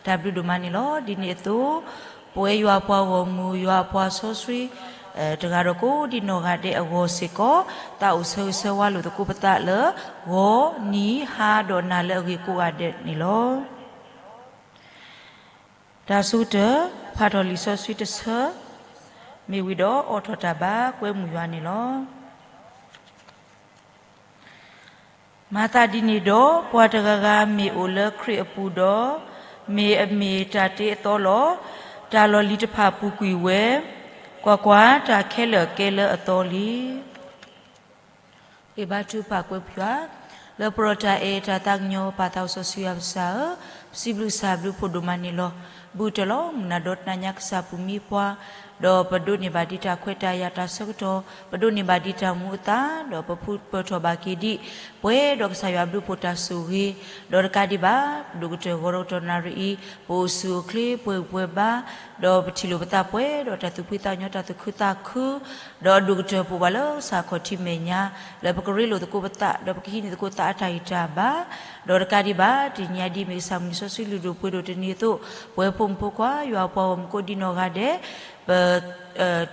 တၢ်ဘျုးဒိၣ်မးန့ၣ်လီၤ. ဒ်န့ၣ်အသိး, ပဝဲယွၤအပှၤဂီၢ်မုၢ် ယွၤအပှၤစီဆှံ တဂၤဒီးကိးဒံနီၢ်ဂၤဒဲးအဂီၢ်စ့ၢ်ကီး, သးအိၣ်ဆၢဂ့ၤဆၢဝါလိာ်သကိးပသးလၢ ဂီၤနံၤဟါဒီးနၤလၢအဂ့ၤကိးဂၤဒဲးန့ၣ်လီၤ. တၢ်ဆိကတၢၢ်, ဖးထီၣ်လံာ်စီဆှံတဆၢ, မ့ၢ်ဝံၤဒီးအိးထီၣ်တၢ်ဘါကွဲမုာ်ယွၤန့ၣ်လီၤ. မၤသးဒ်န့ၣ်ဒီး, ပှၤတဂၤဂၤမ့ၢ်အိၣ်လၢခရံာ်အပူၤဒီး, မ့ၢ်အမ့ၢ်တၢ်တ့အသီလီၤ. တၢ်လီၢ်လံၤတဖၣ်ပူၤကွံာ်ဝဲ, ကွၢ်ကွၢ်, တၢ်ခဲလၢာ်ကဲလၢအသီလံ. ပဘါထုကဖၣ်ကွဲမုာ်ယွၤ, လၢပရိၢ်တၢ်အဲၣ်တၢ်သးကညီၤပာ်သးအိၣ်စီဆှံယွၤပကစၢ်ဧၢ, ပစံးဘျုးကစၢ်ဘျုးဖှိၣ်ဒိၣ်မးန့ၣ်လီၤ. ဘူးတၢၢ်လီၤ မုၢ်နၤဒီတနၤညါကစၢ်ပူၤမံပှၤ, ဒီးပဒိးန့ၢ်ဘၣ်ဒံးတၢ်ခွဲးတၢ်ယာ်တၢ်ဆၢကတီၢ်, ပဒိးန့ၢ်ဘၣ်ဒံးတၢ်မူအသး, ဒီးပဖုပၢၢ်ထီၣ်ဘၣ်က့ၤဒံး ပှဲၤဒီးကစၢ်ယွၤဘျုးဖှိၣ်တၢ်ဆိၣ်ဂ့ၤ, ဒီးတကးဒံးဘၣ်, ဒိၣ်ကတၢၢ်ဂီၤဒီးကတီၢ်နၣ်ရံၣ်အံၤ, ပအိၣ်ဆူၣ်အိၣ်ချ့ပှဲၤဂံၢ်ပှဲၤဘါ, ဒီးပထံၣ်လိာ်ပသးပှဲၤဒီးတၢ်သူၣ်ဖှံသးညီတၢ်သူၣ်ခုသးခု, ဒီးအဒိၣ်ကတၢၢ်ပအိၣ်ဘၣ်လၢကစၢ်ခီၣ်ထံးမဲာ်ညါ, လၢပကရ့လိာ်သကိးပသး, ဒီးပကဟံးန့ၢ်သကိးသးအတၢ်ဂံၢ်တၢ်ဘါ, ဒီးတကးဒံးဘၣ်, တနံၤညါဒ်အမ့ၢ်ကစၢ်မုၢ်နံၤစီဆှံလုၢ်ဒိၣ်ပှ့ၤဒိၣ်တနံၤအသိး, ပဝဲဖိမုၣ်ဖိခွါ ယွၤအပှၤဂီၢ်မုၢ်ကိးဒံနီၢ်ဂၤဒဲး, ပ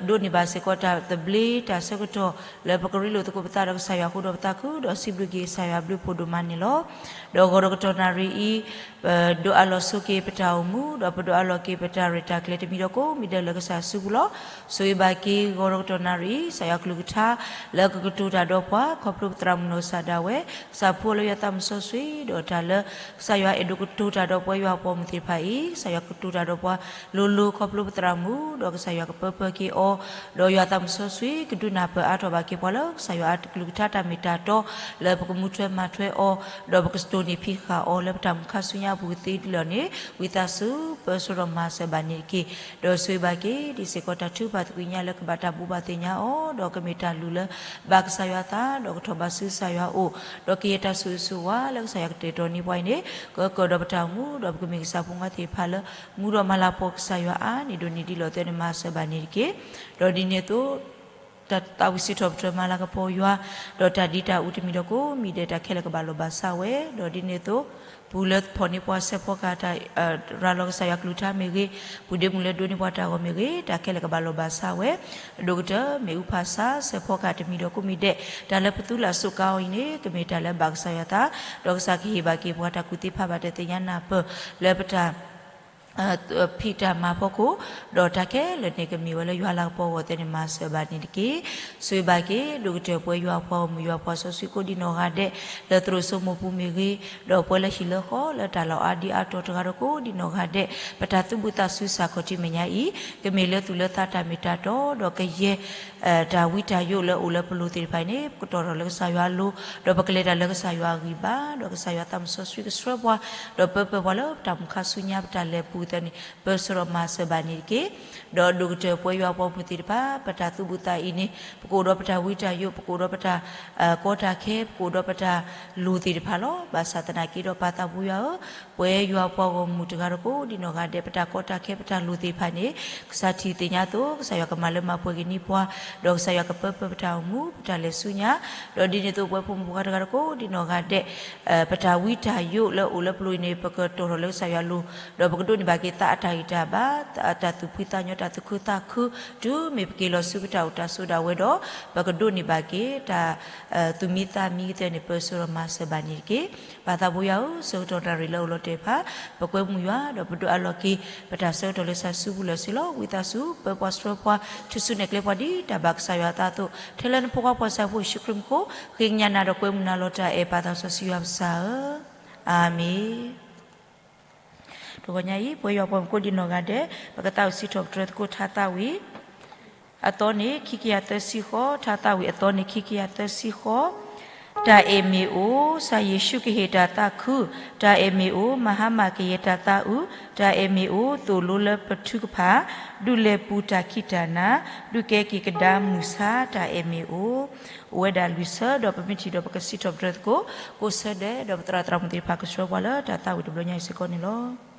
ဒိးန့ၢ်ဘၣ်စ့ၢ်ကီးတၢ်သဘျ့တၢ်ဆၢကတီၢ် လၢပကရ့လိာ်သကိးပသးဒီးကစၢ်ယွၤအဃိဒီးပသးခု, ဒီးစံးဘျုးက့ၤကစၢ်ယွၤဘျုးဖှိၣ်ဒိၣ်မးန့ၣ်လီၤ. ဒီးဂီၤဒီးကတီၢ်နၣ်ရံၣ်အံၤ, ပဒိးအးလီၤဆိက့ၤပတၢ်အိၣ်မူ, ဒီးပဒိးအးလီၤက့ၤပတၢ်ရဲၣ်တၢ်ကျဲၤတမံၤဒီးကိးမံၤဒဲးလၢကစၢ်စုပူၤလီၤ. ဆိၣ်ဂ့ၤဘၣ်က့ၤဂီၤဒီးကတီၢ်နၣ်ရံၣ်အံၤ, ကစၢ်ယွၤကလုၢ်ကထါ လၢကကတိၤတၢ်ဒီးပှၤ ခီဖျိပသရၣ်မုၣ်နီၢ်ကစၢ်ဒၣ်ဝဲ, ကစၢ်ဖိလၢယွၤသးမုၢ်စီဆှံ, ဒီးတၢ်လၢ ကစၢ်ယွၤအဲၣ်ဒိးကတိၤတၢ်ဒီးပဝဲယွၤအပှၤမုၣ်သ့ၣ်တဖၣ်အံၤ, ကစၢ်ယွၤကတိၤတၢ်ဒီးပှၤလိၤလိၤခီဖျိပသရၣ်မုၣ်, ဒီးကစၢ်ယွၤကပၢပၢက့ၤအီၤ, ဒီးယွၤသးမုၢ်စီဆှံ ကဒုးနၢ်ပၢၢ်အါထီၣ်ဘၣ်က့ၤပှၤလၢကစၢ်ယွၤအကလုၢ်ကထါတၢ်မ့ၢ်တၢ်တီ, လၢပကမူထွဲမၤထွဲအီၤ, ဒီးပကတိၢ်န့ၢ်ဖံးဃာ်အီၤလၢပတၢ်မုၢ်ခါဆူညါအပူၤကသ့ဒ်လဲၣ်န့ၣ်, ဝံသးစူၤ ပၢဆှၢဒီးမၤစၢၤဘၣ်န့ၣ်တက့ၢ်. ဒီးဆိၣ်ဂ့ၤဘၣ်က့ၤဒံးစ့ၢ်ကီးတၢ်ထုကဖၣ်သကွံာ်ညါလၢကဘၣ်တၢ်ဘိးဘၣ်သ့ၣ်ညါအီၤ, ဒီးကမ့ၢ်တၢ်လုၢ်လၢ ဘၣ်ကစၢ်ယွၤအသး, ဒီးကထီၣ်ဘးဆူကစၢ်ယွၤအအိၣ်, ဒီးကယဲၢ်တၢ်ဆိၣ်ဂ့ၤဆိၣ်ဝါလၢကစၢ်ယွၤကတဲာ်ကတီၤန့ၢ်ပှၤအံၤန့ၣ်, ကကၢၢ်ဒီးပတၢ်အိၣ်မူ, ဒီးပကမ့ၢ်ကစၢ်ဖိခွါသ့ၣ်တဖၣ်လၢ မူဒီးမၤလၤကပီၤကစၢ်ယွၤအါန့ၢ်ဒိၣ်န့ၢ်ဒံးလီၤသဲန့ၣ် မၤစၢၤဘၣ်န့ၣ်တက့ၢ်. ဒီးဒ်န့ၣ်အသိး တၢ်သးဝံၣ်စံးထီၣ်ပတြၢၤမၤလၤကပီၤယွၤ, ဒီးတၢ်ဒံးတၢ်အူတမံၤဒီးကိးမံၤဒဲး တၢ်ခဲလၢာ်ကဘၣ်လီၤဘၣ်စးဝဲ, ဒီးဒ်န့ၣ်အသိး ပူၤလၢဖီၣ်န့ၢ်ပှၤစဲးဖီကဟၣ်တၢ် ရၤလီၤကစၢ်ယွၤကလုၢ်ကထါမ့ၢ်ဂ့ၤ, ပူၤဒ့မုၣ်လၢဒိးန့ၢ်ပှၤတၢ်ဂီၤမ့ၢ်ဂ့ၤ, တၢ်ခဲလၢာ်ကဘၣ်လီၤဘၣ်စးဝဲ, အဒိၣ်ကတၢၢ်မ့ၣ်အူဖးဆါ စဲးဖီကဟၣ်တမံၤဒီးကိးမံၤဒဲး, တၢ်လၢပသူလၢအစိကါအီၤအံၤန့ၣ် ကမ့ၢ်တၢ်လၢဘၣ်ကစၢ်ယွၤအသး, ဒီးကစၢ်ကဟ့ၣ်ဘၣ်က့ၤပှၤတၢ်ကူၣ်သ့ဖးဘၣ်တသ့ၣ်ညါနၢ်ပၢၢ် လၢပတၢ် ဖံးတၢ်မၤအဖီခိၣ်, ဒီးတၢ်ခဲလၢာ်န့ၣ် ကမ့ၢ်ဝဲလၢယွၤလၤကပီၤအဂီၢ်သဲးန့ၣ် မၤစၢၤဘၣ်န့ၣ်တက့ၢ်. ဆိၣ်ဂ့ၤဘၣ်က့ၤ ဒိၣ်ကတၢၢ်ပဝဲယွၤအပှၤဂီၢ်မုၢ် ယွၤပှၤစီဆှံကိးဒံနီၢ်ဂၤဒဲး, လၢသရိာ်စိမိၢ်ပူၤမ့ၢ်ဂ့ၤ, ဒီးပဝဲလၢဟံၣ်လၢဃီလၢတၢ်လီၢ်အါဒံအါတီၤတဂၤဒီးကိးဒံနီၢ်ဂၤဒဲး, ပတၢ်သူၣ်ဘံၣ်သးစူၤစ့ၢ်ကီး ခီၣ်ထံးမဲာ်ညါအံၤ, ကမ့ၢ်လၢသူၣ်လၢသးတၢ်မ့ၢ်တၢ်တီ, ဒီးကယဲၢ် တၢ်ဝံတၢ်ယိးလၢအိၣ်လၢပလိၤသ့ၣ်တဖၣ်အံၤန့ၣ် ပကတီၢ်ထီၣ်လၢကစၢ်ယွၤအလိၤ, ဒီးပကလဲၤတၢ်လၢကစၢ်ယွၤအဂံၢ်ဘါ, ဒီးကစၢ်ယွၤသးမုၢ်စီဆှံကဆှၢပှၤ, ဒီးပၢပၢပှၤလၢပတၢ်မုၢ်ခါဆူညါပတၢ်လဲၤပူၤသ့ၣ်န့ၣ် ပၢဆှၢဒီးမၤစၢၤဘၣ်န့ၣ်တက့ၢ်. ဒီးဒိၣ်ကတၢၢ်ပဝဲယွၤအပှၤမုၣ်သ့ၣ်တဖၣ် ပတၢ်သူၣ်ဘံၣ်သးအံၤန့ၣ် ပကအိၣ်ဒီးပတၢ်ဝံတၢ်ယိး, ပကအိၣ်ဒီးပတၢ် ကီတၢ်ခဲ, ပကအိၣ်ဒီးပတၢ်လိၤသ့ၣ်တဖၣ်လီၤ. ဘၣ်ဆၣ်သနာ်က့ဒီးပၢ်သးဘိယွၤဧၢ, ပဝဲယွၤအပှၤဂီၢ်မုၢ်တဂၤဒီးကိးဒံနီၢ်ဂၤဒဲး ပတၢ်ကီတၢ်ခဲ ပတၢ်လိၤသ့ၣ်တဖၣ်န့ၣ် ကစၢ်ထံၣ်သ့ၣ်ညါအသိး ကစၢ်ယွၤကမၤလၢမၤပှဲၤက့ၤန့ၢ်ပှၤ, ဒီးကစၢ်ယွၤကပၢပၢပတၢ်အိၣ်မူ ပတၢ်လဲၤဆူညါ, ဒီးဒ်န့ၣ်အသိး ပဝဲဖိမုၣ်ဖိခွါတဂၤဒီးကိးဒံနီၢ်ဂၤဒဲး ပတၢ်ဝံတၢ်ယိးလၢအိၣ်လၢပလိၤအံၤန့ၣ် ပကတီၢ်ထီၣ်လၢကစၢ်ယွၤအလိၤ, ဒီးပကဒိးန့ၢ်ဘၣ်က့ၤသးအတၢ်ဂံၢ်တၢ်ဘါ, တၢ်သူၣ်ဖှံသးညီ တၢ်သူၣ်ခုသးခု, တုၤမ့ၢ်ပက့ၤလီၤဆူပတၢ်အိၣ်တၢ်ဆိးဒၣ်ဝဲဒီး ပကဒိးန့ၢ်ဘၣ်က့ၤတၢ် သူၣ်မံသးမံကသ့န့ၣ် ပၢဆှၢဒီးမၤစၢၤဘၣ်န့ၣ်တက့ၢ်. ပၢ်သးဘိယွၤဧၢ, ဆၢကတီၢ်နၣ်ရံၣ်လၢအိၣ်လီၤတဲာ်တဖၣ် ပကွဲမုာ်ယွၤ ဒီးပဒိးအးလီၤက့ၤ ပတၢ်ဆၢကတီၢ်လၢကစၢ်စုပူၤလၢာ်စ့ၢ်လီၤ. ဝံသးစူၤ ပၢပှၤဆှၢပှၤ ထုးစုနဲၣ်ကျဲပှၤဒ်တၢ်ဘၣ်ကစၢ်ယွၤအသးအသိး, ထဲလၢနဖိခွါပှၤစၢ်ဖိယ့ၣ်ၡူးခရံာ်မူခိၣ် ဃ့ကညးနၤဒီးကွဲမုာ်နၤလီၤတၢ်အဲၣ် ပၢ်သးစီဆှံယွၤပကစၢ်ဧၢ, အၤမ့ၣ်. တဂီၤညါအံၤ ပဝဲယွၤပှၤမုၣ်ကိးဒံနီၢ်ဂၤဒဲး ပကသးဝံၣ်စံးထီၣ်ပတြၢၤသကိးထါသးဝံၣ် အသီန့ၣ် ခံကယၤသၢဆံဃီ, ထါသးဝံၣ်အသီန့ၣ် ခံကယၤသၢဆံဃီ, တၢ်အဲၣ်မ့ၣ်အူ, ကစၢ်ယ့ၣ်ၡူးကဟ့ၣ်တၢ်သးခု, တၢ်အဲၣ်မ့ၣ်အူ, မၤဟါမၢ်ကယဲၢ်တၢ်သးအုး, တၢ်အဲၣ်မ့ၣ်အူ, သိၣ်လိလၢပထုကဖၣ်, ဒုးလဲၤပူၤတၢ်ခံးတၢ်နၤ, ဒုးကဲက့ၤကဒါမုၢ်ဆါ, တၢ်အဲၣ်မ့ၣ်အူ. အိၣ်ဝဲဒၣ်လွံၢ်ဆၢ ဒီးပမ့ၢ်ထံၣ်ဒီးပကစံးထီၣ်ပတြၢၤသကိး ကိးဆၢဒဲး, ဒီးပသရၣ်သရၣ်မုၣ်သ့ၣ်တဖၣ်ကဆှၢပှၤလၢတၢ်သးဝံၣ်တဘျီညါအံၤစ့ၢ်ကီးန့ၣ်လီၤ.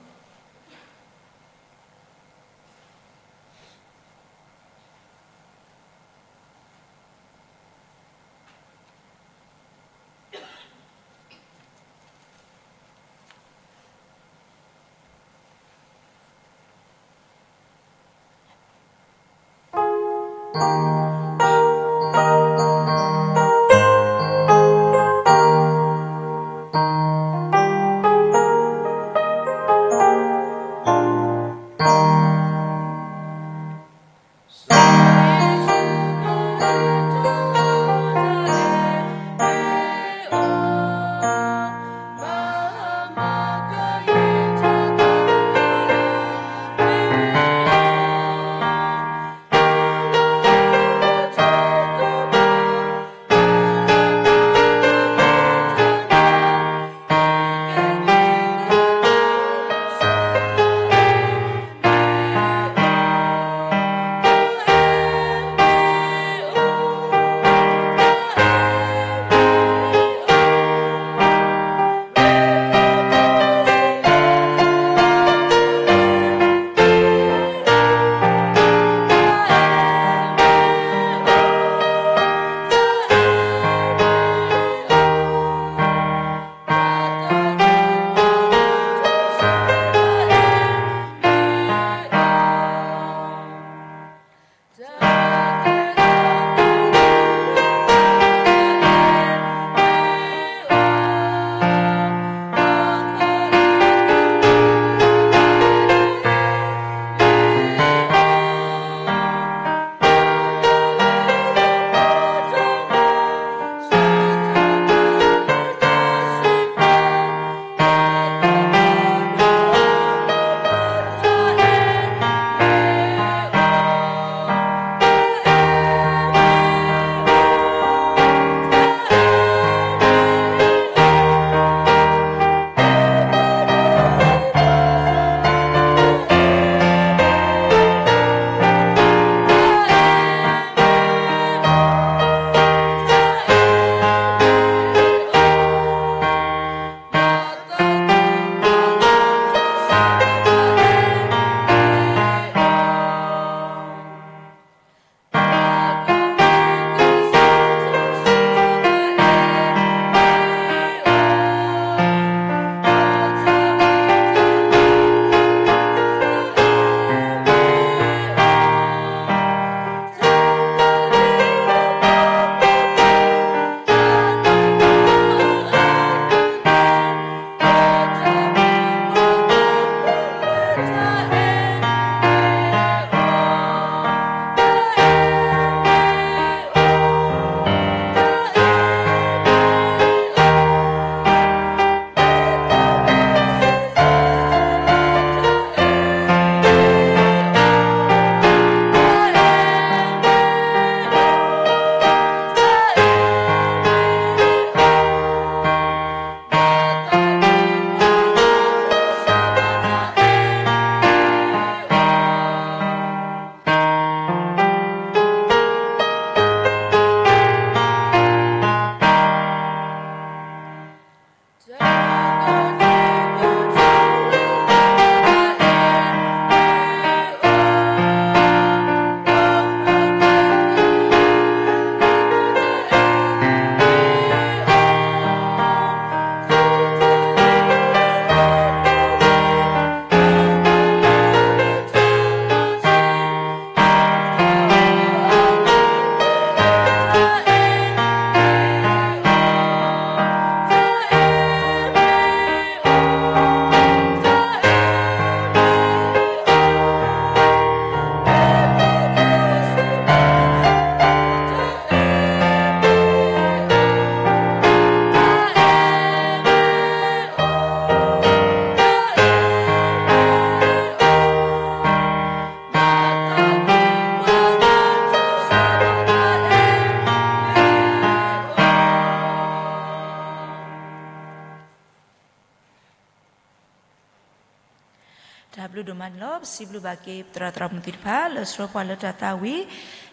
တၢ်ဘျုးဒိၣ်မးန့ၣ်လီၤ. ပစံးဘျုးဘၣ်က့ၤ ပသရၣ်သရၣ်မုၣ်သ့ၣ်တဖၣ် လၢဆှၢပှၤလၢတၢ်သးဝံၣ်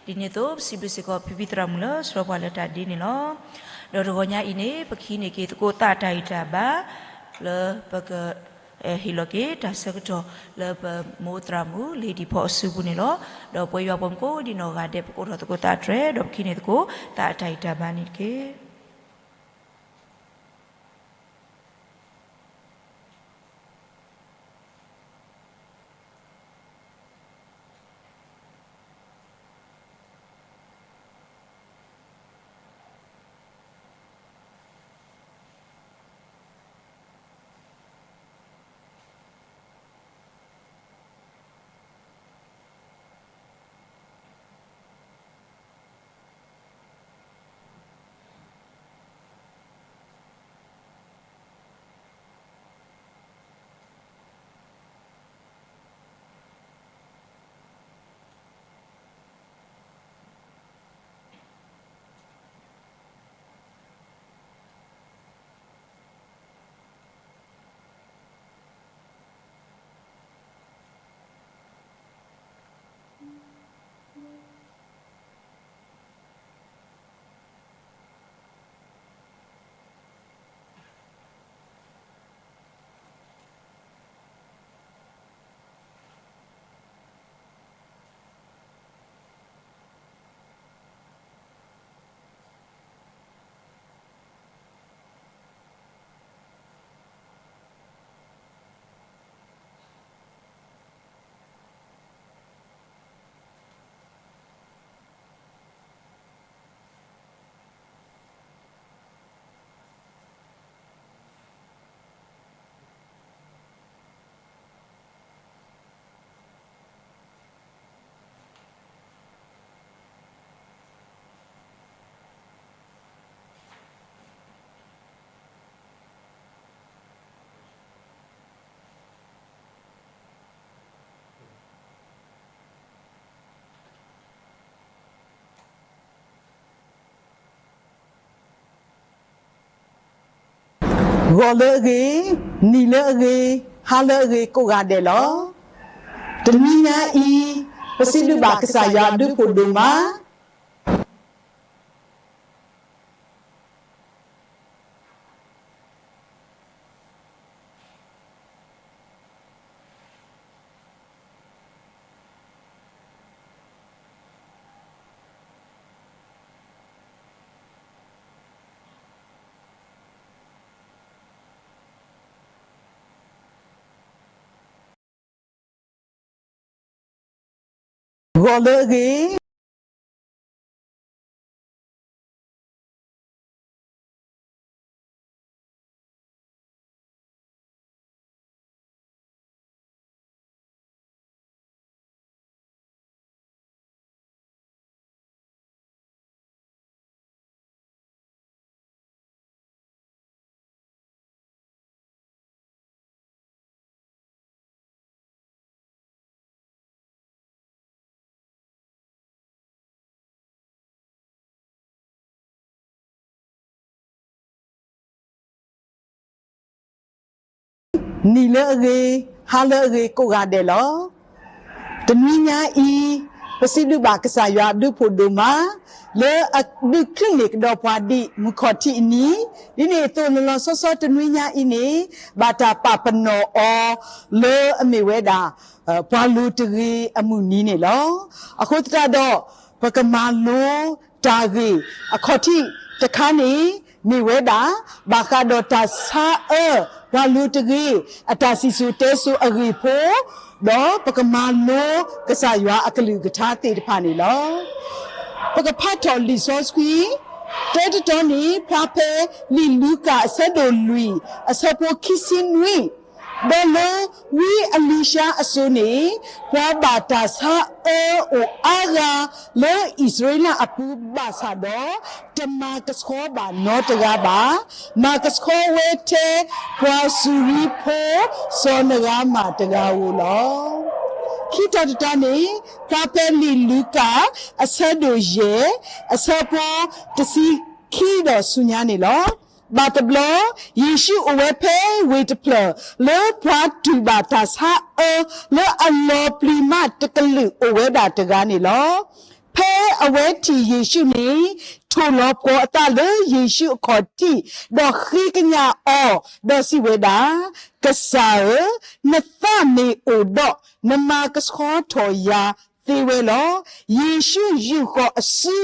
ဒ်န့ၣ်အသိး ပစံးဘျုးစ့ၢ်ကီး ဖံဖံသရၣ်မုၣ်လၢဆှၢပှၤလၢတၢ်ဒ့န့ၣ်လီၤ. ဒီးတဂီၤညါအံၤန့ၣ် ပကဟံးန့ၢ်က့ၤသကိးသးအတၢ်ဂံၢ်တၢ်ဘါ လၢပက ဟ့ၣ်လီၤက့ၤတၢ်ဆၢကတီၢ်လၢပမိၢ်သရၣ်မုၣ် လ့ၤဒံၣ်ဖီအစုပူၤန့ၣ်လီၤ. ဒီးပဝဲယွၤပှၤမူကိးဒံနီၢ်ဂၤဒဲး ပကအိးထီၣ်သကိးသးတြဲၤ ဒီးပကဟံးန့ၢ်သကိးသးအတၢ်ဂံၢ်တၢ်ဘါန့ၣ်တက့ၢ်. တၢ်ဘျုးဒိၣ်မးလီၤ. ဂီၤလၢအဂ့ၤ, နံၤလၢအဂ့ၤ, ဟါလၢအဂ့ၤကိးဂၤဒဲးလီၤ. တနွံညါအံၤ ပစံးဘျုးဘၣ်ကစၢ်ယွၤအဘျုးဖှိၣ်ဒိၣ်မး ဂီၤလၢအဂ့ၤ, နံၤလၢအဂ့ၤ, ဟါလၢအဂ့ၤကိးဂၤဒဲးလီၤ. တနွံညါအံၤ ပစံးဘျုးဘၣ်ကစၢ်ယွၤအဘျုးဖှိၣ်ဒိၣ်မး လၢအဒုးချုးန့ၢ်ကဒီးပှၤဒံးမုၢ်ခီၣ်ထံးအနံၤ, ဒ်န့ၣ်အသိးလီၤလီၤဆီဆီတနွံညါအံၤန့ၣ် ဘၣ်တၢ်ပာ်ပနီၣ်အီၤ လၢအမ့ၢ်ဝဲဒၣ် ပှၤလိၤတဂ့ၤအမုၢ်နံၤန့ၣ်လီၤ. အဃိသတးဒီး ပကမၤလိတၢ်ဂ့ၢ်အခီၣ်ထံးတခါန့ၣ် မ့ၢ်ဝဲဒၣ် ဘၣ်ဃးဒီးတၢ်ဆါအၢ ပှၤလိၤတဂ့ၤ အတၢ်စံၣ်စိၤတဲစိၤအဂ့ၢ်ဖိ, ဒီးပကမၤလိကစၢ်ယွၤအကလုၢ်ကထါသ့ၣ်တဖၣ်န့ၣ်လီၤ. ပကဖးထီၣ်လံာ်စီဆှံ တၢတတီၤန့ၣ် ဖျါဖဲလံာ်လူၤကၣ်အဆၢဒိၣ်လွံၢ် အဆၢဖိခံဆံနွံ ဒီးလၢဝံအလံၤၡါအစိၤန့ၣ် ပှၤဘၣ်တၢ်ဆါအၢအိၣ်အါဂၤ လၢအံၣ်စရ့လးအပူၤဘၣ်ဆၣ်ဒီး တမၤကဆှီဘၣ်နီတဂၤဘၣ်. မၤကဆှီဝဲထဲပှၤစူၤရံဖိ စီၤနဃါမၣ်တဂၤဧိၤလီၤ. ခံတီၤတတီၤန့ၣ် ဖျါဖဲလံာ်လူၤကၣ် အဆၢဒိၣ်ယဲၢ် အဆၢဖိတဆံခံဒီးဆူညါန့ၣ်လီၤ. ဘၣ်တဘျီ ယ့ၣ်ၡူးအိၣ်ဝဲဖဲဝ့ၢ်တဖျၢၣ် လၢပှၤတူၢ်ဘၣ်တၢ်ဆါအၢ လၢအလီၤပျံၤမးတကလုာ်အိၣ်ဝဲဒၣ်တဂၤန့ၣ်လီၤ. ဖဲအဝဲထံၣ်ယ့ၣ်ၡူးန့ၣ် ထိၣ်လီၤပှီၤအသးလၢယ့ၣ်ၡူးအခီၣ်ထံး ဒီးဃ့ကညးအီၤ ဒီးစံးဝဲဒၣ်, ကစၢ်ဧၢ, နသးမ့ၢ်အိၣ်ဒီး နမၤကဆှီထီၣ်ယၤသ့ဝဲလီၤ. ယ့ၣ်ၡူးယူာ်ဃီၤအစု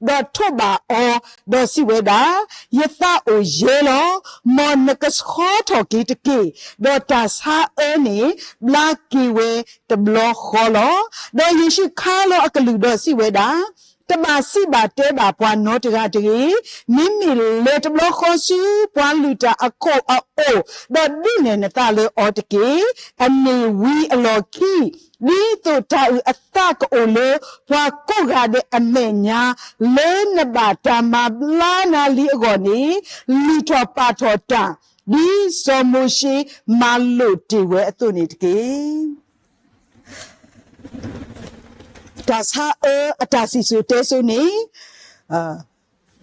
ဒီးထိးဘၣ်အီၤ, ဒီးစံးဝဲဒၣ်, ယသးအိၣ်ယဲလီၤ. မ်နကဆှီထီၣ်က့ၤတက့ၢ်. ဒီးတၢ်ဆါအၢန့ၣ် ဘျါက့ၤဝဲတဘျီဃီလီၤ. ဒီးယ့ၣ်ၡူးခါလီၤအကလုၢ်ဒီးစံးဝဲဒၣ်, တဘၣ်စံးဘၣ်တဲဘၣ်ပှၤနီတဂၤတဂ့ၤ. မ့မ့ၢ်လဲၤတဘျီဃီဆူပှၤလုၢ်တၢ်အခိၣ်အအိၣ်, ဒီးဒုးနဲၣ်နသးလၢအီၤတက့ၢ်. အန့ၣ်ဝံၤအလီၢ်ခံ ဒ်သိးတၤအုးအသးကအိၣ်လၢပှၤကိးဂၤဒဲးအမဲာ်ညါ, လၢနဘၣ်တၢ်မၤဘျါနၤလံအဂီၢ်န့ၣ်, လုၢ်ထီၣ်ပာ်ထီၣ်တၢ်, ဒ်စီၤမိၤၡ့မၤလိာ်တ့ၢ်ဝဲအသိးန့ၣ်တက့ၢ်. တၢ်ဆါအၢအတၢ်စံၣ်စိၤတဲစိၤန့ၣ်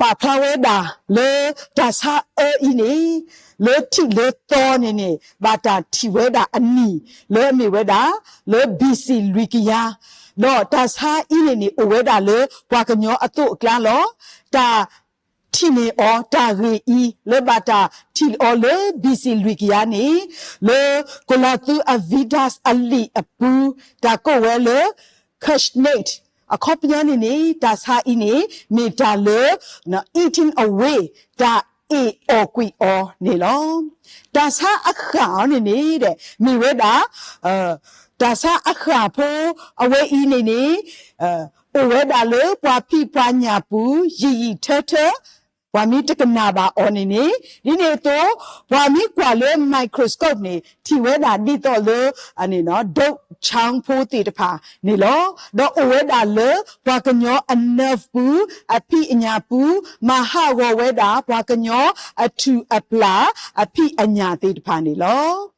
ပာ်ဖျါဝဲဒၣ်လၢတၢ်ဆါအၢအံၤန့ၣ် လၢထံးလၢသီန့ၣ်န့ၣ် ဘၣ်တၢ်ထံၣ်ဝဲဒၣ်အနံၣ် လၢအမ့ၢ်ဝဲဒၣ် လၢ ဘီၣ်စံၣ် လွံၢ်ကယၤ, ဒီးတၢ်ဆါအံၤန့ၣ်န့ၣ် အိၣ်ဝဲဒၣ်လၢပှၤကညီအသိးအကျါလီၤ. တၢ်ထံၣ်န့ၢ်အီၤတၢ်ဂ့ၢ်အံၤ လၢဘၣ်တၢ်ထံၣ်အီၤလၢ ဘီၣ်စံၣ် လွံၢ်ကယၤန့ၣ် လၢကိလၤသူအ Vedas အလံာ်အပူၤ တၢ်ကိးဝဲလၢ Kushite အခီပညီန့ၣ်န့ၣ် တၢ်ဆါအံၤန့ၣ် မ့ၢ်တၢ်လၢ eating away တၢ်အ့ၣ်အီၣ်ကွံာ်အီၤန့ၣ်လီၤ. တၢ်ဆါအဃၣ်အီၤန့ၣ်န့ၣ် မ့ၢ်ဝဲဒၣ် တၢ်ဆါအဃၣ်ဖိအဝဲအံၤန့ၣ်န့ၣ် အိၣ်ဝဲဒၣ်လၢပှၤဖံးပှၤညၣ်ပူၤ ယံာ်ယံာ်ထၢထၢ ပှၤမ့ၢ်တကနၣ်ဘၣ်အီၤန့ၣ်န့ၣ် ဒ်န့ၣ်အသိး ပှၤမ့ၢ်ကွၢ်လၢ microscope န့ၣ် ထံၣ်ဝဲဒၣ်ဒ်သိးလၢ ဒိးဆၣ်ဖိသ့ၣ်တဖၣ်န့ၣ်လီၤ. ဒီးအိၣ်ဝဲဒၣ်လၢပှၤကညီအ nerve ပူၤ အဖံးအညၣ်ပူၤ မၤဟးဂီၤဝဲဒၣ်ပှၤကညီအထူၣ်အပျၢ် အဖံးအညၣ်သ့ၣ်တဖၣ်န့ၣ်လီၤ.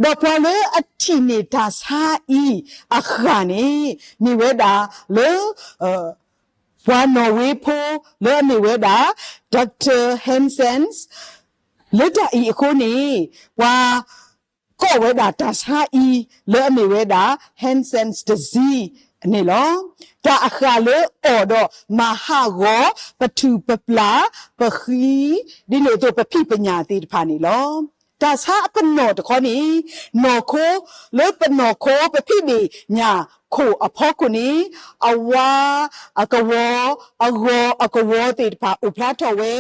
ဒီးပှၤလၢအထံၣ်န့ၢ်တၢ်ဆါအံၤအဃၣ်န့ၣ် မ့ၢ်ဝဲဒၣ်လၢ ပှၤနီၣ်ဝ့ဖိလၢအမ့ၢ်ဝဲဒၣ် Doctor Hansen လၢတၢ်အံၤအဃိန့ၣ် ပှၤကိးဝဲဒၣ်တၢ်ဆါအံၤ လၢအမ့ၢ်ဝဲဒၣ် Hansen's disease န့ၣ်လီၤ. တၢ်အဃၣ်လၢအီၣ်ဒီးမၤဟးဂီၤ ပထူၣ်ပပျၢ် ပဃံ ဒ်န့ၣ်အသိးပဖံးပညၣ်သ့ၣ်တဖၣ်န့ၣ်လီၤ. တၢ်ဆါအပနီၣ်တခီန့ၣ် နီၢ်ခိ လၢပနီၢ်ခိပဖံးဘ့ၣ်ညၣ်ခိၣ်အဖီခိၣ်န့ၣ် အဝါအကဝီၤ အဂီၤအကဝီၤသ့ၣ်တဖၣ်အိၣ်ဖျါထီၣ်ဝဲ,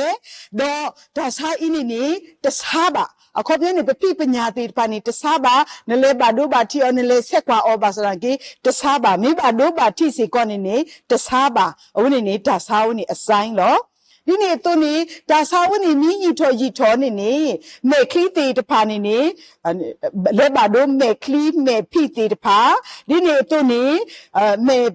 ဒီးတၢ်ဆါအံၤန့ၣ်န့ၣ် တဆါဘၣ်. အခီပညီန့ၣ် ပဖံးပညၣ်သ့ၣ်တဖၣ်န့ၣ် တဆါဘၣ်, နလဲၤဘၣ်ဒိဘၣ်ထံးအီၤ နလဲၤဆဲးကွၢ်အီၤဘၣ်ဆၣ်သနာ်က့ တဆါဘၣ်. မ့ၢ်ဘၣ်ဒိဘၣ်ထံးစ့ၢ်ကီးန့ၣ်န့ၣ် တဆါဘၣ်. အဝဲန့ၣ်န့ၣ် တၢ်ဆါဝဲန့ၣ်အ sign လီၤ. ဒ်န့ၣ်အသိးန့ၣ် တၢ်ဆါဝဲန့ၣ်မ့ၢ်ယံာ်ထီၣ်ယံာ်ထီၣ်န့ၣ်န့ၣ် မဲာ်ချံသ့ၣ်တဖၣ်န့ၣ်န့ၣ် လဲၤဘၣ်ဒိမဲာ်ချံမဲာ်ဖံးသ့ၣ်တဖၣ်, ဒ်န့ၣ်အသိးန့ၣ် မဲာ်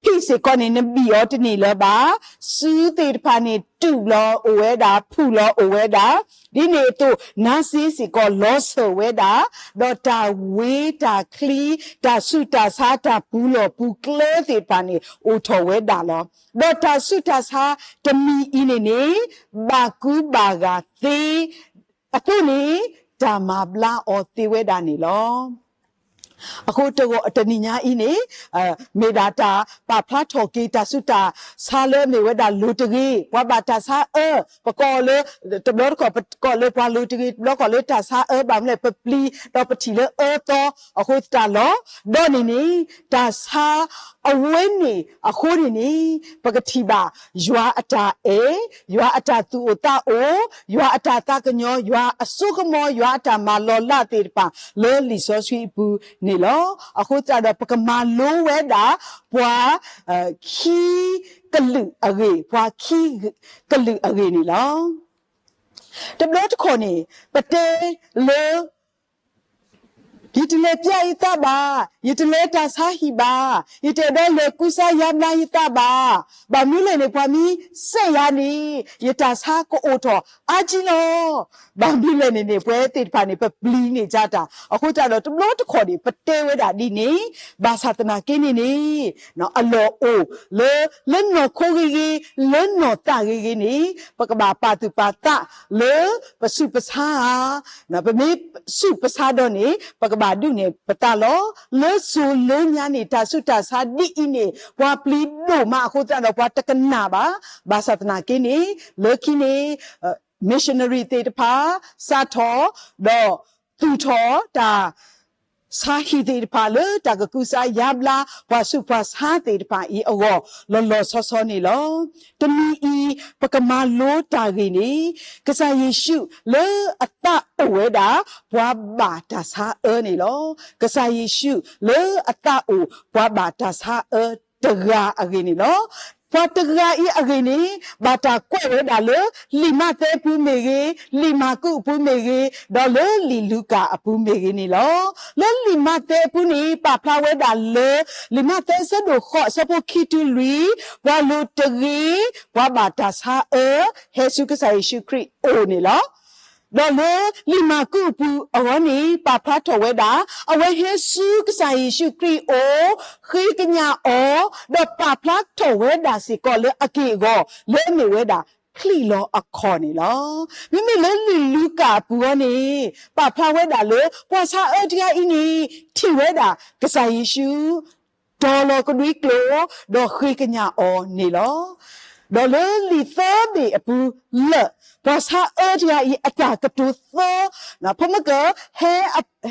ဖံးစ့ၢ်ကီးန့ၣ် နဘံၣ်အီၤတန့ၢ်လၢၤဘၣ်. စုသ့ၣ်တဖၣ်န့ၣ် တုာ်လီၤအိၣ်ဝဲဒၣ် ဖုၣ်လီၤအိၣ်ဝဲဒၣ်, ဒ်န့ၣ်အသိး နါစ့စ့ၢ်ကီးလီၤစၢၤဝဲဒၣ်, ဒီးတၢ်ဝ့တၢ်ချံ တၢ်ဆူးတၢ်ဆါ တၢ်ပူၤလီၢ်ပူၤကျဲသ့ၣ်တဖၣ်န့ၣ် အိၣ်ထီၣ်ဝဲဒၣ်လီၤ. ဒီးတၢ်ဆူးတၢ်ဆါတမံၤအံၤန့ၣ်န့ၣ် ဘၣ်ကူဘၣ်ဂာ်သ့အသိးန့ၣ် တၢ်မၤဘျါအီၤသ့ဝဲဒၣ်န့ၣ်လီၤ. အဃိတနံၤညါအံၤန့ၣ် မ့ၢ်ဒၣ်တၢ်ပာ်ဖျါထီၣ်က့ၤ တၢ်ဆူးတၢ်ဆါလၢအမ့ၢ်ဝဲဒၣ် လိၤတဂ့ၤ, ပှၤဘၣ်တၢ်ဆါအၢ, ပကိးအီၤလၢ တဘျီတခီၣ် ပကိးလၢပှၤလိၤတဂ့ၤ, တဘျီတခီၣ်လၢတၢ်ဆါအၢ ဘၣ်မနုၤလဲၣ် ပပျံၤဒီးပထံၣ်လၢအၢသီအဃိသတးလီၤ. ဒီးန့ၣ်န့ၣ် တၢ်ဆါအဝဲန့ၣ်အဃိန့ၣ်န့ၣ် ပကထံၣ်ဘၣ် ယွၤအတၢ်အဲၣ်, ယွၤအတၢ်သူၣ်အိၣ်သးအိၣ်, ယွၤအတၢ်သးကညီၤ, ယွၤအစိကမီၤ, ယွၤအတၢ်မၤလီၤလးသ့ၣ်တဖၣ် လၢလံာ်စီဆှံအပူၤန့ၣ်လီၤ. အဃိသတးဒီး ပကမၤလိဝဲဒၣ် ပှၤ ခံကလုာ်အဂ့ၢ်, ပှၤခံကလုာ်အဂ့ၢ်န့ၣ်လီၤ. တဘျီတခီၣ်န့ၣ် ပတဲလၢ ယတလဲၤပျၢ်ယသးဘၣ်, ယတလဲၤတၢ်ဆါဟံၣ်ဘၣ်, ယတအဲၣ်ဒိးလဲၤကူစါယါဘျါယသးဘၣ်, ဘၣ်မနုၤလဲၣ်န့ၣ် ပှၤမ့ၢ်စဲးယၤန့ၣ် ယတၢ်ဆါကအိၣ်ထီၣ်အါကံလီၤ. ဘၣ်မနုၤလဲၣ်န့ၣ်န့ၣ် ပဝဲသ့ၣ်တဖၣ်န့ၣ် ပပျံၤန့ၢ်ကတၢ်. အဃိသတးဒီး တဘျီတခီၣ်န့ၣ် ပတဲဝဲဒၣ်ဒ်န့ၣ် ဘၣ်ဆၣ်သနာ်က့န့ၣ်န့ၣ် အလီၢ်အိၣ်လၢ လၢနီၢ်ခိဂ့ၤဂ့ၤ လၢနီၢ်သးဂ့ၤဂ့ၤန့ၣ် ပကဘၣ်ပာ်သူၣ်ပာ်သးလၢပဆူးပဆါဧါ. ပမ့ၢ်ဆူးပဆါဒီးန့ၣ် ပကဘၣ်ဒုးနဲၣ်ပသးလီၤ. လၢစိၤလၢညါန့ၣ် တၢ်ဆူးတၢ်ဆါဒ်အံၤန့ၣ် ပှၤပျံၤဒိၣ်မးအဃိသတးဒီး ပှၤတကနၣ်ဘၣ်. ဘၣ်ဆၣ်သနာ်က့န့ၣ် လၢခံန့ၣ် missionary သ့ၣ်တဖၣ် စးထီၣ် ဒီးသူၣ်ထီၣ်တၢ် ဆါဟံၣ်သ့ၣ်တဖၣ်လၢတၢ်ကကူစါယါဘျါ ပှၤဆူးပှၤဆါသ့ၣ်တဖၣ်အံၤအဂီၢ် လီၤလီၤဆီဆီန့ၣ်လီၤ. တနံၤအံၤ ပကမၤလိတၢ်ဂ့ၢ်န့ၣ် ကစၢ်ယ့ၣ်ၡူးလၢအသးအိၣ်ဝဲဒၣ် ပှၤဘၣ်တၢ်ဆါအၢန့ၣ်လီၤ. ကစၢ်ယ့ၣ်ၡူးလၢအသးအိၣ် ပှၤဘၣ်တၢ်ဆါအၢတဂၤအဂ့ၢ်န့ၣ်လီၤ. ပှၤတဂၤအံၤအဂ့ၢ်န့ၣ် ဘၣ်တၢ်ကွဲးဝဲဒၣ်လၢ လံာ်မးသဲအပူၤမ့ၢ်ဂ့ၤ, လံာ်မၢ်ကူးအပူၤမ့ၢ်ဂ့ၤ, ဒီးလၢလံာ်လူၤကၣ်အပူၤမ့ၢ်ဂ့ၤန့ၣ်လီၤ. လၢလံာ်မးသဲအပူၤန့ၣ် ပာ်ဖျါဝဲဒၣ်လၢ လံာ်မးသဲအဆၢဒိၣ်ဃိး အဆၢဖိခံတုၤလွံၢ်, ပှၤလိၤတဂ့ၤ, ပှၤဘၣ်တၢ်ဆါအၢ ဟဲဆူကစၢ်ယ့ၣ်ၡူးခရံာ်အအိၣ်န့ၣ်လီၤ. ဒီးလၢလံာ်မၢ်ကူးအပူၤအဂီၢ်န့ၣ် ပာ်ဖျါထီၣ်ဝဲဒၣ် အဝဲဟဲဆူကစၢ်ယ့ၣ်ၡူးခရံာ်အအိၣ်, ဃ့ကညးအီၤ, ဒီးပာ်ဖျါထီၣ်ဝဲဒၣ်စ့ၢ်ကီးလၢအက့ၢ်အဂီၤ လၢအမ့ၢ်ဝဲဒၣ် ချံးလီၤအခီၣ်န့ၣ်လီၤ. မ့မ့ၢ်လၢလံာ်လူၤကၣ်အပူၤအဂီၢ်န့ၣ် ပာ်ဖျါဝဲဒၣ်လၢ ပှၤဆါအၢတဂၤအံၤန့ၣ် ထံၣ်ဝဲဒၣ်ကစၢ်ယ့ၣ်ၡူး တီၤလီၤကဒွံကျိာ် ဒီးဃ့ကညးအီၤန့ၣ်လီၤ. ဒီးလၢလံာ်သၢဘ့ၣ်အပူၤလၢာ် ပှၤဆါအၢတဂၤအံၤအတၢ်ကတိၤသၢ, ဖိမုၣ်က ဟဲ,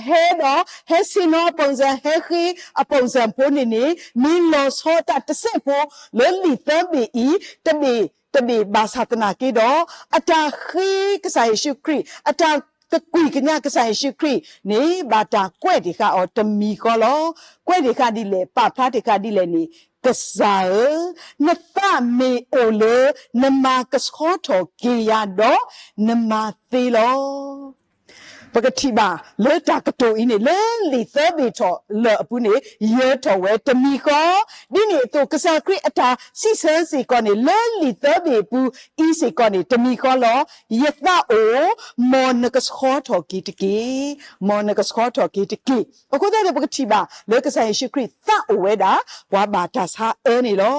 ဟဲဒီး ဟဲဆ့ၣ်နီၤအ ပုံစံ, ဟဲဃ့အ ပုံစံ ဖိန့ၣ်န့ၣ် မ့ၢ်လီၤဆီတၢ်တစဲးဖိ လၢလံာ်သၢဘ့ၣ်အံၤ တဘ့ၣ်တဘ့ၣ်ဘၣ်ဆၣ်သနာ်က့ဒီး အတၢ်ဃ့ကစၢ်ယ့ၣ်ၡူးခရံာ် အတၢ်ကကွံာ်ကညးကစၢ်ယ့ၣ်ၡူးခရံာ်န့ၣ် ဘၣ်တၢ်ကွဲးတ့ၢ်ဃာ်အီၤတမံၤဃီလီၤ. ကွဲးတ့ၢ်ဃာ်ဒ်လဲၣ်, ပာ်ဖျါတ့ၢ်ဃာ်ဒ်လဲၣ်န့ၣ်, ကစၢ်ဧၢ, နသးမ့ၢ်အိၣ်လၢ နမၤကဆှီထီၣ်က့ၤယၤဒီး နမၤသ့လီၤ. ပကထံၣ်ဘၣ်လၢတၢ်ကတိၤအံၤန့ၣ် လၢလံာ်သၢဘ့ၣ်ထီၣ်လၢာ်အပူၤန့ၣ် ယၢၤထီၣ်ဝဲတမံၤဃီ, ဒ်န့ၣ်အသိး ကစၢ်ခရံာ်အတၢ်စံးဆၢစ့ၢ်ကီးန့ၣ် လၢလံာ်သၢဘ့ၣ်အပူၤအံၤစ့ၢ်ကီးန့ၣ် တမံၤဃီလီၤ. ယသးအိၣ်, မ်နကဆှီထီၣ်က့ၤတက့ၢ်. မ်နကဆှီထီၣ်က့ၤတက့ၢ်. အဃိသတးဒီး ပကထံၣ်ဘၣ်လၢကစၢ်ယ့ၣ်ၡူးခရံာ်သးအိၣ်ဝဲဒၣ် ပှၤဘၣ်တၢ်ဆါအၢန့ၣ်လီၤ.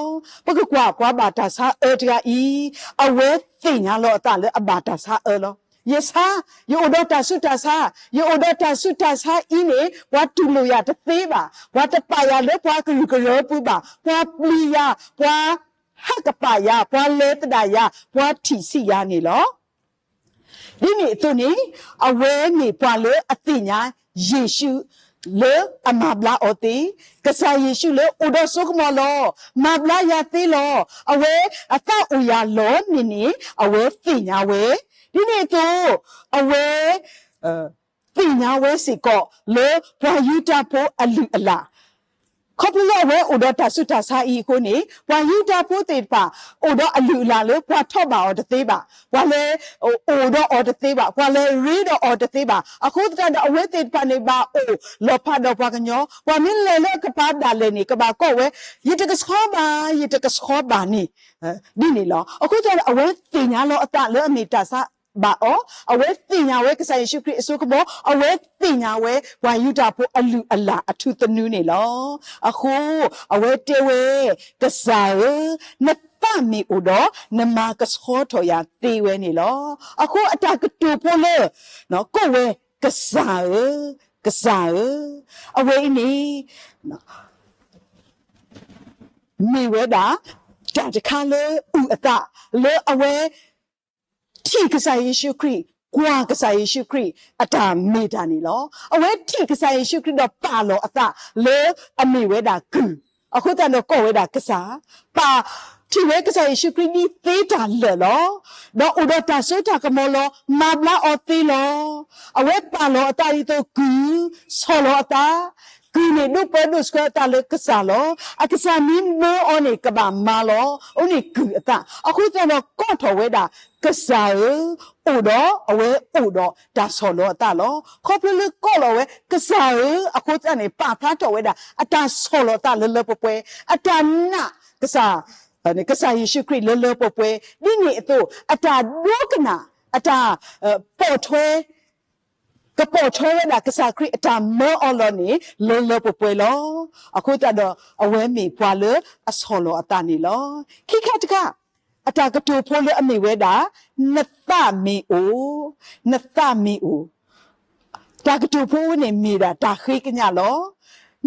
ပကကွၢ်ပှၤဘၣ်တၢ်ဆါအၢတဂၤအံၤ, အဝဲသ့ၣ်ညါလီၤအသးလၢအဘၣ်တၢ်ဆါအၢလီၤ. ယဆါ, ယအိၣ်ဒီးတၢ်ဆူးတၢ်ဆါ, ယအိၣ်ဒီးတၢ်ဆူးတၢ်ဆါအံၤန့ၣ် ပှၤတူၢ်လိာ်ယၤတသ့ဘၣ်, ပှၤတပာ်ယၤလၢပှၤကရူၢ်ကရၢပူၤဘၣ်, ပှၤပျံၤယၤ, ပှၤဟးကပာ်ယၤ, ပှၤလဲၤသဒၣ်ယၤ, ပှၤထံၣ်ဆံးယၤန့ၣ်လီၤ. ဒ်န့ၣ်အသိးန့ၣ် အဝဲမ့ၢ်ပှၤလၢအသ့ၣ်ညါယ့ၣ်ၡူး လၢအမၤဘျါအီၤသ့, ကစၢ်ယ့ၣ်ၡူးလၢအိၣ်ဒီးစိကမီၤလီၤ, မၤဘျါယၤသ့လီၤ, အဝဲအသးအိၣ်ယၤလီၤန့ၣ်န့ၣ် အဝဲသ့ၣ်ညါဝဲ. ဒ်န့ၣ်အသိး အဝဲ သ့ၣ်ညါဝဲစ့ၢ်ကီးလၢပှၤယူဒၤဖိအလုၢ်အလၢ် ခီဖျိလၢအဝဲအိၣ်ဒီးတၢ်ဆူးတၢ်ဆါအံၤအဃိန့ၣ် ပှၤယူဒၤဖိသ့ၣ်တဖၣ် အိၣ်ဒီးအလုၢ်အလၢ်လၢပှၤထီၣ်ဘၣ်အီၤတသ့ဘၣ်, ပှၤလဲၤအိၣ်ဒီးအီၤတသ့ဘၣ်, ပှၤလဲၤရ့ဒီးအီၤတသ့ဘၣ်. အဃိသတးဒီး အဝဲသ့ၣ်တဖၣ်န့ၣ် ဘၣ်အိၣ်လီၤဖးဒီးပှၤကညီ, ပှၤမ့ၢ်လဲၤလၢအကပၤဒၣ်လဲာ်န့ၣ် ကဘၣ်ကိးဝဲ, ယတကဆှီဘၣ်, ယတကဆှီဘၣ်န့ၣ် ဒ်န့ၣ်လီၤ. အဃိသတးဒီး အဝဲသ့ၣ်ညါလီၤအသးလၢအမ့ၢ်တၢ်ဆါဘၣ်အီၤ, အဝဲသ့ၣ်ညါဝဲကစၢ်ယ့ၣ်ၡူးခရံာ်အစိကမီၤ, အဝဲသ့ၣ်ညါဝဲပှၤယူဒၤဖိအလုၢ်အလၢ်အထူသနူန့ၣ်လီၤ. အဃိ အဝဲတဲဝဲ, ကစၢ်ဧၢ, နသးမ့ၢ်အိၣ်ဒီး နမၤကဆှီထီၣ်ယၤသ့ဝဲန့ၣ်လီၤ. အဃိအတၢ်ကတိၤဖိလၢ ကိးဝဲ, ကစၢ်ဧၢ, ကစၢ်ဧၢ, အဝဲအံၤန့ၣ် မ့ၢ်ဝဲဒၣ် တၢ်တခါလၢအုၣ်အသး လၢအဝဲ ထံၣ်ကစၢ်ယ့ၣ်ၡူးခရံာ်, ကွၢ်ကစၢ်ယ့ၣ်ၡူးခရံာ်အတၢ်မ့ၢ်တၢ်န့ၣ်လီၤ. အဝဲထံၣ်ကစၢ်ယ့ၣ်ၡူးခရံာ်ဒီးပာ်လီၤအသးလၢအမ့ၢ်ဝဲဒၣ်ကုၢ်, အဃိသတးဒီးကိးဝဲဒၣ်ကစၢ်, ပာ်ထံၣ်ဝဲကစၢ်ယ့ၣ်ၡူးခရံာ်ဒ်သ့တၢ်လၢာ်လီၤ. ဒီးအိၣ်ဒီးတၢ်စိတၢ်ကမီၤလီၤ, မၤဘျါအီၤသ့လီၤ. အဝဲပာ်လီၤအသးဒ်သိးကုၢ်, ဆီၣ်လီၤအသး ကုၢ်န့ၣ်ဒိးပၢဒိးဆှၢအသးလၢကစၢ်လီၤ. အကစၢ်မ့ၢ်မၢအီၤန့ၣ် ကဘၣ်မၤလီၤ. အဝဲန့ၣ်ကုၢ်အသး. အဃိသတးဒီးကိးထီၣ်ဝဲဒၣ် ကစၢ်ဧၢ, အိၣ်ဒီးအဝဲအိၣ်ဒီးတၢ်ဆီၣ်လီၤအသးလီၤ. ခီဖျိလၢကိးလီၤဝဲ ကစၢ်ဧၢ, အဃိသတးန့ၣ် ပာ်ဖျါထီၣ်ဝဲဒၣ် အတၢ်ဆီၣ်လီၤအသးလၢလၢပှဲၤပှဲၤ, အတၢ်နာ်ကစၢ် ကစၢ်ယ့ၣ်ၡူးခရံာ်လၢလၢပှဲၤပှဲၤ, ဒ်န့ၣ်အသိး အတၢ်ဒိကနၣ်, အတၢ် ပိာ်ထွဲ ကပိာ်ထွဲဝဲဒၣ်ကစၢ်ခရံာ်အတၢ်မၢအီၤလီၤန့ၣ် လၢလၢပှဲၤပှဲၤလီၤ. အဃိသတးဒီး အဝဲမ့ၢ်ပှၤလၢအဆီၣ်လီၤအသးန့ၣ်လီၤ. ခံခါတခါ, အတၢ်ကတိၤဖိလၢအမ့ၢ်ဝဲဒၣ် နသးမ့ၢ်အိၣ်, နသးမ့ၢ်အိၣ် တၢ်ကတိၤဖိဝဲန့ၣ်မ့ၢ်ဒၣ်တၢ်ဃ့ကညးလီၤ.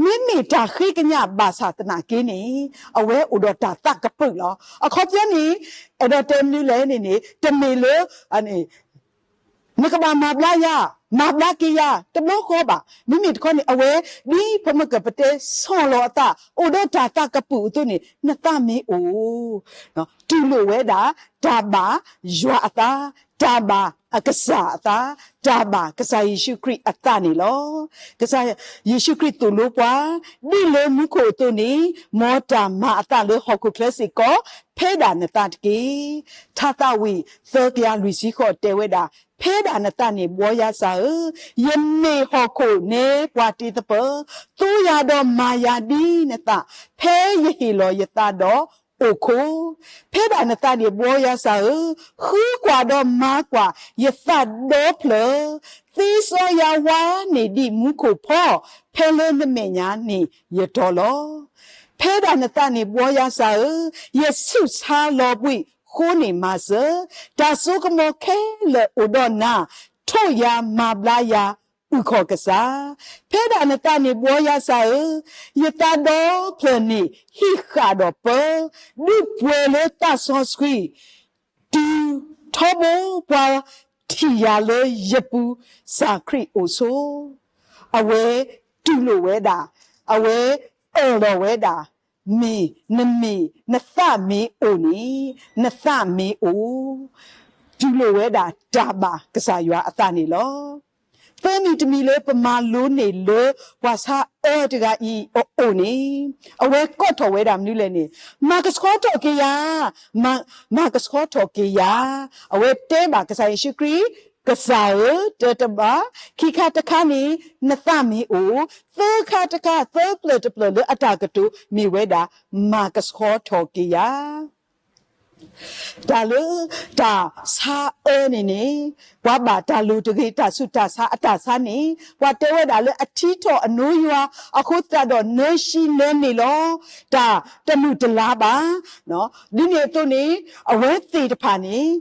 မ့မ့ၢ်တၢ်ဃ့ကညးဘၣ်ဆၣ်သနာ်က့န့ၣ် အဝဲအိၣ်ဒီးတၢ်သးကပုာ်လီၤ. အခီပညီန့ၣ် အဲၣ်ဒိးတဲမနုၤလဲၣ်န့ၣ်န့ၣ် တမ့ၢ်လၢ နကဘၣ်မၤဘျါယၤ, မၤဘျါက့ၤယၤ တဘျီဃီဘၣ်. မ့မ့ၢ်တခီန့ၣ် အဝဲ ဒ်ပမ့ၢ်ကပတဲဆီၣ်လီၤအသး အိၣ်ဒီးတၢ်သးကပုာ်အသိးန့ၣ် နသးမ့ၢ်အိၣ် တူၢ်လိာ်ဝဲဒၣ် တၢ်ဘၣ်ယွၤအသး, တၢ်ဘၣ်အကစၢ်အသး, တၢ်ဘၣ်ကစၢ်ယ့ၣ်ၡူးခရံာ်အသးန့ၣ်လီၤ. ကစၢ်ယ့ၣ်ၡူးခရံာ်သိၣ်လိပှၤ ဒ်လၢမူခိၣ်အသိးန့ၣ် မ်တၢ်မၤအသးလၢဟီၣ်ခိၣ်ချၢစ့ၢ်ကီး ဖဲဒၣ်နသးတက့ၢ်. ထါသးဝံၣ် သၢကယၤလွံၢ်ဆံဃိး တဲဝဲဒၣ်, ဖဲဒၣ်နသးန့ၣ် ဘှီယါစၢ်ဧၢ, ယမ့ၢ်ဟီၣ်ခိၣ်နဲပှၤတ့သပၢၤ, သိယၤဒီးမၤယၤဒ်နသး, ဖဲယဟ့ၣ်လီၤယသးဒီးအိၣ်ခိၣ် ဖဲဒၣ်နသးန့ၣ် ဘှီယါစၢ်ဧၢ, ဃုကွၢ်ဒီးမၤကွၢ် ယသးဒီဖျၢၣ်, သ့စီယၤဝါန့ၣ်ဒံးမူခိၣ်ဖီ, ဖဲလၢနမဲာ်ညါန့ၣ်ယတီၤလီၤ. ဖဲဒၣ်နသးန့ၣ် ဘှီယါစၢ်ဧၢ, ယဆူးဆါလီၤဘှံးဃိန့ၣ်မၤစၢၤ, တၢ်စိကမီၤခဲလၢာ်အိၣ်ဒီးနၤ, ထိးယၤမၤဘျါယၤ အုၣ်ခီၣ်ကစၢ်. ဖဲဒၣ်နသးန့ၣ် ဘှီယါစၢ်ဧၢ, ယသးဒီဖျၢၣ်န့ၣ်ဟံးဃာ်ဒီးပၢ, ဒုးပှဲၤလၢသးစီဆှံ, တုၤထီဘိပှၤထံၣ်ယၤလၢယပူၤ စၢ်ခရံာ်အိၣ်ဆိ. အဝဲတူၢ်လိာ်ဝဲဒၣ်, အဝဲအၢၣ်လီၤဝဲဒၣ်, မ့ၢ်နမ့ၢ် နသးမ့ၢ်အိၣ်န့ၣ်, နသးမ့ၢ်အိၣ်, တူၢ်လိာ်ဝဲဒၣ်တၢ်ဘၣ်ကစၢ်ယွၤအသးန့ၣ်လီၤ. သၢမံၤတမံၤလၢပမၤလိန့ၢ်လၢပှၤဆါအၢတဂၤအံၤအအိၣ်န့ၣ်, အဝဲကိးထီၣ်ဝဲဒၣ်မနုၤလဲၣ်န့ၣ်, မၤကဆှီထီၣ်က့ၤယၤ, မၤကဆှီထီၣ်က့ၤယၤ, အဝဲတဲဘၣ်ကစၢ်ယ့ၣ်ၡူးခရံာ်, ကစၢ်ဧၢ, တၢတဘၣ်, ခံခါတခါန့ၣ် နသးမ့ၢ်အိၣ်, သၢခါတခါ သၢပျၢၢ်တပျၢၢ်လၢအတၢ်ကတိၤမ့ၢ်ဝဲဒၣ်, မၤကဆှီထီၣ်က့ၤယၤ တၢ်လၢတၢ်ဆါအၢန့ၣ်န့ၣ်, ပှၤဘၣ်တၢ်လိၤတဂ့ၤ တၢ်ဆူးတၢ်ဆါအတၢ်ဆါန့ၣ်, ပှၤတဲဝဲဒၣ်လၢအထံထီၣ်အနိယွၤ, အဃိသတးဒီးနၢၤၡံနၢၤန့ၢ်လီၤ, တၢ်တမုာ်တလၤဘၣ်. ဒ်န့ၣ်အသိးန့ၣ်, အဝဲသ့ၣ်တဖၣ်န့ၣ်,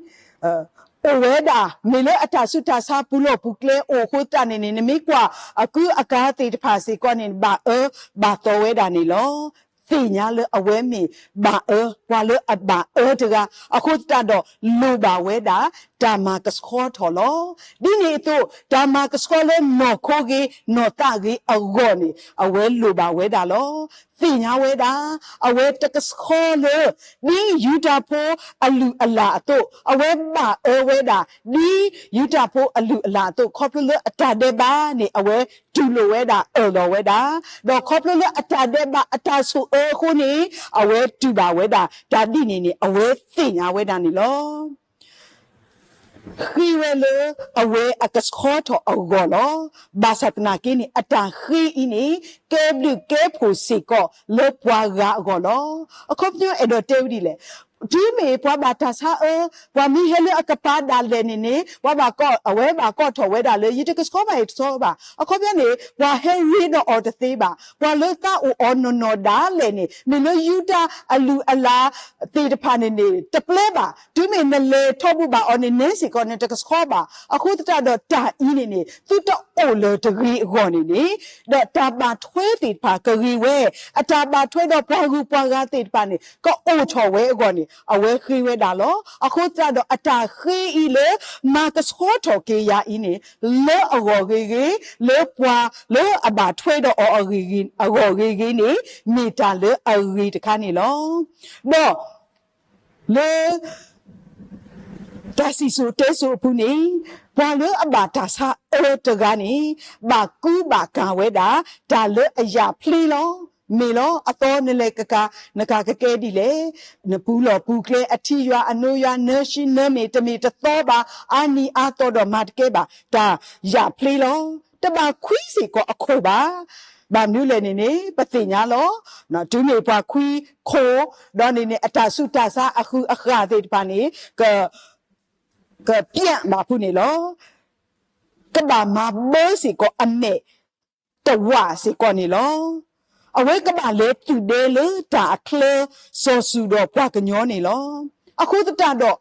အိၣ်ဝဲဒၣ် မ့ၢ်လၢအတၢ်ဆူးတၢ်ဆါပူၤလီၢ်ပူၤကျဲအိၣ်အဃိသတးန့ၣ်န့ၣ် နမ့ၢ်ကွၢ်အကူအကၤသ့ၣ်တဖၣ်စ့ၢ်ကီးန့ၣ် ဘၣ်အၢဘၣ်သီဝဲဒၣ်န့ၣ်လီၤ. သ့ၣ်ညါလၢအဝဲမ့ၢ်ဘၣ်အၢ ပှၤလၢအဘၣ်အၢတဂၤ အဃိသတးဒီးလိၣ်ဘၣ်ဝဲဒၣ် တၢ်မၤကဆှီထီၣ်လီၤ. ဒ်န့ၣ်အသိး တၢ်မၤကဆှီလၢနီၢ်ခိဂ့ၤ နီၢ်သးဂ့ၤအဂီၢ်န့ၣ် အဝဲလိၣ်ဘၣ်ဝဲဒၣ်လီၤ. သ့ၣ်ညါဝဲဒၣ် အဝဲတကဆှီလၢ ဒ်ယူဒၤဖိအလုၢ်အလၢ်အသိး အဝဲဘၣ်အၢဝဲဒၣ် ဒ်ယူဒၤဖိအလုၢ်အလၢ်အသိး ခီဖျိလၢအတၢ်ဒဲးဘးန့ၣ် အဝဲတူၢ်လိာ်ဝဲဒၣ်အၢၣ်လီၤဝဲဒၣ်, ဒီးခီဖျိလၢအတၢ်ဒဲးဘးအတၢ်ဆိၣ်အၢအဃိန့ၣ် အဝဲတူၢ်ဘၣ်ဝဲဒၣ် တၢ်ဒ်န့ၣ်န့ၣ် အဝဲသ့ၣ်ညါဝဲဒၣ်န့ၣ်လီၤ. ဃ့ဝဲလၢအဝဲအကဆှီထီၣ်အဂီၢ်လီၤ. ဘၣ်ဆၣ်သနာ်က့န့ၣ် အတၢ်ဃ့အံၤန့ၣ် ကဲဘျုးကဲဖှိၣ်စ့ၢ်ကီးလၢပှၤဂၤအဂီၢ်လီၤ. အခီပညီအဲၣ်ဒိးတဲဝဲဒ်လဲၣ်, တုၤမ့ၢ်ပှၤဘၣ်တၢ်ဆါအၢ, ပှၤမ့ၢ်ဟဲလၢအကပၤဒၣ်လဲာ်န့ၣ်န့ၣ် ပှၤဘၣ်ကိး, အဝဲဘၣ်ကိးထီၣ်ဝဲဒၣ်လၢ ယတကဆှီဘၣ် ယတဆှီဘၣ်. အခီပညီန့ၣ် ပှၤဟဲရ့ဒီးအီၤတသ့ဘၣ်. ပှၤလၢသးအိၣ်အီၤနီၢ်နီၢ်ဒၣ်လဲာ်န့ၣ် မ့ၢ်လၢယူဒၤအလုၢ်အလၢ်သ့ၣ်တဖၣ်န့ၣ်န့ၣ် တပျဲဘၣ်. တုၤမ့ၢ်နလဲၤထီၣ်ဘူၣ်ဘၣ်အီၤန့ၣ် နဲစ့ၢ်ကီးနတကဆှီဘၣ်. အဃိသတးဒီးတၢ်အံၤန့ၣ်န့ၣ် သုတအိၣ်လၢၤတဂ့ၤအဂီၢ်န့ၣ်န့ၣ်, ဒီးတၢ်ဘၣ်ထွဲသ့ၣ်တဖၣ်ကဂ့ၤဝဲ, အတၢ်ဘၣ်ထွဲဒီးပှၤဂုၤပှၤဂၤသ့ၣ်တဖၣ်န့ၣ် ကအိၣ်ထီၣ်ဝဲအဂီၢ်န့ၣ် အဝဲဃ့ဝဲဒၣ်လီၤ. အဃိသတးဒီးအတၢ်ဃ့အံၤလၢ မၤကဆှီထီၣ်က့ၤယၤအံၤန့ၣ် လၢအဂီၢ်ဂ့ၤဂ့ၤ, လၢပှၤလၢအဘၣ်ထွဲဒီးအီၤအဂီၢ်ဂ့ၤဂ့ၤန့ၣ် မ့ၢ်တၢ်လၢအဂ့ၤတခါန့ၣ်လီၤ. ဒီး လၢ တၢ်စံၣ်စိၤတဲစိၤအပူၤန့ၣ် ပှၤလၢအဘၣ်တၢ်ဆါအၢတဂၤန့ၣ် ဘၣ်ကူဘၣ်ကၤဝဲဒၣ် တၢ်လၢအယၣ်ဖျ့လီၤ. မ့ၢ်လီၤ အသီနလဲၤကကၤ နကၤကကဲဒ်လဲၣ်, နပူၤလီၢ်ပူၤကျဲ အထံယွၤအနိယွၤ နၢၤဆံနၢၤမ့ၢ်တမ့ၢ်တသီဘၣ်, အါနံၤအါသီဒီးမၤတကဲဘၣ် တၢ်ယၣ်ဖျ့လီၤ. တဘၣ်ခွံစ့ၢ်ကီးအခိၣ်ဘၣ်. ဘၣ်မနုၤလဲၣ်န့ၣ်န့ၣ် ပသ့ၣ်ညါလီၤ. တုၤမ့ၢ်ပှၤခွံခိၣ် ဒီးန့ၣ်န့ၣ် အတၢ်ဆူးတၢ်ဆါအဃုာ်အဃၢ်သ့ၣ်တဖၣ်န့ၣ် က ကပျဲၢ်ဘၣ်ဖုးန့ၣ်လီၤ. ကဘၣ်မၤဘၢစ့ၢ်ကီးအမဲာ်တဝာ်စ့ၢ်ကီးန့ၣ်လီၤ. အဝဲကဘၣ်လဲၤသူၣ်ဒဲလၢတၢ်အချၢ စီၤစုၤဒီးပှၤကညီန့ၣ်လီၤ. အဃိသတးဒီး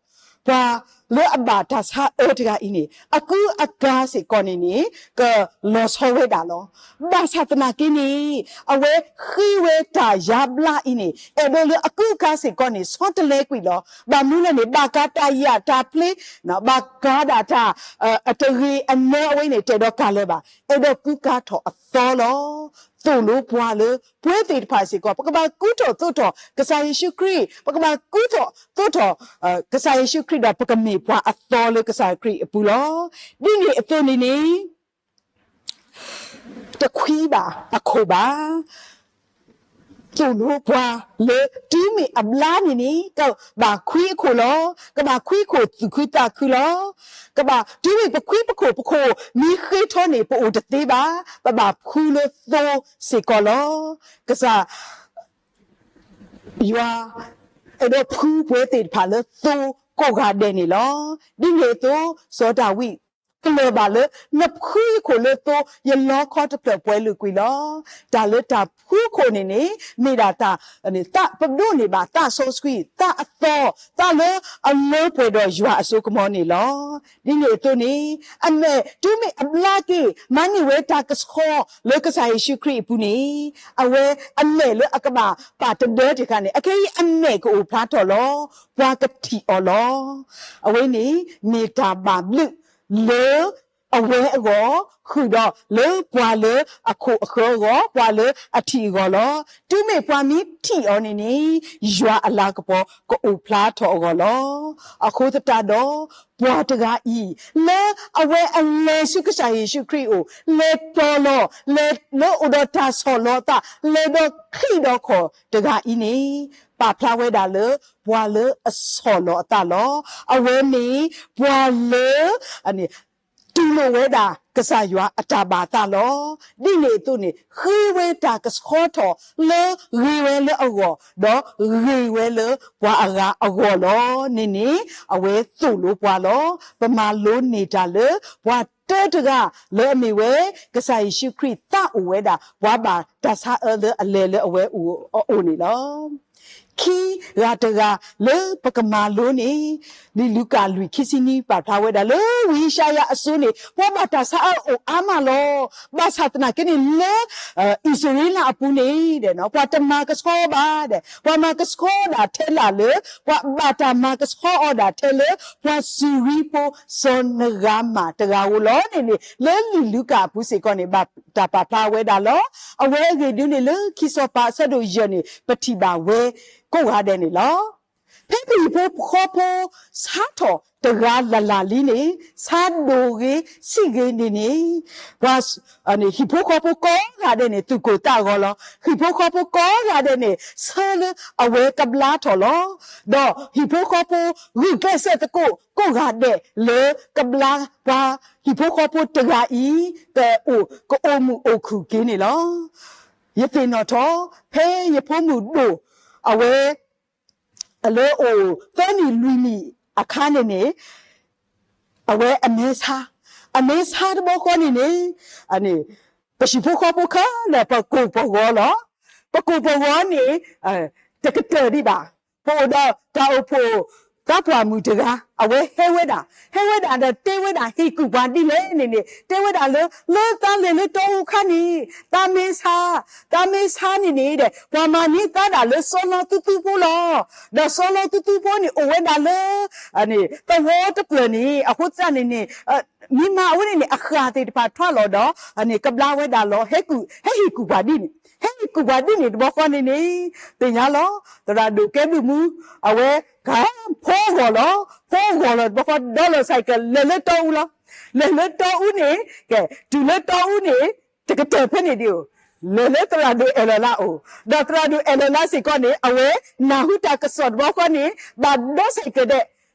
ပှၤလၢအဘၣ်တၢ်ဆါအၢတဂၤအံၤန့ၣ် အကူအကၤစ့ၢ်ကီးန့ၣ်န့ၣ် ကလီၤဆီဝဲဒၣ်လီၤ. ဘၣ်ဆၣ်သနာ်က့န့ၣ် အဝဲဃ့ဝဲတၢ်ယါဘျါအံၤန့ၣ် အဲၣ်ဒိးလၢအကူအကၤစ့ၢ်ကီးန့ၣ် ဆီတလဲကွံာ်လီၤ. ဘၣ်မနုၤလဲၣ်န့ၣ် ဘၣ်ကၤတၢ်ယၣ်တၢ်ဖျ့ ဘၣ်ကၤဒၣ်တၢ် အတဂ့ၤအနၢအဝဲန့ၣ် တအဲၣ်ဒိးကၤလၢၤဘၣ်. အဲၣ်ဒိးကူကၤထီၣ်အသီလီၤ. သိၣ်လိပှၤလၢ ပဝဲသ့ၣ်တဖၣ်စ့ၢ်ကီး ပကဘၣ်ကူထီၣ်သိးထီၣ်ကစၢ်ယ့ၣ်ၡူးခရံာ်, ပကဘၣ်ကူထီၣ်သိးထီၣ် ကစၢ်ယ့ၣ်ၡူးခရံာ်ဒီး ပကမ့ၢ်ပှၤအသီလၢကစၢ်ခရံာ်အပူၤလီၤ. ဒ်န့ၣ်အသိးန့ၣ်န့ၣ် တခွံဘၣ်အခိၣ်ဘၣ်. သိၣ်လိပှၤလၢတုၤမ့ၢ်အဘျါန့ၣ်န့ၣ် ကဘၣ်ခွံအခိၣ်လီၤ. ကဘၣ်ခွံခိၣ်သူၣ်ခုသးခုလီၤ. ကဘၣ်တုၤမ့ၢ်ပခွံပခိၣ် ပခိၣ်မ့ၢ်ဃ့ထီန့ၣ် ပအိၣ်တသ့ဘၣ်. ပဘၣ်ဖှူလၢသိစ့ၢ်ကီးလီၤ. ကစၢ် ယွၤ အဲၣ်ဒိးဖှူပဝဲသ့ၣ်တဖၣ်လၢသိကိးဂၤဒဲးန့ၣ်လီၤ. ဒ်န့ၣ်အသိး စီၤဒၤဝံး ကလၢၢ်ဘၣ်လၢ နဖှူယခိၣ်လၢသိ ယလီခီတဖျၢၣ်ပှဲၤလုာ်ကွံာ်လီၤ. တၢ်လၢတၢ်ဖှူခိၣ်န့ၣ်န့ၣ် မ့ၢ်ဒၣ်တၢ် ပဒိးန့ၢ်ဘၣ်သးစီဆှံ သးအသီ သးလၢအလၢပှဲၤဒီးယွၤအစိကမီၤန့ၣ်လီၤ. ဒ်န့ၣ်အသိးန့ၣ် အမဲာ်တုၤမ့ၢ်အဘျါက့ၤ မၤန့ၢ်ဝဲတၢ်ကဆှီလၢကစၢ်ယ့ၣ်ၡူးခရံာ်အပူၤန့ၣ် အဝဲအမဲာ်လၢအကဘၣ်ပာ်တဒၢတခါန့ၣ် အခဲအံၤအမဲာ်ကအိၣ်ဖျါထီၣ်လီၤ. ပှၤကထံၣ်အီၤလီၤ. အဝဲန့ၣ် မ့ၢ်တၢ်ဘၣ်ဘျုးလၢအဝဲအဂီၢ် ဃုာ်ဒီးလၢပှၤလၢအခိၣ်အဃၢၤအဂီၢ် ပှၤလၢအထံၣ်အဂီၢ်လီၤ. တုၤမ့ၢ်ပှၤမ့ၢ်ထံၣ်အီၤန့ၣ်န့ၣ် ယွၤအလၤကပီၤကအိၣ်ဖျါထီၣ်အဂီၢ်လီၤ. အဃိသတးဒီး ပှၤတဂၤအံၤ လၢအဝဲအလဲၤဆူကစၢ်ယ့ၣ်ၡူးခရံာ်အအိၣ် လဲၤတီၤလီၤ လဲၤလၢအိၣ်ဒီးတၢ်ဆီၣ်လီၤအသး လဲၤဒီးချံးဒီးခီၣ်တဂၤအံၤန့ၣ် ပာ်ဖျါဝဲဒၣ်လၢ ပှၤလၢအဆီၣ်လီၤအသးလီၤ. အဝဲမ့ၢ်ပှၤလၢ တူၢ်လိာ်ဝဲဒၣ်ကစၢ်ယွၤအတၢ်ဘၣ်သးလီၤ. ဒ်န့ၣ်အသိးန့ၣ် ဃ့ဝဲတၢ်ကဆှီထီၣ်လၢဂ့ၤဝဲလၢအဂီၢ် ဒီးဂ့ၤဝဲလၢပှၤအဂၤအဂီၢ်လီၤန့ၣ်န့ၣ် အဝဲသိၣ်လိပှၤလီၤ. ပမၤလိန့ၢ်တၢ်လၢ ပှၤတၢတဂၤလၢအမ့ၢ်ဝဲ ကစၢ်ယ့ၣ်ၡူးခရံာ်သးအိၣ်ဝဲဒၣ် ပှၤဘၣ်တၢ်ဆါအၢလၢအလဲၤလၢအဝဲအအိၣ်န့ၣ်လီၤ. ခံဂၤတဂၤလၢပကမၤလိန့ၣ်, လံာ်လူၤကၣ်လွံၢ်ခံဆံနွံပာ်ဖျါဝဲဒၣ်လၢဝံယၡါယၤအစိၤန့ၣ် ပှၤဘၣ်တၢ်ဆါအၢအိၣ်အါမးလီၤ. ဘၣ်ဆၣ်သနာ်က့န့ၣ်လၢ အံၣ်စရ့လးအပူၤန့ၣ်ဒီး ပှၤတမၤကဆှီဘၣ်ဒီး ပှၤမၤကဆှီဒၣ်ထဲလၢ်လၢ ပှၤဘၣ်တၢ်မၤကဆှီအီၤဒၣ်ထဲလၢ ပှၤစူၤရံဖိစီၤနဂၤမၣ်တဂၤဧိၤလီၤန့ၣ်န့ၣ် လၢလံာ်လူၤကၣ်အပူၤစ့ၢ်ကီးန့ၣ် ဘၣ်တၢ်ပာ်ဖျါဝဲဒၣ်လီၤ. အဝဲအဂ့ၢ်ဒ်န့ၣ် လၢခံစီၤပၤအဆၢဒိၣ်ယဲၢ်န့ၣ် ပထံၣ်ဘၣ်ဝဲကိးဂၤဒဲးန့ၣ်လီၤ. ဖဲပဟံၣ်ဖိဃီဖိဆါထီၣ်တဂၤလၢ်လၢ်လံန့ၣ် ဆါဒိၣ်ဂ့ၤဆံးဂ့ၤန့ၣ်န့ၣ် ပှၤ ဟံၣ်ဖိဃီဖိကိးဂၤဒဲးန့ၣ် သူၣ်ကိၢ်သးဂီၤလီၤ. ဟံၣ်ဖိဃီဖိကိးဂၤဒဲးန့ၣ် ဆၢလၢအဝဲကဘျါထီၣ်လီၤ. ဒီးဟံၣ်ဖိဃီဖိဂုာ်ကျဲးစၢးသကိး ကိးဂၤဒဲးလၢကဘျါပှၤဟံၣ်ဖိဃီဖိတဂၤအံၤ ကအိၣ် ကအိၣ်မုာ်အိၣ်ခုၣ်က့ၤန့ၣ်လီၤ. ယသ့ၣ်နီၣ်ထီၣ် ဖဲယဖိမုၣ်ဒိၣ် အဝဲ လၢအိၣ်သၢနံၣ်လွံၢ်နံၣ်အခါန့ၣ်န့ၣ် အဝဲအမဲဆါ, အမဲဆါတဘျီဃီန့ၣ်န့ၣ် ပဟံၣ်ဖိဃီဖိခဲလၢာ် ပကိၢ်ပဂီၤလီၤ. ပကိၢ်ပဂီၤန့ၣ် တကတၢၢ်ဒံးဘၣ်. ပအိၣ်ဒီးတၢ်အိၣ်ဖှိၣ်သးပှၢ်မုၣ်တဂၤ အဝဲဟဲဝဲဒၣ်, ဟဲဝဲဒၣ်ဒီးတဲဝဲဒၣ် ဟ့ၣ်ကူၣ်ပှၤဒ်လဲၣ်န့ၣ်န့ၣ် တဲဝဲဒၣ်လၢ လၢသးလဲၤလၢတီအူခါန့ၣ် သးမဲဆါ, သးမဲဆါန့ၣ်န့ၣ်ဒီး ပှၤမၤန့ၢ်သးဒၣ်လၢစီၤလီသူသူဖိလီၤ. ဒီးစီၤလီသူသူဖိန့ၣ် အိၣ်ဝဲဒၣ်လၢ သဝီတဖျၢၣ်န့ၣ် အဃိသတးန့ၣ်န့ၣ် မ့ၢ်မၤအဝဲန့ၣ်န့ၣ် အဃၢ်သ့ၣ်တဖၣ်ထွါလီၤဒီး ကဘျါဝဲဒၣ်လီၤ. ဟဲကူၣ် ဟဲဟ့ၣ်ကူၣ်ပှၤဒ်န့ၣ်, ဟဲဟ့ၣ်ကူၣ်ပှၤဒ်န့ၣ်တဘျီဃီန့ၣ်န့ၣ် သ့ၣ်ညါလီၤ. သရၣ်ဒိၣ်ကဲဘျုးမူ အဝဲ ကဖိဂီၤလီၤ, ဖိဂီၤလီၤတဘျီဃီ ဒီးလီၤ cycle လဲၤလၢတီအူလီၤ. လဲၤလၢတီအူန့ၣ် ကဲ တုၤလၢတီအူန့ၣ် တကတၢၢ်ဖဲန့ၣ်ဒံးဧိၤ, လဲၤလၢသရၣ်ဒိၣ်အဲၣ်လီၤလါအိၣ်, ဒီးသရၣ်ဒိၣ်အဲၣ်လီၤလါစ့ၢ်ကီးန့ၣ် အဝဲနၢ်ဟူတၢ်ကစီၣ်တဘျီဃီန့ၣ် ဘၣ်ဒီး cycle ဒဲး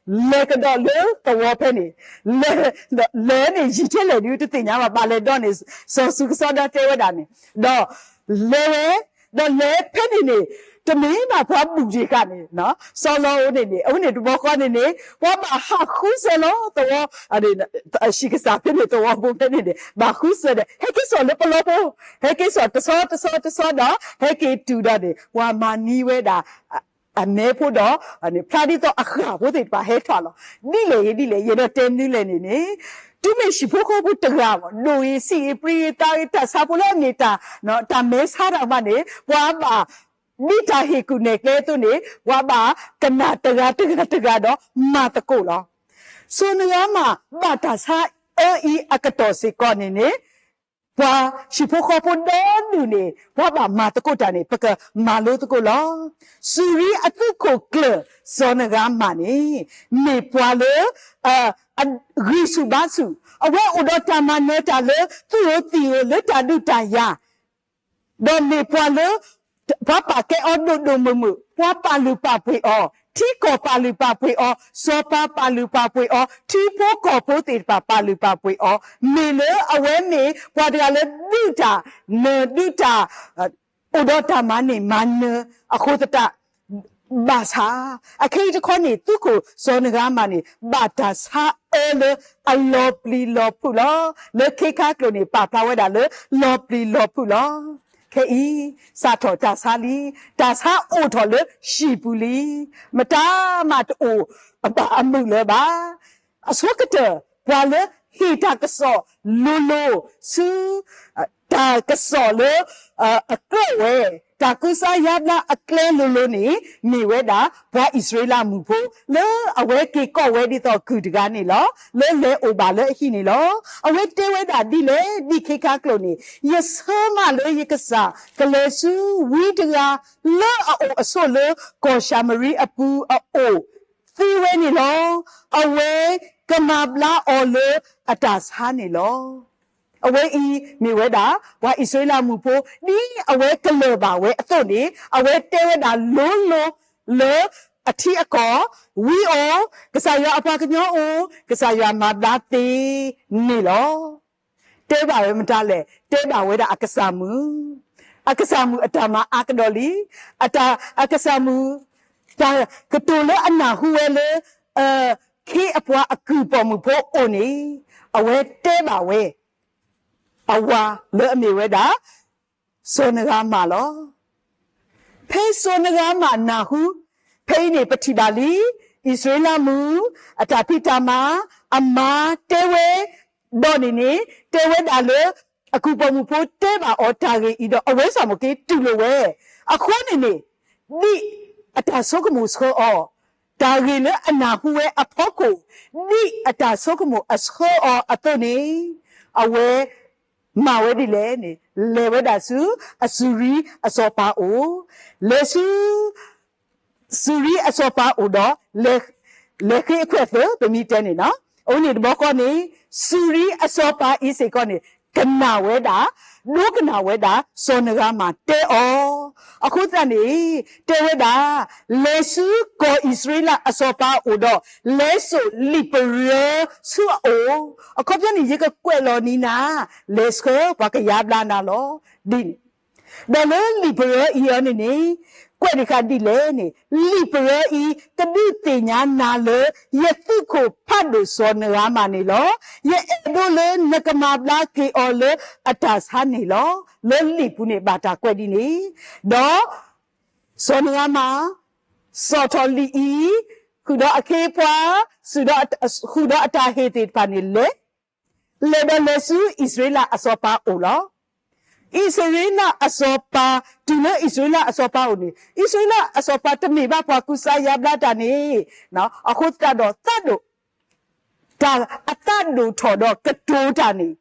လဲၤကဒီးလၢသဝီဖဲန့ၣ်, လဲၤ လဲၤန့ၣ်ယံာ်ထဲလဲၣ်ဒုးတသ့ၣ်ညါဘၣ်, ဘၣ်လဲၤဒီးန့ၣ် စီၤစုကစီဒီတဲဝဲဒၣ်န့ၣ်, ဒီးလဲၤဝဲ ဒီးလဲၤဖဲန့ၣ်န့ၣ် တမ့ၢ်ဘၣ်ပှၤဘူၣ်တ့ၢ်ဃာ်န့ၣ် စီၤလီအိၣ်န့ၣ်န့ၣ် အဝဲန့ၣ်တဘျီဃီန့ၣ်န့ၣ် ပှၤဘၣ်ဟးဃုစၢၤလီၤသဝီ ဟံၣ်ကစၢ်ဖဲန့ၣ် သဝီဖိဖဲန့ၣ်န့ၣ် ဘၣ်ဃုစၢၤဒီး ဟဲက့ၤစိာ်လၢပလီဖိ, ဟဲက့ၤစိာ်တဆီတဆီတဆီဒီး ဟဲက့ၤတုၤဒီးန့ၣ် ပှၤမၤန့ၢ်ဝဲဒၣ် အမဲဖိဒီး ဖျါဒ်သိးအဃၢ်ဖိသ့ၣ်တဖၣ်ဟဲထီၣ်လီၤ. ဒ်လဲၣ်ဂ့ၤဒ်လဲၣ် ယအဲၣ်ဒိးတဲမနုၤလဲၣ်န့ၣ်န့ၣ် တုၤမ့ၢ်ဟံၣ်ဖိဃီဖိတဂၤ ဒိၣ်ဂ့ၤဆံးဂ့ၤ ပြံဂ့ၤသးဂ့ၤ တၢ်ဆါဖိလၢအမ့ၢ်တၢ် တၢ်မဲဆါတၢ်မးန့ၣ် ပှၤဘၣ် ဒ်တၢ်ဟ့ၣ်ကူၣ်နဲၣ်ကျဲအသိးန့ၣ် ပှၤဘၣ်ကနၣ်တဂၤတဂၤတဂၤဒီးမၤသကိးလီၤ. စီၤနဂၤမၣ်ဘၣ်တၢ်ဆါအၢအံၤအကတီၢ်စ့ၢ်ကီးန့ၣ်န့ၣ် ပှၤဟံၣ်ဖိဃီဖိဒီဒူၣ်န့ၣ် ပှၤဘၣ်မၤသကိးတၢ်န့ၣ် ပကမၤလိသကိးလီၤ. စူၤရံအသုးခိၣ်ကျၢၢ် စီၤနဂၤမၣ်န့ၣ် မ့ၢ်ပှၤလၢ ဂံၢ်ဆူၣ်ဘါဆူၣ်, အဝဲအိၣ်ဒီးတၢ်မၤနၢၤတၢ်လၢသူၣ်ဧိၤသးဧိၤလၢတၢ်ဒုးတၢ်ယၤ ဒီးမ့ၢ်ပှၤလၢ ပှၤပာ်ကဲအီၤဒိၣ်ဒိၣ်မုၢ်မုၢ်, ပှၤပာ်လုၢ်ပာ်ပှ့ၤအီၤ, ထံကီၢ်ပာ်လုၢ်ပာ်ပှ့ၤအီၤ, စီၤပၤပာ်လုၢ်ပာ်ပှ့ၤအီၤ, ထံဖိကီၢ်ဖိသ့ၣ်တဖၣ်ပာ်လုၢ်ပာ်ပှ့ၤအီၤ, မ့ၢ်လၢအဝဲမ့ၢ်ပှၤတဂၤလၢဒုးတၢ်နၢၤဒုးတၢ် အိၣ်ဒီးတၢ်မၤန့ၢ်မၤနၢၤအဃိသတး ဘၣ်ဆၣ် အခဲအံၤတခီန့ၣ် သုးခိၣ်စီၤနဂၤမၣ်န့ၣ် ဘၣ်တၢ်ဆါအၢလၢအလီၤပျံၤလီၤဖုးလီၤ. လၢခ့ခါကျိာ်န့ၣ် ပာ်ဖျါဝဲဒၣ်လၢ လီၤပျံၤလီၤဖုးလီၤ. ခဲအံၤ စးထီၣ်တၢ်ဆါလံ, တၢ်ဆါအိၣ်ထီၣ်လၢဟံၣ်ပူၤလံ, မတၤမးတအိၣ်အဘၣ်အမုာ်လၢၤဘၣ်. အဆိကတၢၢ် ပှၤလၢဟ့ၣ်တၢ်ကစီၣ်လိၤလိၤ ဆူ တၢ်ကစီၣ်လၢ အကြၢးဝဲ တၢ်ကူစါယါဘျါအကျဲလိၤလိၤန့ၣ် မ့ၢ်ဝဲဒၣ် ပှၤအံၣ်စရ့လးမုၣ်ဖိ လၢအဝဲက့ၤကိးဝဲဒ်သိးကုၢ်တဂၤန့ၣ်လီၤ. လၢလဲၤအိၣ်ဘၣ်လၢအဟံၣ်န့ၣ်လီၤ. အဝဲတဲဝဲဒၣ်ဒ်လဲၣ် ဒ်ခ့ခါကျိာ်န့ၣ်, ယဆၢမးလၢယကစၢ်ကလဲၤဆူဝံတဂၤ လၢအအိၣ်အဆိးလၢကီၢ်ၡၤမရံအပူၤအအိၣ် သ့ဝဲန့ၣ်လီၤ. အဝဲကမၤဘျါအီၤလၢအတၢ်ဆါန့ၣ်လီၤ. အဝဲအံၤမ့ၢ်ဝဲဒၣ် ပှၤအံၣ်စရ့လးမုၣ်ဖိ ဒ်အဝဲကလၢၢ်ဘၣ်ဝဲအသိးန့ၣ် အဝဲတဲဝဲဒၣ်လိၤလိၤလၢအထံအကီၢ် ဝံအိၣ်, ကစၢ်ယွၤအပှၤကညီအိၣ်, ကစၢ်ယွၤမၤဘျါသ့န့ၣ်လီၤ. တဲဘၣ်ဝဲမတၤလဲၣ်, တဲဘၣ်ဝဲဒၣ်အကစၢ်မုၣ်, အကစၢ်မုၣ်အတၢ်မၤအါကဒီးလံ, အတၢ် အကစၢ်မုၣ် တၢ်ကတိၤလၢအနၢ်ဟူဝဲလၢ ခ့အပှၤအကုၢ်ပိာ်မုၣ်ဖိအိၣ်န့ၣ် အဝဲတဲဘၣ်ဝဲ အဝၤလၢအမ့ၢ်ဝဲဒၣ် စီၤနဂၤမၣ်လီၤ. ဖဲစီၤနဃၤမၣ်နၢ်ဟူ, ဖဲအံၤန့ၣ် ပထံၣ်ဘၣ်လံ, အံၣ်စရ့လးမုၣ် အတၢ်ဖံးတၢ်မၤ, အမါတဲဝဲ, ဒီးန့ၣ်န့ၣ် တဲဝဲဒၣ်လၢ အကူၣ်ပိာ်မုၣ်ဖိတဲဘၣ်အီၤတၢ်ဂ့ၢ်အံၤဒီး အဝဲစ့ၢ်ကီးက့ၤတူၢ်လိာ်ဝဲ, အဃိန့ၣ်န့ၣ် ဒ်အတၢ်ဆိကမိၣ်ဆှၢအီၤ, တၢ်ဂ့ၢ်လၢအနၢ်ဟူဝဲအဖီခိၣ်, ဒ်အတၢ်ဆိကမိၣ်အဆှၢအီၤအသိးန့ၣ်, အဝဲ မၤဝဲဒ်လဲၣ်န့ၣ် လဲၤဝဲဒၣ်ဆူ အစူၤရံအစီၤပၤအိၣ်, လဲၤဆူ စူၤရံအစီၤပၤအိၣ်ဒီး လဲၤဃ့အခွဲးသၢ ပမ့ၢ်တဲန့ၣ်လီၤ. အဃိန့ၣ်တဘျီဃီန့ၣ် စူၤရံအစီၤပၤအံၤစ့ၢ်ကီးန့ၣ် ကနၣ်ဝဲဒၣ်, ဒိကနၣ်ဝဲဒၣ် စီၤနဃၤမၣ်တဲအီၤ, အဃိသတးန့ၣ် တဲဝဲဒၣ်, လဲၤဆူကီၢ်အံၣ်စရ့လးအစီၤပၤအိၣ်ဒီး လဲၤစိာ်လံာ်ပရၢဆူအအိၣ်, အခီပညီန့ၣ် ယကကွဲးလီၤနံၤနၤ, လဲၤဆှၢပှၤကယါဘျါနၤလီၤ. ဒ်န့ၣ် ဒီးလၢလံာ်ပရၢအံၤအီၤန့ၣ်န့ၣ် ကွဲးဒံးဃာ်ဒ်လဲၣ်န့ၣ်, လံာ်ပရၢအံၤ ကဒုးသ့ၣ်ညါနၤလၢ ယသုးခိၣ်ဖးဒိၣ်စီၤနဃၤမၣ်န့ၣ်လီၤ. ယအဲၣ်ဒိးလၢနကမၤဘျါက့ၤအီၤလၢအတၢ်ဆါန့ၣ်လီၤ. လၢလံာ်ပူၤန့ၣ်ဘၣ်တၢ်ကွဲးဒ်န့ၣ်, ဒီး စီၤနဃၤမၣ် စိာ်ထီၣ်လံာ်အံၤ, ဃုာ်ဒီးအခ့အပှၤ, ဃုာ်ဒီးအတၢ်ဟ့ၣ်သ့ၣ်တဖၣ်န့ၣ်လဲၤ, လဲၤဒီးလဲၤဆူအံၣ်စရ့လးအစီၤပၤအိၣ်လီၤ. အံၣ်စရ့လးအစီၤပၤ, တုၤလၢအံၣ်စရ့လးအစီၤပၤအိၣ်န့ၣ် အံၣ်စရ့လးအစီၤပၤတမ့ၢ်ဘၣ်ပှၤကူစါယါဘျါတၢ်န့ၣ်, အဃိသတးဒီးသးဒိၣ်, တၢ်အသးဒိၣ်ထီၣ်ဒီးကတိၤတၢ်န့ၣ်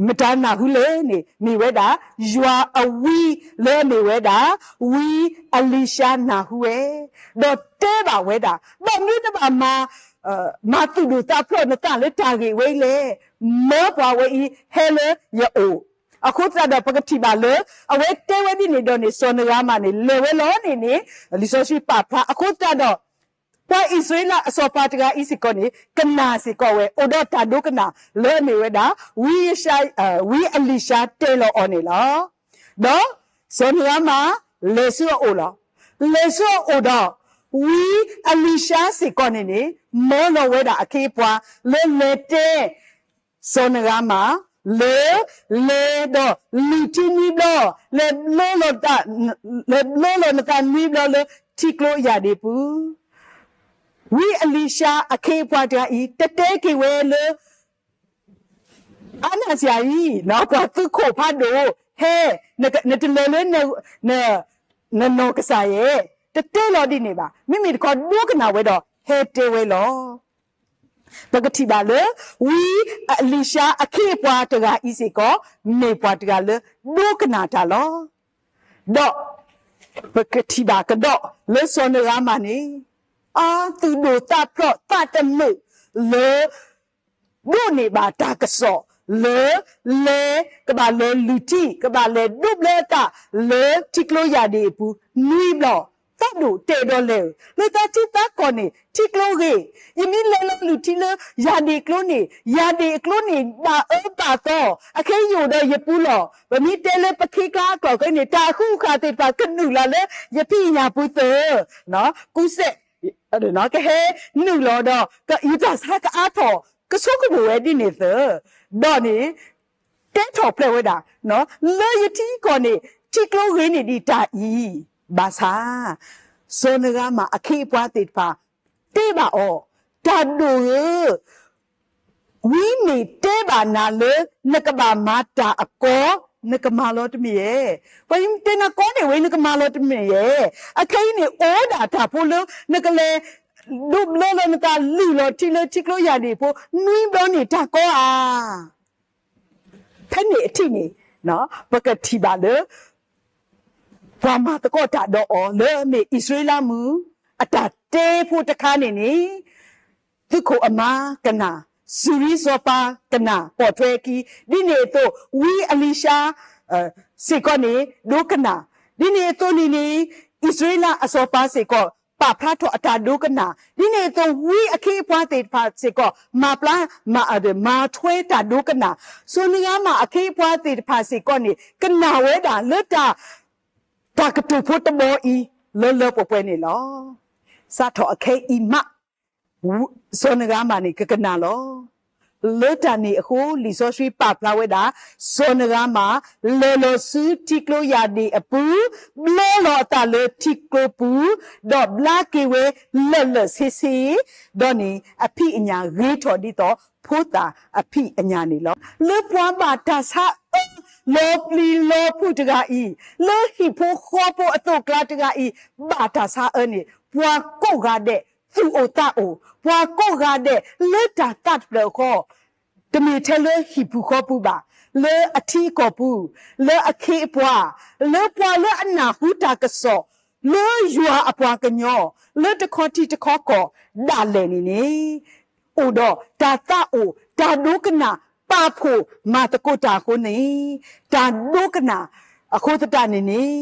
မတၤနၢ်ဟူလဲၣ်န့ၣ် မ့ၢ်ဝဲဒၣ် ယွၤအဝံလၢအမ့ၢ်ဝဲဒၣ် ဝံအလံၤၡါနၢ်ဟူဝဲ, ဒီးတဲဘၣ်ဝဲဒၣ်, ဘၣ်မနုၤတဘၣ်မၤ, မၤသူၣ်ဒိၣ်သးဖျိးနသးလၢတၢ်ဂ့ၢ်ဝဲအံၤလဲၣ်. မၢပှၤဝဲအံၤဟဲလၢယအိၣ်, အဃိသတးဒီးပကထံၣ်ဘၣ်လၢ အဝဲတဲဝဲဒ်န့ၣ်ဒီးန့ၣ် စီၤနဃၤမၣ်န့ၣ် လဲၤဝဲလီၤန့ၣ်န့ၣ် လံာ်စီဆှံပာ်ဖျါအဃိသတးဒီး ပှၤအံၣ်စရ့လးအစီၤပၤတဂၤအံၤစ့ၢ်ကီးန့ၣ် ကနၣ်စ့ၢ်ကီးဝဲ အိၣ်ဒီးတၢ်ဒိကနၣ်လၢအမ့ၢ်ဝဲဒၣ် ဝံ, ဝံအလံၤၡါတဲလီၤအီၤန့ၣ်လီၤ. ဒီးစီၤနဃၤမၣ် လဲၤဆူအအိၣ်လီၤ. လဲၤဆူအအိၣ်ဒီး ဝံအလံၤၡါစ့ၢ်ကီးန့ၣ်န့ၣ် မၢလီၤဝဲဒၣ်အခ့အပှၤ လၢလဲၤတဲ စီၤနဃၤမၣ် လၢ လဲၤဒီးလုၢ်ထံနွံဘျီ, လဲၤဘျၢလီၤ, လဲၤဘျၢလီၤနသးနွံဘျီလၢထံကျိယၢ်ဒ့ၣ်ပူၤ, ဝံအလံၤၡါအခ့အပှၤတဂၤအံၤ တတဲက့ၤဝဲလၢ အါနၢ်စယၤအံၤ ပှၤသုးခိၣ်ဖးဒိၣ် ဟဲ, နတလဲၤလၢ နနီၢ်ကစၢ်ယဲၢ်, တတဲလီၤဒ်န့ၣ်ဘၣ်. မ့မ့ၢ်တခီဒိကနၣ်ဝဲဒီး ဟဲတဲဝဲလီၤ. ပကထံၣ်ဘၣ်လၢ ဝံအလံၤၡါအခ့အပှၤတဂၤအံၤစ့ၢ်ကီး မ့ၢ်ပှၤတဂၤလၢဒိကနၣ်တၢ်လီၤ. ဒီး ပကထံၣ်ဘၣ်ကဒီးလၢစီၤနဃၤမၣ်န့ၣ် အသူၣ်ဒိၣ်သးဖျိးသးတမုာ်လၢ ဒိးန့ၢ်ဘၣ်တၢ်ကစီၣ်လၢ လဲၤ ကဘၣ်လဲၤလုၢ်ထံ ကဘၣ်လဲၤဒိးဘျၢတၢ်လၢထံကျိယၢ်ဒ့ၣ်အပူၤ နွံဘျီ, သးဒိၣ်တဲဒီးလဲၤဧၢ, လၢသးထံသးကီၢ်န့ၣ် ထံကျိဂ့ၤ, ယမ့ၢ်လဲၤလီၤလုၢ်ထံလၢယၢ်ဒ့ၣ်ကျိန့ၣ် ယၢ်ဒ့ၣ်အကျိန့ၣ် ဘၣ်အၢဘၣ်သီ, အခဲအံၤယအိၣ်ဒီးယပူၤလီၢ်, ပမ့ၢ်တဲလၢပခ့ကျါအကျိာ်ခဲအံၤန့ၣ် တၢ်အဃုခးသ့ၣ်တဖၣ်ကနုာ်လီၤလၢယဖံးယညၣ်ပူၤသၢ, ကူစဲး ကဟဲနုာ်လီၤဒီး ယတၢ်ဆါကအါထီၣ် ကဆိကမိၣ်ဝဲဒ်န့ၣ်သၢ, ဒီးန့ၣ် တဲထီၣ်ဖျဲးဝဲဒၣ် လၢယထံကီၢ်န့ၣ် ထံကျိဂ့ၤန့ၢ်ဒံးတၢ်အံၤ, ဘၣ်ဆၣ် စီၤနဃၤမၣ်အခ့အပှၤသ့ၣ်တဖၣ် တဲဘၣ်အီၤ, တၢ်ဒိၣ်ဧၢ ဝံမ့ၢ်တဲဘၣ်နၤလၢ နကဘၣ်မၤတၢ်အကီ, နကမၤလီၤတမ့ၢ်ဧါ. ပှၤတဲနၤကီန့ၣ်ဝဲ နကမၤလီၤတမ့ၢ်ဧါ. အခဲအံၤန့ၣ် အိၣ်ဒၣ်တၢ်ဖိလၢ နကလဲၤ ဒိးဘျၢလီၤနသးလုၢ်လီၤထံလၢထံကျိယၢ်ဒ့ၣ်ဖိ နွံဘျီန့ၣ်တၢ်ကီဧါ. ဖဲန့ၣ်အထံၣ်န့ၣ် ပကထံၣ်ဘၣ်လၢ ပှၤမၤသကိးတၢ်ဒီးအီၤလၢအမ့ၢ်အံၣ်စရ့လးမုၣ် အတၢ်တဲဖိတခါန့ၣ်န့ၣ် သုးခိၣ်အမါကနၣ်, စူၤရံစီၤပၤကနၣ်ပိာ်ထွဲခံ, ဒ်န့ၣ်အသိး ဝံအလံၤၡါ စ့ၢ်ကီးန့ၣ် ဒိကနၣ်, ဒ်န့ၣ်အသိးန့ၣ်န့ၣ် အံၣ်စရ့လးအစီၤပၤစ့ၢ်ကီး ပာ်ဖျါထီၣ်အတၢ်ဒိကနၣ်, ဒ်န့ၣ်အသိး ဝံအခ့အပှၤသ့ၣ်တဖၣ်စ့ၢ်ကီး မၤပျါ မၤထွဲတၢ်ဒိကနၣ်, စီၤနဃၤမၣ်အခ့အပှၤသ့ၣ်တဖၣ်စ့ၢ်ကီးန့ၣ် ကနၣ်ဝဲဒၣ်လၢတၢ် တၢ်ကတိၤဖိတဘီအံၤ လၢလၢပှဲၤပှဲၤန့ၣ်လီၤ. စးထီၣ်အခဲအံၤမး စီၤနဃၤမၣ်န့ၣ် ကကနၣ်လီၤ. လၢတၢ်န့ၣ်အဃိ လံာ်စီဆှံပာ်ဖျါဝဲဒၣ်, စီၤနရၤမၣ် လဲၤလီၤဆူထံကျိယၢ်ဒ့ၣ်အပူၤ, ဘျၢလီၤအသးလၢထံကျိပူၤ, ဒီးဘျါက့ၤဝဲလၢာ်လၢာ်ဆ့ဆ့, ဒီးန့ၣ်အဖံးအညၣ်ဂ့ၤထီၣ်ဒ်သိးဖိသၣ်အဖံးအညၣ်န့ၣ်လီၤ. လၢပှၤဘၣ်တၢ်ဆါအၢလီၤပျံၤလီၤဖုးတဂၤအံၤ, လၢဟံၣ်ဖိဃီဖိအသိးကျါတဂၤအံၤ, ဘၣ်တၢ်ဆါအၢန့ၣ် ပှၤကိးဂၤဒဲးသူၣ်အိၣ်သးအိၣ်, ပှၤကိးဂၤဒဲးလၢတၢ်သးတဖျၢၣ်အဃိ, တမ့ၢ်ထဲလၢဟံၣ်ပူၤဃီပူၤဘၣ်, လၢအထံအကီၢ်ပူၤ, လၢအခ့အပှၤ, လၢပှၤလၢအနၢ်ဟူတၢ်ကစီၣ်, လၢယွၤအပှၤကညီ, လၢတခီထံတခီကီၢ်ဒၣ်လဲာ်န့ၣ်န့ၣ် အိၣ်ဒီးတၢ်သးအိၣ်, တၢ်ဒိကနၣ်ပာ်ဖှိၣ်မၤသကိးတၢ်အဃိန့ၣ်, တၢ်ဒိကနၣ်အဃိသတးန့ၣ်န့ၣ်,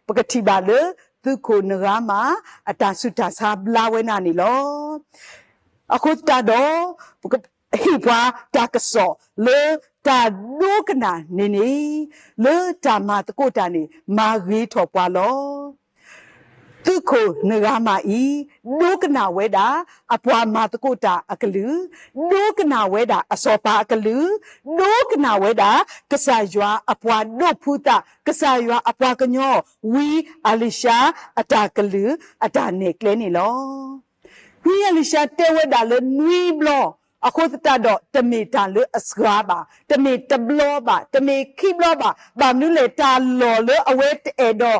ပကထံၣ်ဘၣ်လၢသုးခိၣ်နရၤမၣ်အတၢ်ဆူးတၢ်ဆါဘျါဝဲဒၣ်န့ၣ်လီၤ. အဃိသတးဒီး ဟ့ၣ်ပှၤတၢ်ကစီၣ်လၢတၢ်ဒိကနၣ်န့ၣ်န့ၣ်, လၢတၢ်မၤသကိးတၢ်န့ၣ် မၤဂ့ၤထီၣ်ပှၤလီၤ. သုးခိၣ်နရၤမၣ်အံၤ ဒိကနၣ်ဝဲဒၣ် အပှၤမၤသကိးတၢ်အကလုၢ်, ဒိကနၣ်ဝဲဒၣ်အစီၤပၤအကလုၢ်, ဒိကနၣ်ဝဲဒၣ် ကစၢ်ယွၤအပှၤဒိးဖှူသး, ကစၢ်ယွၤအပှၤကညီ ဝံအလံၤၡါအတၢ်ကလုၢ် အတၢ်နဲၣ်ကျဲန့ၣ်လီၤ. ဝံအလံၤၡါတဲဝဲဒၣ်လၢနွံဘျီ, အဃိသတးဒီး တမ့ၢ်တၢ်လၢအစှၤဘၣ်, တမ့ၢ်တဘျီဘၣ်, တမ့ၢ်ခံဘျီဘၣ်, ဘၣ်မနုၤလဲၣ် တၢ်လီၢ်လၢအဝဲတအဲၣ်ဒိး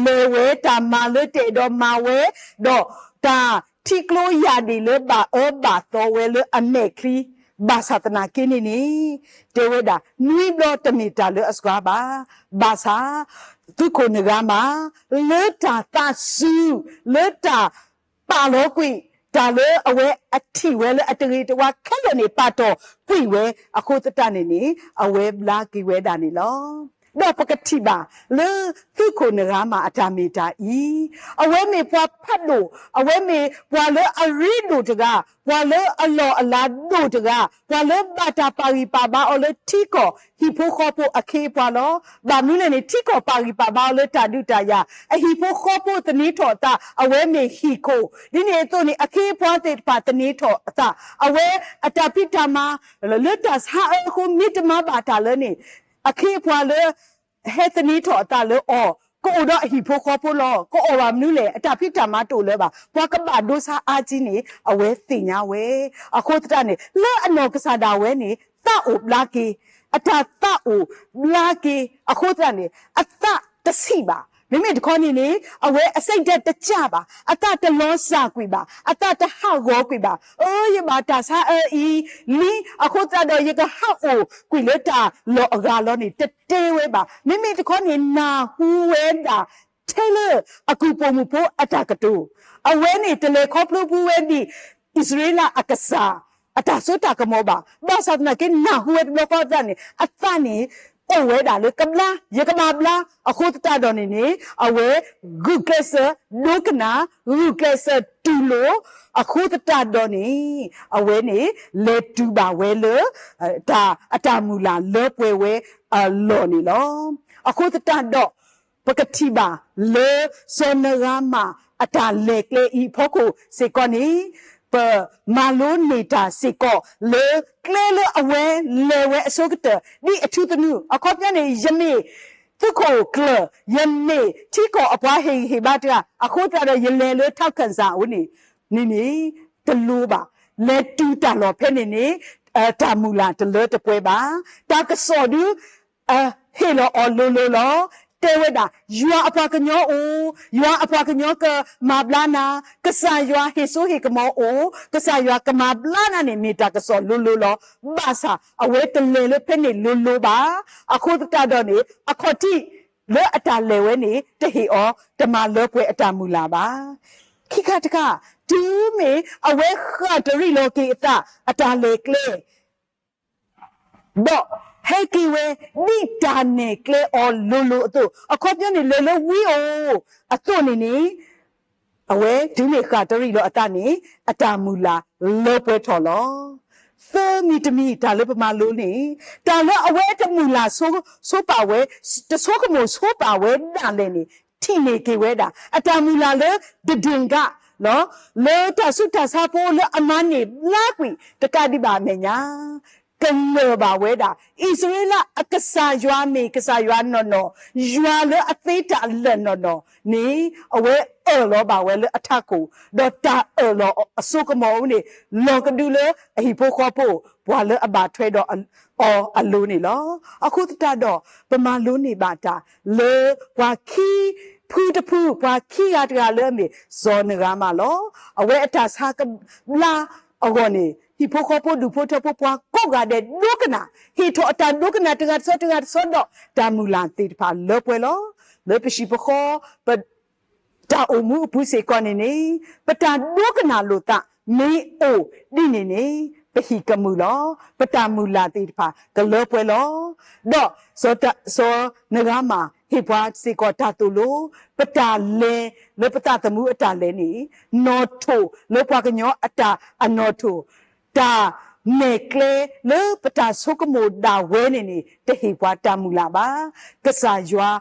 လဲၤဝဲ, တၢ်မၤလၢတအဲၣ်ဒိးမၤဝဲ, ဒီးတၢ်ထံကျိယၢ်ဒ့ၣ်လၢဘၣ်အၢဘၣ်သီဝဲလၢအမဲာ်ချံ, ဘၣ်ဆၣ်သနာ်က့န့ၣ်န့ၣ်, တဲဝဲဒၣ် နွံဘျီတမ့ၢ်တၢ်လၢအစှၤဘၣ်, ဘၣ်ဆၣ် သုးခိၣ်နရၤမၣ် လၢတၢ်သးစူၤ, လၢတၢ်ပာ်လီၤကွံာ်, တၢ်လၢအဝဲအထံၣ်ဝဲလၢအတဂ့ၤတဝါခဲလၢာ်န့ၣ် ပာ်တီၢ်ကွံာ်ဝဲအဃိသတးန့ၣ်န့ၣ်, အဝဲဘျါက့ၤဝဲဒၣ်န့ၣ်လီၤ. ဒီးပကထံၣ်ဘၣ်လၢသုးခိၣ်နရၤမၣ်အတၢ်မ့ၢ်တၢ်အံၤ, အဝဲမ့ၢ်ပှၤဖးဒိၣ်, အဝဲမ့ၢ်ပှၤလၢအရ့ဒိၣ်တဂၤ, ပှၤလၢအလီၢ်အလၤဒိၣ်တဂၤ, ပှၤလၢဘၣ်တၢ်ပာ်ဂံၢ်ပာ်ဘါအီၤလၢထံကီၢ်ဟံၣ်ဖိဃီဖိအခ့အပှၤလီၤ. ဘၣ်မနုၤလဲၣ်န့ၣ် ထံကီၢ်ပာ်ဂံၢ်ပာ်ဘါအီၤလၢတၢ်ဒုးတၢ်ယၤ, အဟံၣ်ဖိဃီဖိသန့ၤထီၣ်အသး, အဝဲမ့ၢ်ဟံၣ်ခိၣ်, ဒ်န့ၣ်အသိးန့ၣ် အခ့အပှၤသ့ၣ်တဖၣ်သန့ၤထီၣ်အသး, အဝဲအတၢ်ဖံးတၢ်မၤလၢတၢ်ဆါအၢအဃိ မ့ၢ်တမၤဘၣ်တၢ်လၢန့ၣ်, အခ့အပှၤလၢ ဟဲသန့ၤထီၣ်အသးလၢအီၤ, ကအိၣ်ဒီးအဟံၣ်ဖိဃီဖိလီၤ. ကအီၣ်ဘၣ်မနုၤလဲၣ်, အတၢ်ဖံးတၢ်မၤတအိၣ်လၢၤဘၣ်. ပှၤကဘၣ်ဒိဆါအါကံန့ၣ် အဝဲသ့ၣ်ညါဝဲ. အဃိသတးန့ၣ် လၢအနီၢ်ကစၢ်ဒၣ်ဝဲန့ၣ် သးအိၣ်ဘျါက့ၤ, အတၢ်သးအိၣ်ဘျါက့ၤ, အဃိသတးန့ၣ် အသးတဆံးဘၣ်. မ့မ့ၢ်တခီန့ၣ်န့ၣ် အဝဲအစိတ်ဓာတ်တကျဘၣ်, အသးတလီၤစၢ်ကွံာ်ဘၣ်, အသးတဟးဂီၤကွံာ်ဘၣ်. အၢ ယဘၣ်တၢ်ဆါအၢအံၤလံ, အဃိသတးဒီး ယကဟးအိၣ်ကွံာ်လၢတၢ်လီၢ်အဂၤလီၤန့ၣ် တတဲဝဲဘၣ်. မ့မ့ၢ်တခီန့ၣ် နၢ်ဟူဝဲဒၣ်ထဲလၢအကုၢ်ပိာ်မုၣ်ဖိအတၢ်ကတိၤ, အဝဲန့ၣ်တလဲၤခီဖျိဘူးဝဲဒ်အံၣ်စရ့လးအကစၢ် အတၢ်စိတၢ်ကမီၤဘၣ်. ဘၣ်ဆၣ်သနာ်က့ နၢ်ဟူဝဲတဘျီဃီသတးန့ၣ် အသးန့ၣ် အိၣ်ဝဲဒၣ်လၢကဘျါ, ယကဘၣ်ဘျါ. အဃိသတးဒီးန့ၣ်န့ၣ် အဝဲဂုာ်ကျဲးစၢးဒိကနၣ်, ဂုာ်ကျဲးစၢးတူၢ်လိာ်, အဃိသတးဒီးန့ၣ် အဝဲန့ၣ် လဲၤတုၤဘၣ်ဝဲလၢ တၢ်, အတၢ်မုၢ်လၢ်လၢပှဲၤဝဲအလီၢ်န့ၣ်လီၤ. အဃိသတးဒီး ပကထံၣ်ဘၣ်လၢ စီၤနရၤမၣ်အတၢ်လဲၤကျဲအံၤအဖီခိၣ်စ့ၢ်ကီးန့ၣ် ပမၤလိန့ၢ်တၢ်စ့ၢ်ကီးလၢကျဲလၢအဝဲလဲၤဝဲအဆိကတၢၢ် ဒ်အထူသနူ, အခီပညီန့ၣ် ယမ့ၢ်သုးခိၣ်ကျၢၢ်, ယမ့ၢ်ထံကီၢ်အပှၤဟ့ၣ်ဂံၢ်ဟ့ၣ်ဘါတဂၤ, အဃိသတးဒီး ယလဲၤလၢထီၣ်ခၢၣ်စၢ်အအိၣ်န့ၣ်, န့ၣ်န့ၣ် တလိၤဘၣ်. လဲၤတုၤတၢ်လီၢ်ဖဲန့ၣ်န့ၣ် တၢ်မုၢ်လၢ်တလၢတပှဲၤဘၣ်. တၢ်ကစီၣ်ဒု ဟ့ၣ်လီၤအီၤလိၤလိၤလီၤ. တဲဝဲဒၣ် ယွၤအပှၤကညီအိၣ်, ယွၤအပှၤကညီကမၤဘျါနၤ, ကစၢ်ယွၤဟ့ၣ်စိဟ့ၣ်ကမီၤအိၣ်, ကစၢ်ယွၤကမၤဘျါနၤန့ၣ် မ့ၢ်တၢ်ကစီၣ်လိၤလိၤလီၤ. ဘၣ်ဆၣ် အဝဲတလဲၤလၢဖဲန့ၣ်လိၤလိၤဘၣ်. အဃိသတးဒီးန့ၣ် အခီၣ်ထံးလၢအတၢ်လဲၤဝဲန့ၣ် တဟ့ၣ်အီၤ တမၤလၢပှဲၤအတၢ်မုၢ်လၢ်ဘၣ်. ခံခါတခါ, တုၤမ့ၢ်အဝဲဃၣ်တရံးလီၤက့ၤအသး အတၢ်လဲၤကျဲ ဒီးဟဲက့ၤဝဲ ဒ်တၢ်နဲၣ်ကျဲအီၤလိၤလိၤအသိး, အခီပညီန့ၣ် လဲၤလၢဝံအအိၣ်အသိးန့ၣ်န့ၣ်, အဝဲတုၤမ့ၢ်ဃၣ်တရံးလီၤအသးန့ၣ် အတၢ်မုၢ်လၢ်လၢပှဲၤထီၣ်လီၤ. သၢမံၤတမံၤ တၢ်လၢပမၤလိန့ၣ်, တၢ်လၢအဝဲတမုၢ်လၢ်ဆိပာ်ဝဲ, တဆိကမိၣ်ဆိပာ်ဝဲဒၣ်လဲာ်န့ၣ် ထံၣ်န့ၢ်က့ၤဝဲဒၣ် အတၢ်မုၢ်လၢ်လၢ တဒ့ၣ်ကး လၢတၢ်ဆူးတၢ်ဆါဖိလၢအမၤန့ၢ်ဘျါကွံာ်တကးဒံးဘၣ်အမဲာ်ညါ ကလၢၢ်ဘၣ်ဝဲဒၣ် အံၣ်စရ့လးအကစၢ်ယွၤမ့ၢ်ကစၢ်ယွၤနီၢ်နီၢ်, ယွၤလၢအသ့တၢ်လၢာ်နီၢ်နီၢ်န့ၣ် အဝဲအၢၣ်လီၤဘၣ်ဝဲလၢအထးခိၣ်, ဒီးတၢ်အၢၣ်လီၤအစိကမီၤအံၤန့ၣ် လီၤကဒုလၢအဟံၣ်ဖိဃီဖိ ပှၤလၢအဘၣ်ထွဲဒီးအီၤအလိၤန့ၣ်လီၤ. အဃိသတးဒီး ပမၤလိန့ၢ်ဘၣ်တၢ်လၢပှၤခံဖုတဖု ပှၤခံဂၤတဂၤလၢအမ့ၢ်စီၤနဂါမးလီၤ. အဝဲအတၢ်ဆါကဘျါအဂီၢ်န့ၣ် ဟံၣ်ဖိဃီဖိဒူၣ်ဖိထၢဖိပှၤကိးဂၤဒဲးဒိကနၣ်, ဟ့ၣ်ထီၣ်အတၢ်ဒိကနၣ်တဂၤတဆီတဂၤတဆီဒီး တၢ်မုၢ်လၢ်သ့ၣ်တဖၣ်လၢပှဲၤလီၤ. လၢပဟံၣ်ပဃီ ပ တၢ်အိၣ်မူအပူၤစ့ၢ်ကီးန့ၣ်န့ၣ် ပတၢ်ဒိကနၣ်လိာ်သးမ့ၢ်အိၣ်ဒ်န့ၣ်န့ၣ် ပဟံၣ်ကမုာ်လီၤ. ပတၢ်မုၢ်လၢ်သ့ၣ်တဖၣ်ကလၢပှဲၤလီၤ. ဒီးစီၤနဂါမးဟ့ၣ်ပှၤစ့ၢ်ကီးတၢ်သိၣ်လိ, ပတၢ်လဲၤလၢပသးသမူအတၢ်လဲၤန့ၣ် နီၣ်ထိၣ်လၢပှၤကညီအတၢ်အနီၣ်ထိၣ်, တၢ်နဲၣ်ကျဲလၢပတၢ်ဆိကမိၣ်ဒၣ်ဝဲန့ၣ်န့ၣ် တဟ့ၣ်ပှၤတၢ်မုၢ်လၢ်ဘၣ်. ကစၢ်ယွၤ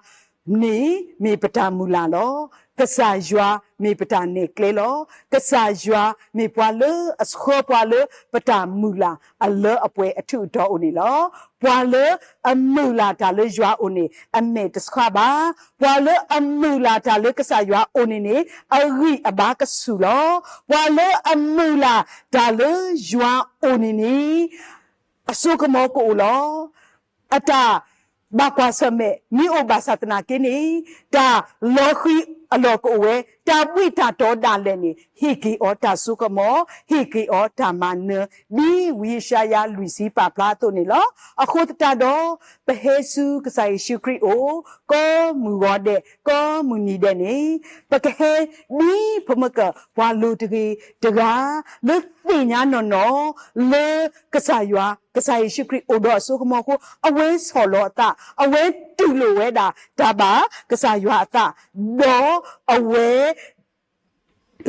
န့ၣ်မ့ၢ်ပတၢ်မုၢ်လၢ်လီၤ. ကစၢ်ယွၤမ့ၢ်ပတၢ်နဲၣ်ကျဲလီၤ. ကစၢ်ယွၤမ့ၢ်ပှၤလၢအဆှၢပှၤလၢပတၢ်မုၢ်လၢ်အလၢအပှဲၤအထူးအတီၤအိၣ်န့ၣ်လီၤ. ပှၤလၢအမုၢ်လၢ်တၢ်လၢယွၤအိၣ်န့ၣ် အမဲာ်တဆှးဘၣ်. ပှၤလၢအမုၢ်လၢ်တၢ်လၢကစၢ်ယွၤအိၣ်န့ၣ်န့ၣ် အဂံၢ်အဘါကဆူၣ်လီၤ. ပှၤလၢအမုၢ်လၢ်တၢ်လၢယွၤအိၣ်န့ၣ်န့ၣ် အစိကမီၤကအိၣ်လီၤ. အတၢ်ဘၣ်ကွၢ်ဆၢၣ်မဲာ်မ့ၢ်အိၣ်ဘၣ်ဆၣ်သနာ်က့န့ၣ် တၢ်လီၤဃံၤအလီၢ်ကအိၣ်ဝဲ, တၢ်ဘှံးတၢ်တီၤဒၣ်လဲာ်န့ၣ် ဟ့ၣ်က့ၤအီၤတၢ်စိကမီၤ, ဟ့ၣ်က့ၤအီၤတၢ်မၤနၢၤ, ဒ်ဝံယၡါယၤလွံၢ်ဆံပာ်ဖျါအသိးန့ၣ်လီၤ. အဃိသတးဒီး ပဟဲဆူကစၢ်ယ့ၣ်ၡူးခရံာ်အအိၣ် ကိးမုၢ်ဂီၤဒဲး ကိးမုၢ်နံၤဒဲးန့ၣ် ပကဟဲဒ်ပမ့ၢ်ကပှၤလိၤတဂ့ၤတဂၤ လၢသ့ၣ်ညါနီၢ်နီၢ် လၢကစၢ်ယွၤ ကစၢ်ယ့ၣ်ၡူးခရံာ်အိၣ်ဒီးအစိကမီၤအဃိ အဝဲဆီၣ်လီၤအသး, အဝဲတူၢ်လိာ်ဝဲဒၣ်တၢ်ဘၣ်ကစၢ်ယွၤအသး, ဒီးအဝဲ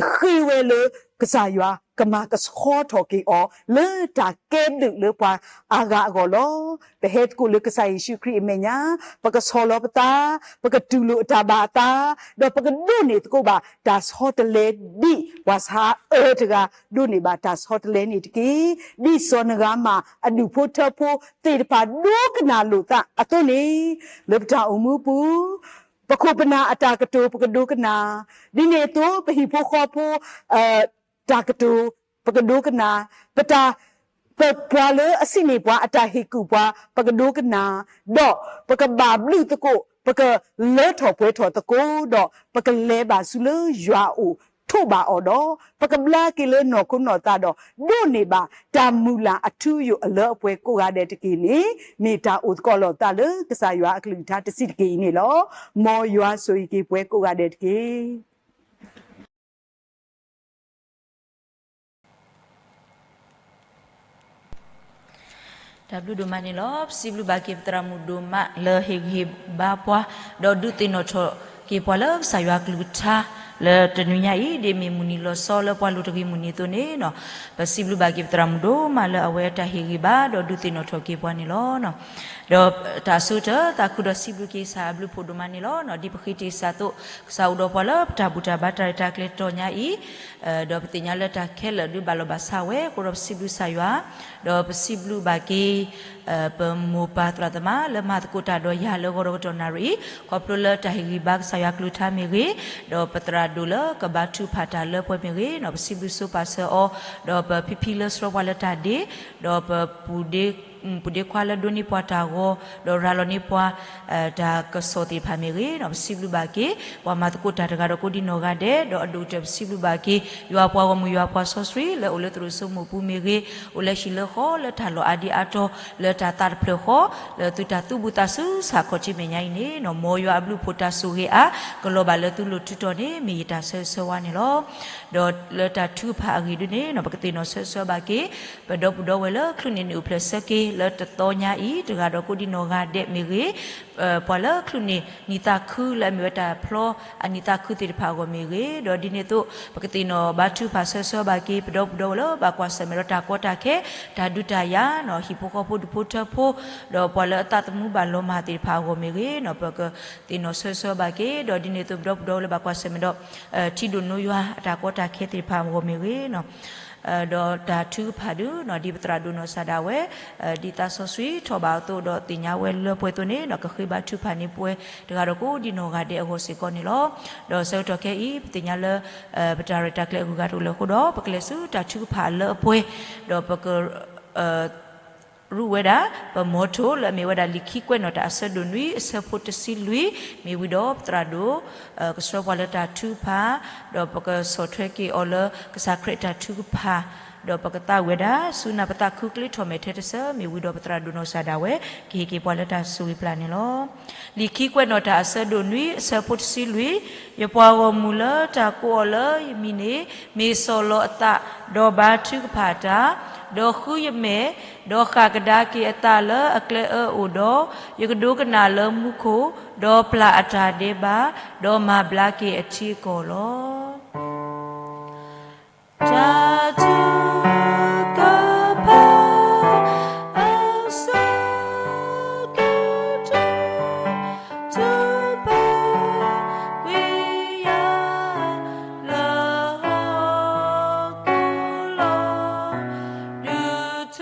ဃ့ဝဲလၢကစၢ်ယွၤကမၤကဆှီထီၣ်က့ၤအီၤ လၢတၢ်ကဲဘျုးလၢပှၤအါဂၤအဂီၢ်လီၤ. ပဟဲသကိးလၢကစၢ်ယ့ၣ်ၡူးခရံာ်အမဲာ်ညါ, ပကဆီၣ်လီၤပသး, ပကတူၢ်လိာ်အတၢ်ဘၣ်အသး, ဒီးပကဒိးန့ၢ်သကိးဘၣ်တၢ်ဆီတလဲဒ်ပှၤဆါအၢတဂၤ ဒိးန့ၢ်ဘၣ်တၢ်ဆီတလဲန့ၣ်တက့ၢ်. ဒ်စီၤနဂါမးအဒူၣ်ဖိထၢဖိသ့ၣ်တဖၣ်ဒိကနၣ်လိာ်သးအသိးန့ၣ် လၢပတၢ်အိၣ်မူအပူၤ ပခိၣ်ပနၢ်အတၢ်ကတိၤပကဒိကနၣ်, ဒ်န့ၣ်အသိး ပဟံၣ်ဖိဃီဖိ တၢ်ကတိၤ ပကဒိကနၣ်, ပတၢ် ပပှၤလၢအစံးန့ၢ်ပှၤအတၢ်ဟ့ၣ်ကူၣ်ပှၤ ပကဒိကနၣ်, ဒီးပကဘၣ်ဘျုးသကိး, ပကလၢထီၣ်ပှဲၤထီၣ်သကိး, ဒီးပကလဲၤဘၣ်ဆူလၢယွၤအအိၣ် ထိးဘၣ်အီၤဒီး ပကဘျါက့ၤလၢနီၢ်ခိနီၢ်သးဒီး ဒိးန့ၢ်ဘၣ်တၢ်မုၢ်လၢ်အထူအယိာ်အလၢအပှဲၤကိးဂၤဒဲးတက့ၢ်န့ၣ် မ့ၢ်တၢ်အိၣ်သကိးလိာ်သးလၢကစၢ်ယွၤအကလုၢ်ကထါတဆံးတက့ၢ်အံၤန့ၣ်လီၤ. မ်ယွၤဆိၣ်ဂ့ၤက့ၤပှၤကိးဂၤဒဲးတက့ၢ်. တၢ်ဘျုးဒိၣ်မးန့ၣ်လီၤ. ပစံးဘျုးဘၣ်က့ၤပသရၣ်မုၣ်ဒိၣ်မးလၢဟ့ၣ်ဂံၢ်ဟ့ၣ်ဘါပှၤ, ဒီးဒုးသ့ၣ်နီၣ်ထီၣ်က့ၤပှၤလၢကစၢ်ယွၤကလုၢ်ကထါ လၢတနွံညါအံၤ ဒ်မ့ၢ်မုၢ်နံၤလီၤဆီလၢပှၤလိၤတဂ့ၤမုၢ်နံၤအသိးန့ၣ်, ပစံးဘျုးဘၣ်က့ၤပသရၣ်မုၣ်ဒိၣ်မးလၢအဝဲအတၢ်ဟ့ၣ်ဂံၢ်ဘါ ဒီးဒုးသ့ၣ်နီၣ်ထီၣ်က့ၤပှၤန့ၣ်လီၤ. ဒီးတၢ်အဆိကတၢၢ် သးခုဒီးစံးဘျုးက့ၤကစၢ်အဘျုးဖှိၣ်ဒိၣ်မးန့ၣ်လီၤ. ဒ်ပဃ့တ့ၢ်စၢ်အသိး ကစၢ်အိၣ်ဒီးပှၤလၢပတၢ်ဘူၣ်တၢ်ဘါတၢ်ရဲၣ်တၢ်ကျဲၤတတီၤညါအံၤ, ဒီးပသ့ၣ်ညါလၢတၢ်ခဲလၢာ်ဒုးဘၣ်လီၤဘၣ်ဆးဝဲအဃိဒီးပစံးဘျုးကစၢ်ယွၤ, ဒီးပစံးဘျုးဘၣ်က့ၤ ပမိၢ်ပၢ်သရၣ်သမါလၢမၤသကိးတၢ်ဒီးယၤလၢဂီၤဒီးကတီၢ်နၣ်ရံၣ်အံၤ, ခီဖျိလၢတၢ်ဟ့ၣ်ဂံၢ်ဘါကစၢ်ယွၤကလုၢ်ကထါမ့ၢ်ဂ့ၤ, ဒီးပသရၣ်ဒိၣ်လၢကဘါထုကဖၣ်တၢ်လၢပှဲၤမ့ၢ်ဂ့ၤ, ပစံးဘျုးဆိပာ်စၢၤအီၤ, ဒီးပဖံဖံလၢဆှၢပှၤလၢတၢ်ဒ့, ဒီးပ ပူၤဒ့ခွါလၢဒိးန့ၢ်ပှၤတၢ်ဂီၤ, ဒီးရၤလီၤန့ၢ်ပှၤ တၢ်ကစီၣ်သ့ၣ်တဖၣ်မ့ၢ်ဂ့ၤ, ပစံးဘျုးဘၣ်က့ၤ ပှၤမၤသကိးတၢ်တဂၤဒီးကိးဒံနီၢ်ဂၤဒဲး, ဒီးအဒိၣ်ကတၢၢ်ပစံးဘျုးဘၣ်က့ၤ ယွၤပှၤဂီၢ်မုၢ်ယွၤပှၤစီဆှံ လၢအိၣ်လၢသရိာ်စိမိၢ်ပူၤမ့ၢ်ဂ့ၤ, အိၣ်လၢဟံၣ်လၢဃီလၢတၢ်လီၢ်အါဒံအါတီၤ လၢတၢ်သးတဖျၢၣ်ဃီ, လၢသုတၢ်သူၣ်ဘံၣ်သးစူၤစ့ၢ်ကီးခီၣ်ထံးမဲာ်ညါအံၤန့ၣ်, မ်ယွၤအဘျုးဖှိၣ်တၢ်ဆိၣ်ဂ့ၤအါ ကလီၤဘၣ်လၢသုလိၤထုတီၤန့ၣ် မ့ၢ်ယတၢ်ဆၢဂ့ၤဆၢဝါန့ၣ်လီၤ. ဒီးလၢတၢ်ထုကဖၣ်အဂ့ၢ်ဒ်န့ၣ် ပကသ့ၣ်နီၣ်ဆၢဂ့ၤဆၢဝါဘၣ်က့ၤ ပဒီပုၢ်ဒီဝဲၢ်လၢချုးန့ၢ်နံၣ်အိၣ်ဖျဲၣ်ဆၢက့ၤ လၢတသီညါအံၤ တဂၤဒီးကိးဒံနီၢ်ဂၤဒဲးမ့ၢ်ဂ့ၤ, ပှၤလၢချုးန့ၢ်နံၣ်သးခုလၢအမ့ၢ်ဝဲတၢ်ဖျီအနံၣ်သးခုသ့ၣ်တဖၣ်အဂီၢ်မ့ၢ်ဂ့ၤ, ဒီးဒ်န့ၣ်အသိး ပကသ့ၣ်နီၣ်ဘါထုကဖၣ်ဆၢဆၢဘၣ်က့ၤ ပဒီပုၢ်ဒီဝဲၢ်လၢဘၣ်ကွၢ်ဆၢၣ်မဲာ်ဒီးတၢ်ကီတၢ်ခဲ, တၢ်ဒုးတၢ်ယၤ, ဟံၣ်ဖိဃီဖိဒူၣ်ဖိထၢဖိ, ဒီးပှၤလၢအသးသမူဘၣ်လီၤမၢ်သ့ၣ်တဖၣ်အဂီၢ်မ့ၢ်ဂ့ၤ, ပကသ့ၣ်နီၣ်ဆၢဆၢဘၣ်က့ၤ, ဒီးဒ်န့ၣ်အသိး ပဒီပုၢ်ဒီဝဲၢ်လၢဘၣ်ကွၢ်ဆၢၣ်မဲာ်ဒီး ထံဒိၣ်နိယွၤအတၢ်ကီတၢ်ခဲသ့ၣ်တဖၣ်အဂီၢ်မ့ၢ်ဂ့ၤ, ဒီးတၢ်ထုကဖၣ်ဒုး ဒ်ပသရၣ်ဒိၣ်နီၢ်စၢ်ဒၣ်ဝဲ, ဒ်သးစီဆှံထီၣ်ဘၣ်အသိးဒီးသ့ၣ်ညါဝဲလၢပှဲၤအသိးန့ၣ် ကဃ့ဘါထုကဖၣ်န့ၢ်ပှၤတဂၤဒီးကိးဒံနီၢ်ဂၤဒဲးအဂီၢ်စ့ၢ်ကီးန့ၣ်လီၤ. ဒီးဆၢကတီၢ်ခဲအံၤ ပသ့ၣ်ညါလၢ ပတၢ်ရဲၣ်တၢ်ကျဲၤအဂုၤအဂၤတအိၣ်လၢၤအဃိဒီး ပကလဲၤဆူတၢ်ထုကဖၣ်လၢအပှဲၤ, ဒီးပက ရူးဝဲဒၣ် ပမိၤထိၣ်လၢအမ့ၢ်ဝဲဒၣ်လံာ်ခံကွဲးနီၣ်တၢ်အဆၢဒိၣ်နွံ အဆၢဖိတဆံလွံၢ်, မ့ၢ်ဝံၤဒီးပသရၣ်ဒိၣ် ကဆှၢပှၤလၢတၢ်ထုကဖၣ်, ဒီးပကဆီၣ်ထွဲက့ၤအီၤလၢကစၢ်ခရံာ်အတၢ်ထုကဖၣ်, ဒီးပကသးဝံၣ်ဝဲဒၣ် ဆူနၢ်ပသးခုကျ့ထီၣ်မဲာ်ထဲတစၢၤ မ့ၢ်ဝံၤဒီးပသရၣ်ဒိၣ်နီၢ်စၢ်ဒၣ်ဝဲ ကဟ့ၣ်က့ၤပှၤလၢတၢ်ဆိၣ်ဂ့ၤပျၢ်န့ၣ်လီၤ. လံာ်ခံကွဲးနီၣ်တၢ်အဆၢဒိၣ်နွံ အဆၢဖိတဆံလွံၢ်, ယပှၤဂီၢ်မုၢ်လၢတၢ်ကိးအီၤလၢယမံၤန့ၣ် မ့ၢ်ဆီၣ်လီၤအသး, ဒီးဘါထုကဖၣ်တၢ်, ဒီးဃုယမဲာ်, ဒီးဃၣ်ကဒါက့ၤအသးလၢအကျဲအၢအိၣ်ဒီး, ယကဒိကနၣ်လၢမူခိၣ်, ဒီးပျၢ်အတၢ်ဒဲးဘး, ဒီးမၤဘျါက့ၤအထံအကီၢ်လီၤ. တၢ်ထုကဖၣ် အဆၢကတီၢ် ထ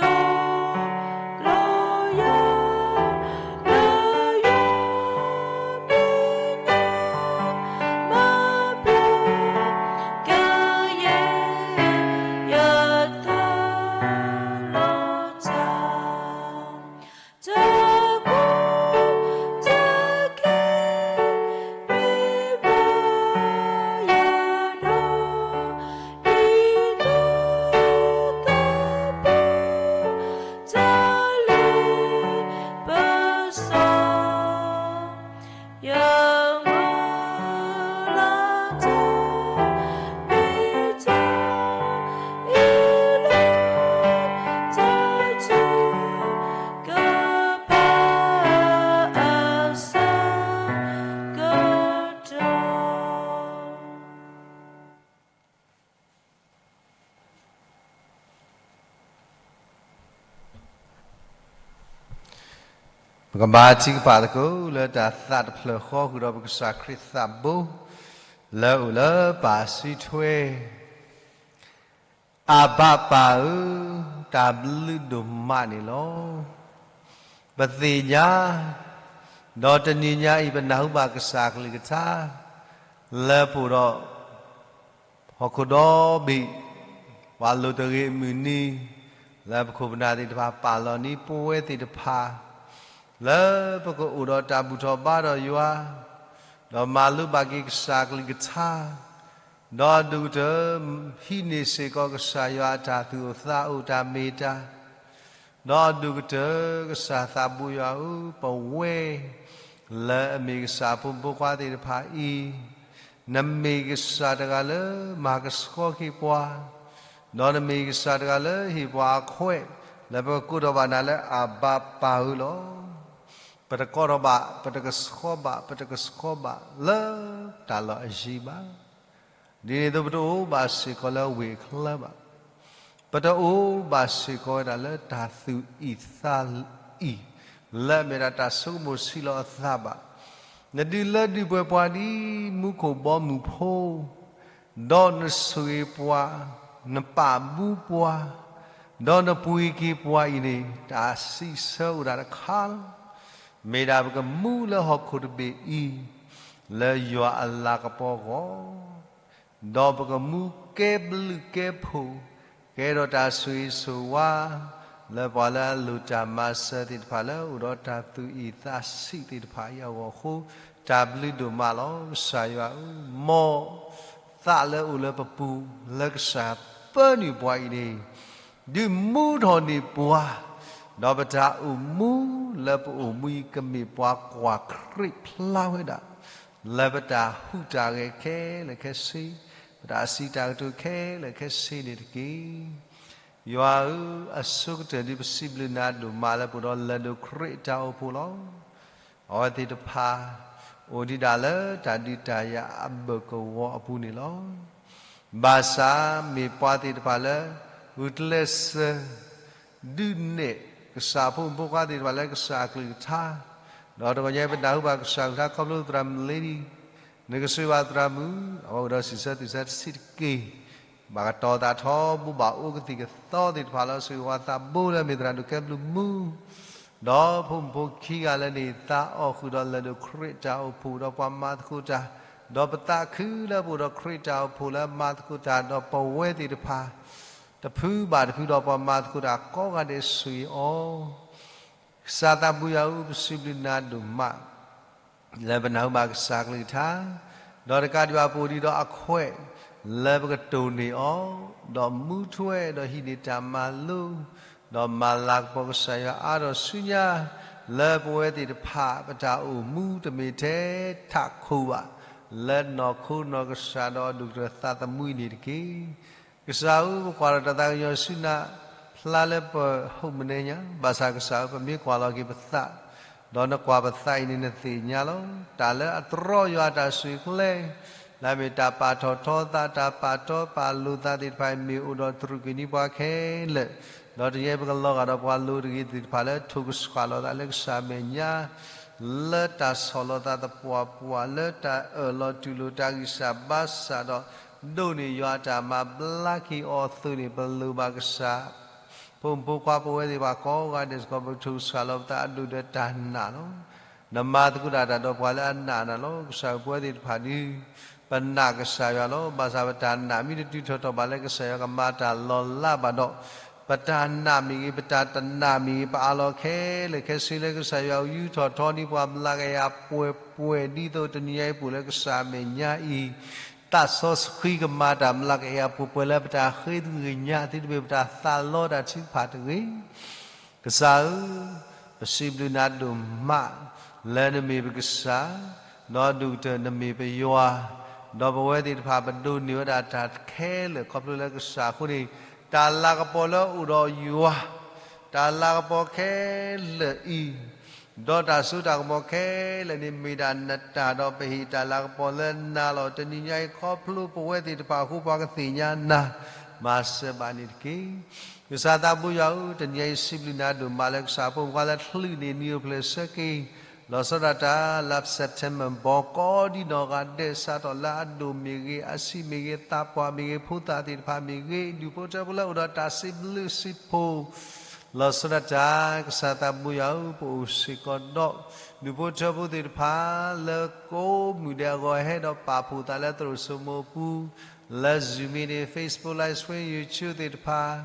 ုကဖၣ်ကွံာ်ယၤ လၢဟီၣ်ခိၣ်လီၤ. ဒုးထီၣ်လီၤယၤ လၢယွၤ မ့ၢ်ညါ မၤဘျါကယဲၢ် ယသးလီၤတၢ် တၢ်ကီတၢ်ခဲ မ့ၢ်ဘၣ်ယၤဒီး ဒ်သိးသးပူၤ တၢ်လ့ပစီ ယမၤလၢတၢ်မ့ၢ်တၢ်အ့ၣ်လီၤ တၢ်ထုကဖၣ်အဆၢကတီၢ် ပကဘါထုကဖၣ်သကိး လၢတၢ်သးတဖျၢၣ်ဃီဃုာ်ဒီးပကစၢ်ခရံာ်သးဘိ လၢအအိၣ်လၢပၢ်စုထွဲ အဘၣ်ပၢ်ဧၢ, တၢ်ဘျုးဒိၣ်မးန့ၣ်လီၤ. ပသ့ၣ်ညါ ဒီးတနံၤညါအံၤ ပနၢ်ဟူဘၣ်ကစၢ်ကလုၢ်ကထါ လၢပအိၣ်ဒီး ဟီၣ်ခိၣ်ဒီဘ့ၣ် ပှၤလိၤတဂ့ၤအမုၢ်နံၤ လၢပခိၣ်ပနၢ်သ့ၣ်တဖၣ် ပာ်လီၤန့ၢ်ပဝဲသ့ၣ်တဖၣ် လၢပကအိၣ်ဒီးတၢ်ဘူၣ်ထီၣ်ဘါထီၣ်ယွၤ ဒီးမၤလိဘၣ်က့ၤကစၢ်ကလုၢ်ကထါ ဒီးအဒိၣ်ကတၢၢ် ဟံးန့ၢ်စ့ၢ်ကီးကစၢ်ယွၤအတၢ်သူၣ်အိၣ်သးအိၣ်တၢ်မ့ၢ်တၢ် ဒီးအဒိၣ်ကတၢၢ် ကစၢ်သးဘိယွၤဧၢ, ပဝဲ လၢအမ့ၢ်ကစၢ်အဖိမုၣ်ဖိခွါသ့ၣ်တဖၣ်အံၤ, နမ့ၢ်ကစၢ်တဂၤလၢမၤကဆှီက့ၤပှၤ, ဒီးနမ့ၢ်ကစၢ်တဂၤလၢဟ့ၣ်ပှၤအခွဲး လၢပကကိးထီၣ်ဘၣ်နၤလၢအဘၣ်ပၢ်ဧၢလီၤ. ပတကိးထီၣ်ဘၣ်, ပတကဆှီဘၣ်, ပတကဆှီဘၣ်လၢတၢ်လီၢ်အယံၤဘၣ်. ဒ်န့ၣ်အသိး ပတအိၣ်ဘၣ်စ့ၢ်ကီးလၢဝ့ၢ်အချၢဘၣ်. ပတအိၣ်ဘၣ်စ့ၢ်ကီးဝဲဒၣ်လၢတၢ်သူၣ်အံၣ်သးအံၣ် လၢအမ့ၢ်ဒၣ်တၢ်ဆိကမိၣ်ဆံးလီၤအသးဘၣ်. နဒုးလၢဒုးပှဲၤပှၤဒ်မူခိၣ်ဘီမုၢ်ဖိ, ဒီးနဆိၣ်ဂ့ၤပှၤ, နပာ်မူပှၤ, ဒီးနပှ့ၤက့ၤပှၤအံၤန့ၣ် တၢ်စံးဆၢအိၣ်ဒၣ်တခါလီၤ. မ့ၢ်ဒၣ်ပကမူလၢဟီၣ်ခိၣ်တဘ့ၣ်အံၤ လၢယွၤအလၤကပီၤအဂီၢ်, ဒီးပကမူကဲဘျုးကဲဖှိၣ်, ကဲထီၣ်တၢ်ဆိၣ်ဂ့ၤဆိၣ်ဝါ လၢပှၤလၢအလိၣ်တၢ်မၤစၢၤသ့ၣ်တဖၣ် လၢအအိၣ်ဒီးတၢ်သူၣ်အံၣ်သးဆံးသ့ၣ်တဖၣ်အံၤအဂီၢ်အဃိ, တၢ်ဘျုးဒိၣ်မးလီၤ. ကစၢ်ယွၤဧၢ, မ်သးလၢအအိၣ်လၢပပူၤ လၢကစၢ်ပၢနုာ်ပှၤအံၤန့ၣ် ဒုးမူထီၣ်န့ၢ်ပှၤ, ဒီးပတၢ်အိၣ်မူလၢပအိၣ်မူအံၤ ကမ့ၢ်ပှၤကွၢ်ခရံာ်ဖျါဝဲဒၣ် လၢပတၢ်ဟူးတၢ်ဂဲၤခဲလၢာ်ခဲဆ့, ပတၢ်စံးတၢ်ကတိၤခဲလၢာ်ခဲဆ့န့ၣ်တက့ၢ်. ယွၤဧၢ, အဆိကတၢၢ်ဒုးပစံးဘျုးနၤဒိၣ်မးလၢပအိၣ်ဒီးလၢၢ်ဒိၣ်ခရံာ်တၢ်အိၣ်ဖှိၣ်လီၤ. အဝဲသ့ၣ်တဖၣ် အိၣ်ဒံးဒၣ်လၢတၢ်ဒုးတၢ်ယၤအဘၢၣ်ကဝီၤအပူၤန့ၣ်လီၤ. ဘၣ်ဆၣ်မ့ၢ်ပှၤသ့ၣ်တဖၣ်လၢ ဂုာ်ကျဲးစၢး ဒုးနဲၣ် ကစၢ်အဖိမုၣ်ဖိခွါသ့ၣ်တဖၣ်လၢကစၢ်အကလုၢ်ကထါ, ဒီးတဂီၤညါပနၢ်ဟူဘၣ်ကစၢ်ကလုၢ်ကထါခီဖျိသရၣ်မုၣ်လ့ဒံ နကဆိၣ်ဂ့ၤဘၣ်သရၣ်မုၣ် အဝဲအိၣ်ဒီးစံးဆၢသူၣ်ဆၢတဆံးတက့ၢ်, ဘၣ်ကတီၤသးထီဘိဘၣ်အိၣ်ကသံၣ်ကသီသ့ၣ်တဖၣ်လၢ ဆိၣ်ဂ့ၤဝဲသးဘိလၢမ့ၢ်သရၣ်ဒိၣ်ကဲဘျုးမူ ဒီးဖိမုၣ်ဖိခံဂၤလၢန့ၣ် သးအိၣ်ဃုာ်ဒီးလၢၢ်ဒိၣ်ခရံာ်တၢ်အိၣ်ဖှိၣ်ဒီးပှၤမၤသကိးတၢ်, ဒီးပသးခုလၢပအိၣ်ဒီးခရံာ်တၢ်အိၣ်ဖှိၣ်လၢမၤသကိးတၢ် ဒီးပဝဲသ့ၣ်တဖၣ် တဖုဘၣ်တဖုဒီးပှၤမၤသကိးတၢ်ကိးဂၤဒဲးဆိၣ်ဂ့ၤအီၤ ကစၢ်သးဘိယွၤဧၢ, ပစံးဘျုးနၤဒိၣ်မး လၢပနၢ်ဟူဘၣ်ကစၢ်ကလုၢ်ကထါ, ဒီးတကးဒံးဘၣ်ပအိၣ်ဒံးဒီးအခွဲး လၢပကတိၢ်န့ၢ်အီၤ, ဒီးမူထွဲဒီးဟံးန့ၢ်တၢ်မၤလိ, ဒီးမၤလၤကပီၤကစၢ်ယွၤအါထီၣ်ဆူညါ, လၢပဝဲသ့ၣ်တဖၣ်ပတၢ်အိၣ်မူတမ့ၢ်ထဲထးခိၣ်ဘၣ်, လၢနီၢ်ခိနီၢ်ကစၢ်ဒီးအဒိၣ်ကတၢၢ်သးသမူအံၤန့ၣ်တက့ၢ်. ကစၢ်ဧၢ, ပကွၢ်လီၤတၢ်သးကညီၤဆူနၤ ဖျါလၢပဟိၣ်မနံၤညါ, ဘၣ်ဆၣ်ကစၢ်ဧၢ, ပမ့ၢ်ကွၢ်လီၤက့ၤပသး, ဒီးနကွၢ်ပသးအံၤန့ၣ်နသ့ၣ်ညါလီၤ. တၢ်လၢအတြီယွၤအတၢ်ဆိၣ်ဂ့ၤကျဲ, လၢအမ့ၢ်တၢ်ပာ်ထီၣ်ထီသး တၢ်ပာ်တီပာ်လိၤသးသ့ၣ်တဖၣ်အံၤ မ့ၢ်အိၣ်ဒီးတြူာ်က့ၤန့ၢ်ပှၤခဲလၢာ်, ဒီးတနံၤအံၤပကလီၤဂာ်ဒီးပှၤလိၤတဂ့ၤသ့ၣ်တဖၣ်လၢထိၣ်ကဆှၣ်လီၤသးလၢကစၢ်အမဲာ်ညါ လၢတၢ်ဆီၣ်လီၤသးသပှၢ်ပှၢ် လၢတၢ်အၢၣ်လီၤတူၢ်လိာ်တၢ်ဂံၢ်စၢ်ဘါစၢ်ဒီး ဒိးန့ၢ်ယွၤအတၢ်မၤဘျါက့ၤအီၤအသိးန့ၣ် ပလိၣ်ဘၣ်ကစၢ် ဖိမုၣ်ဖိခွါပဝဲသ့ၣ်တဖၣ်ကိးဂၤဒဲးစ့ၢ်ကီး ပကထိၣ်ကဆှၣ်လီၤပသးအဒိၣ်ဒီးတၢ်နာ်လီၤ. နမၤသကိးတၢ်တၢ်ဒီးပှၤလၢအနာ်နၤလီၤ. ကစၢ်ဧၢ, ပဝဲသ့ၣ်တဖၣ်ဒုး ပနာ်ကစၢ်ယွၤလီၤ. ဘၣ်ဆၣ်ပတၢ်နာ်မ့ၢ်တတုၤထီၣ်ထီၣ်ဘၣ်လၢ ကစၢ်ယွၤကမၤတၢ်လီၤလးဘၣ်ဒီး ပတၢ်နာ်မ့ၢ်ဂ့ၤ ပတၢ်တနာ်မ့ၢ်ဂ့ၤ ပအးလီၤခဲလၢာ်ခဲဆ့လၢကစၢ်ယွၤအိၣ်ယူၢ်ထီၣ်ထီန့ၢ်ပှၤမျးကယၤပှဲၤပှဲၤ ဒ်သိးတနံၤညါအံၤပအိၣ်လၢကစၢ်အမဲာ်ညါအံၤ သးစီဆှံကမၤတၢ်မျးကယၤပှဲၤပှဲၤလၢပတၢ်ဃ့ကညး သုတမ့ၢ်ပတၢ်သးလီတၢ်ထုကဖၣ်တဂ့ၤ. ကစၢ်ဧၢ, ပစံးဘျုးနၤဒိၣ်မး လၢနမ့ၢ်ပကစၢ်, ဒီးဒိၣ်ကတၢၢ်နမ့ၢ်ပယွၤ, ဒီးပဝဲသ့ၣ်တဖၣ်ပဒိးန့ၢ်ဝဲဒၣ်တၢ်ခဲလၢာ်ခီဖျိလၢကစၢ်အဃိန့ၣ်, တၢ်လၤကပီၤလၢအိၣ်ဒီးယွၤ, တၢ်လၤကပီၤခဲလၢာ်အံၤ ဒီးတၢ်စိတၢ်ကမီၤခဲလၢာ်န့ၣ် မ့ၢ်ဒၣ်နတၢ်ဒီးပဟ့ၣ်တၢ်လၤကပီၤလၢနၤလီၤ. တနံၤညါအံၤခီဖျိပဝဲသ့ၣ်တဖၣ်အဃိ ပှၤကသ့ၣ်ညါနၤ မၤစၢၤဘၣ်န့ၣ်တက့ၢ်. ကစၢ်သးဘိယွၤဧၢ, တနံၤညါအံၤစံးဘျုးနၤဒိၣ်မးလၢကစၢ်ဖိမုၣ်ဖိခွါလၢချုးန့ၢ် နံၣ်အိၣ်ဖျဲၣ်ဆၢက့ၤ လီၤဆီဒၣ်တၢ်လၢ September ဘီ ကိးဒံနီၢ်ဂၤဒဲး စးထီၣ်လၢအဒိၣ်မ့ၢ်ဂ့ၤ, အဆံးမ့ၢ်ဂ့ၤ, သးပှၢ်မ့ၢ်ဂ့ၤ, ဖိသၣ်သ့ၣ်တဖၣ်မ့ၢ်ဂ့ၤ, ဒူၣ်ဖိထၢဖိလၢအိၣ်ဒီးတၢ်စံးဘျုးစံးဖှိၣ် လီၤဆီဒၣ်တၢ် ကစၢ်သးဘိယွၤဧၢ, ပအိၣ်စ့ၢ်ကီးဒီး ဒူၣ်ဖိထၢဖိသ့ၣ်တဖၣ် လၢကိးမုၢ်ဒဲးအဂီၢ်ဟဲဒီးပာ်ဖှိၣ်သးလၢသရိာ်စိမိးအပူၤ လၢ Zoom meeting, Facebook Live Stream, YouTube သ့ၣ်တဖၣ်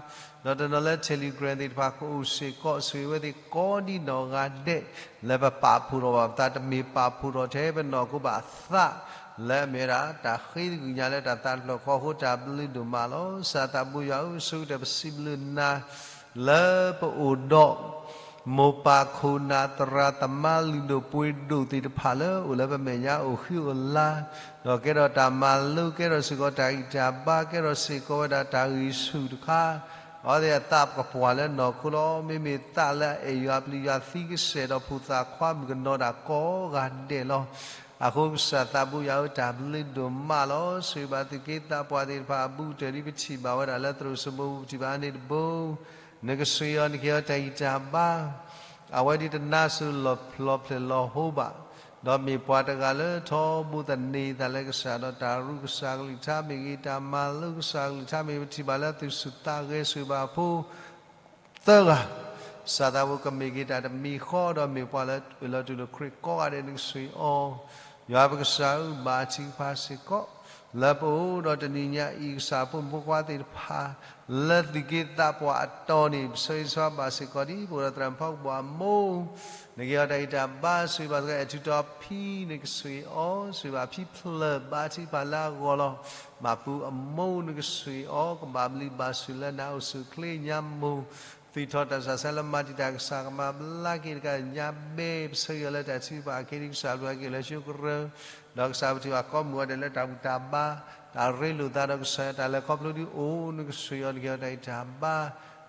ဒီးတနီၤလၢ Telegram သ့ၣ်တဖၣ် ကအိၣ်စ့ၢ်ကီးဆိၣ်ဂ့ၤဝဲသ့ၣ်ကိးဒံနီၢ်ဂၤဒဲး လၢပပာ်ဖှိၣ်ထီၣ်ဘၣ်ပသး တမ့ၢ်ပာ်ဖှိၣ်ထီၣ်ထဲပနီၢ်ခိဘၣ်သး လၢအမ့ၢ်ဝဲဒၣ်တၢ်ဃ့ကညးလၢတၢ်သးတဖျၢၣ်ဃီအဃိ တၢ်ဘျုးဒိၣ်မးလီၤ. ကစၢ်သးဘိယွၤဧၢ, ဆိကတၢၢ်ပစံးဘျုးနၤ လၢပအိၣ်ဒီး မိၢ်ပၢ်ခိၣ်နၢ်သရၣ်သမါလုၢ်ဒိၣ်ပှ့ၤဒိၣ်သ့ၣ်တဖၣ်လၢအိၣ်လၢပမဲာ်ညါအိၣ်ဃံအိၣ်လၤ ဒီးကဲထီၣ်တၢ်မၤလိ ကဲထီၣ်စ့ၢ်ကီးတၢ်ဂံၢ်တၢ်ဘါ ကဲထီၣ်စ့ၢ်ကီးဝဲဒၣ်တၢ်ဂံၢ်ဆူၣ်တခါ အဝဲသ့ၣ်အသးကပှၢ်လၢနီၢ်ခိလီၤ. မ့မ့ၢ်သးလၢအအဲၣ်ယွၤပျံၤယွၤသံကစဲၢ်ဒီးဖိသၣ်ခွါမုၣ်ကနီၤတၢ်ကိးဂၤဒဲးလီၤ. အဃိကစၢ်သးဘိယွၤဧၢ တၢ်ဘျုးဒိၣ်မးလီၤ. ဆိၣ်ဂ့ၤဘၣ်သုးက့သးပှၢ်သ့ၣ်တဖၣ်အဘူးကတၢၢ်ဒ်ပထံၣ်ဘၣ်ဝဲဒၣ်လၢသရိာ်စိမိးပူၤ ပထံၣ်ဘၣ်အါန့ၢ်တဘိ နကဆိၣ်ဂ့ၤအီၤ နကဟ့ၣ်အီၤတၢ်ဂံၢ်တၢ်ဘါ အဝဲဒ်တနါစူၤလီၤဖျဲၣ်လီၤဟိဘၣ် ဒီးမ့ၢ်ပှၤတဂၤလၢထီဘိသန့ၤသးလၢကစၢ်ဒီးတၢ်ရူးကစၢ်ကလုၢ်ကထါမ့ၢ်ဂ့ၤ တၢ်မၤလိကစၢ်ကလုၢ်ကထါမ့ၢ်ဂ့ၤ ပထံၣ်ဘၣ်လၢသူၣ်ဆူၣ်သးဂဲၤဆိၣ်ဂ့ၤဘၣ်အဖိ သၢဂၤ ကစၢ်သးဘိကမ့ၢ်က့ၤတၢ်တမံၤဃီ ဒီးမ့ၢ်ပှၤလၢအၢၣ်လီၤတူၢ်လိာ်ခရံာ်ကိးဂၤဒဲး နကဆိၣ်ဂ့ၤအီၤ ယွၤပကစၢ်ဧၢ ဘါထုကဖၣ်စ့ၢ်ကီး လၢပအိၣ်ဒီးတနံၤညါအံၤ ကစၢ်ဖိမုၣ်ဖိခွါသ့ၣ်တဖၣ် လၢသုးက့သးပှၢ်အတီၤန့ၣ် ပဆၢဂ့ၤဆၢဝါဘၣ်စ့ၢ်ကီးဒ် ပအိၣ်ဒီးသရၣ်မုၣ်ဖီကဘီၤအမိၢ် နကဟ့ၣ်အီၤတၢ်ဂံၢ်တၢ်ဘါ ဆိၣ်ဂ့ၤဘၣ်စ့ၢ်ကီး အဲၣ်ထူးတီဖံ နကဆိၣ်ဂ့ၤအီၤ ဆိၣ်ဂ့ၤဘၣ်ဖံဖျၢၣ် ဘါထုကဖၣ်လၢအဂီၢ်လီၤ. မၤပူအမိၢ် နကဆိၣ်ဂ့ၤအီၤ ကဘၣ်ဘျုးဘၣ်ဆိၣ်လၢနအိၣ်ဆူၣ်အိၣ်ချ့ညါမိၢ် သုးထီၣ်တၢ်ဆူးတၢ်ဆါလၢမၤတံာ်တာ် ကစၢ်ကမၤဘျါက့ၤတကးညါဘဲ ပဆၢဂ့ၤအီၤလၢတၢ်ထုကဖၣ်အခံ ဒ်ကစၢ်ဘျုးအက့ၤလၢဟံၣ်ကရၢ ဒီးကစၢ်ပထံၣ်ဘၣ်ကိးမုၢ်ဂၤဒဲးလၢတၢ်ဘူၣ်တၢ်ဘါ တၢ်ရ့လိာ်သးဒီးကစၢ်ယွၤတၢ်လဲၤခီဖျိဒ်အိၣ် နကဆိၣ်ဂ့ၤအီၤ နကဟ့ၣ်အီၤတၢ်ဂံၢ်တၢ်ဘါ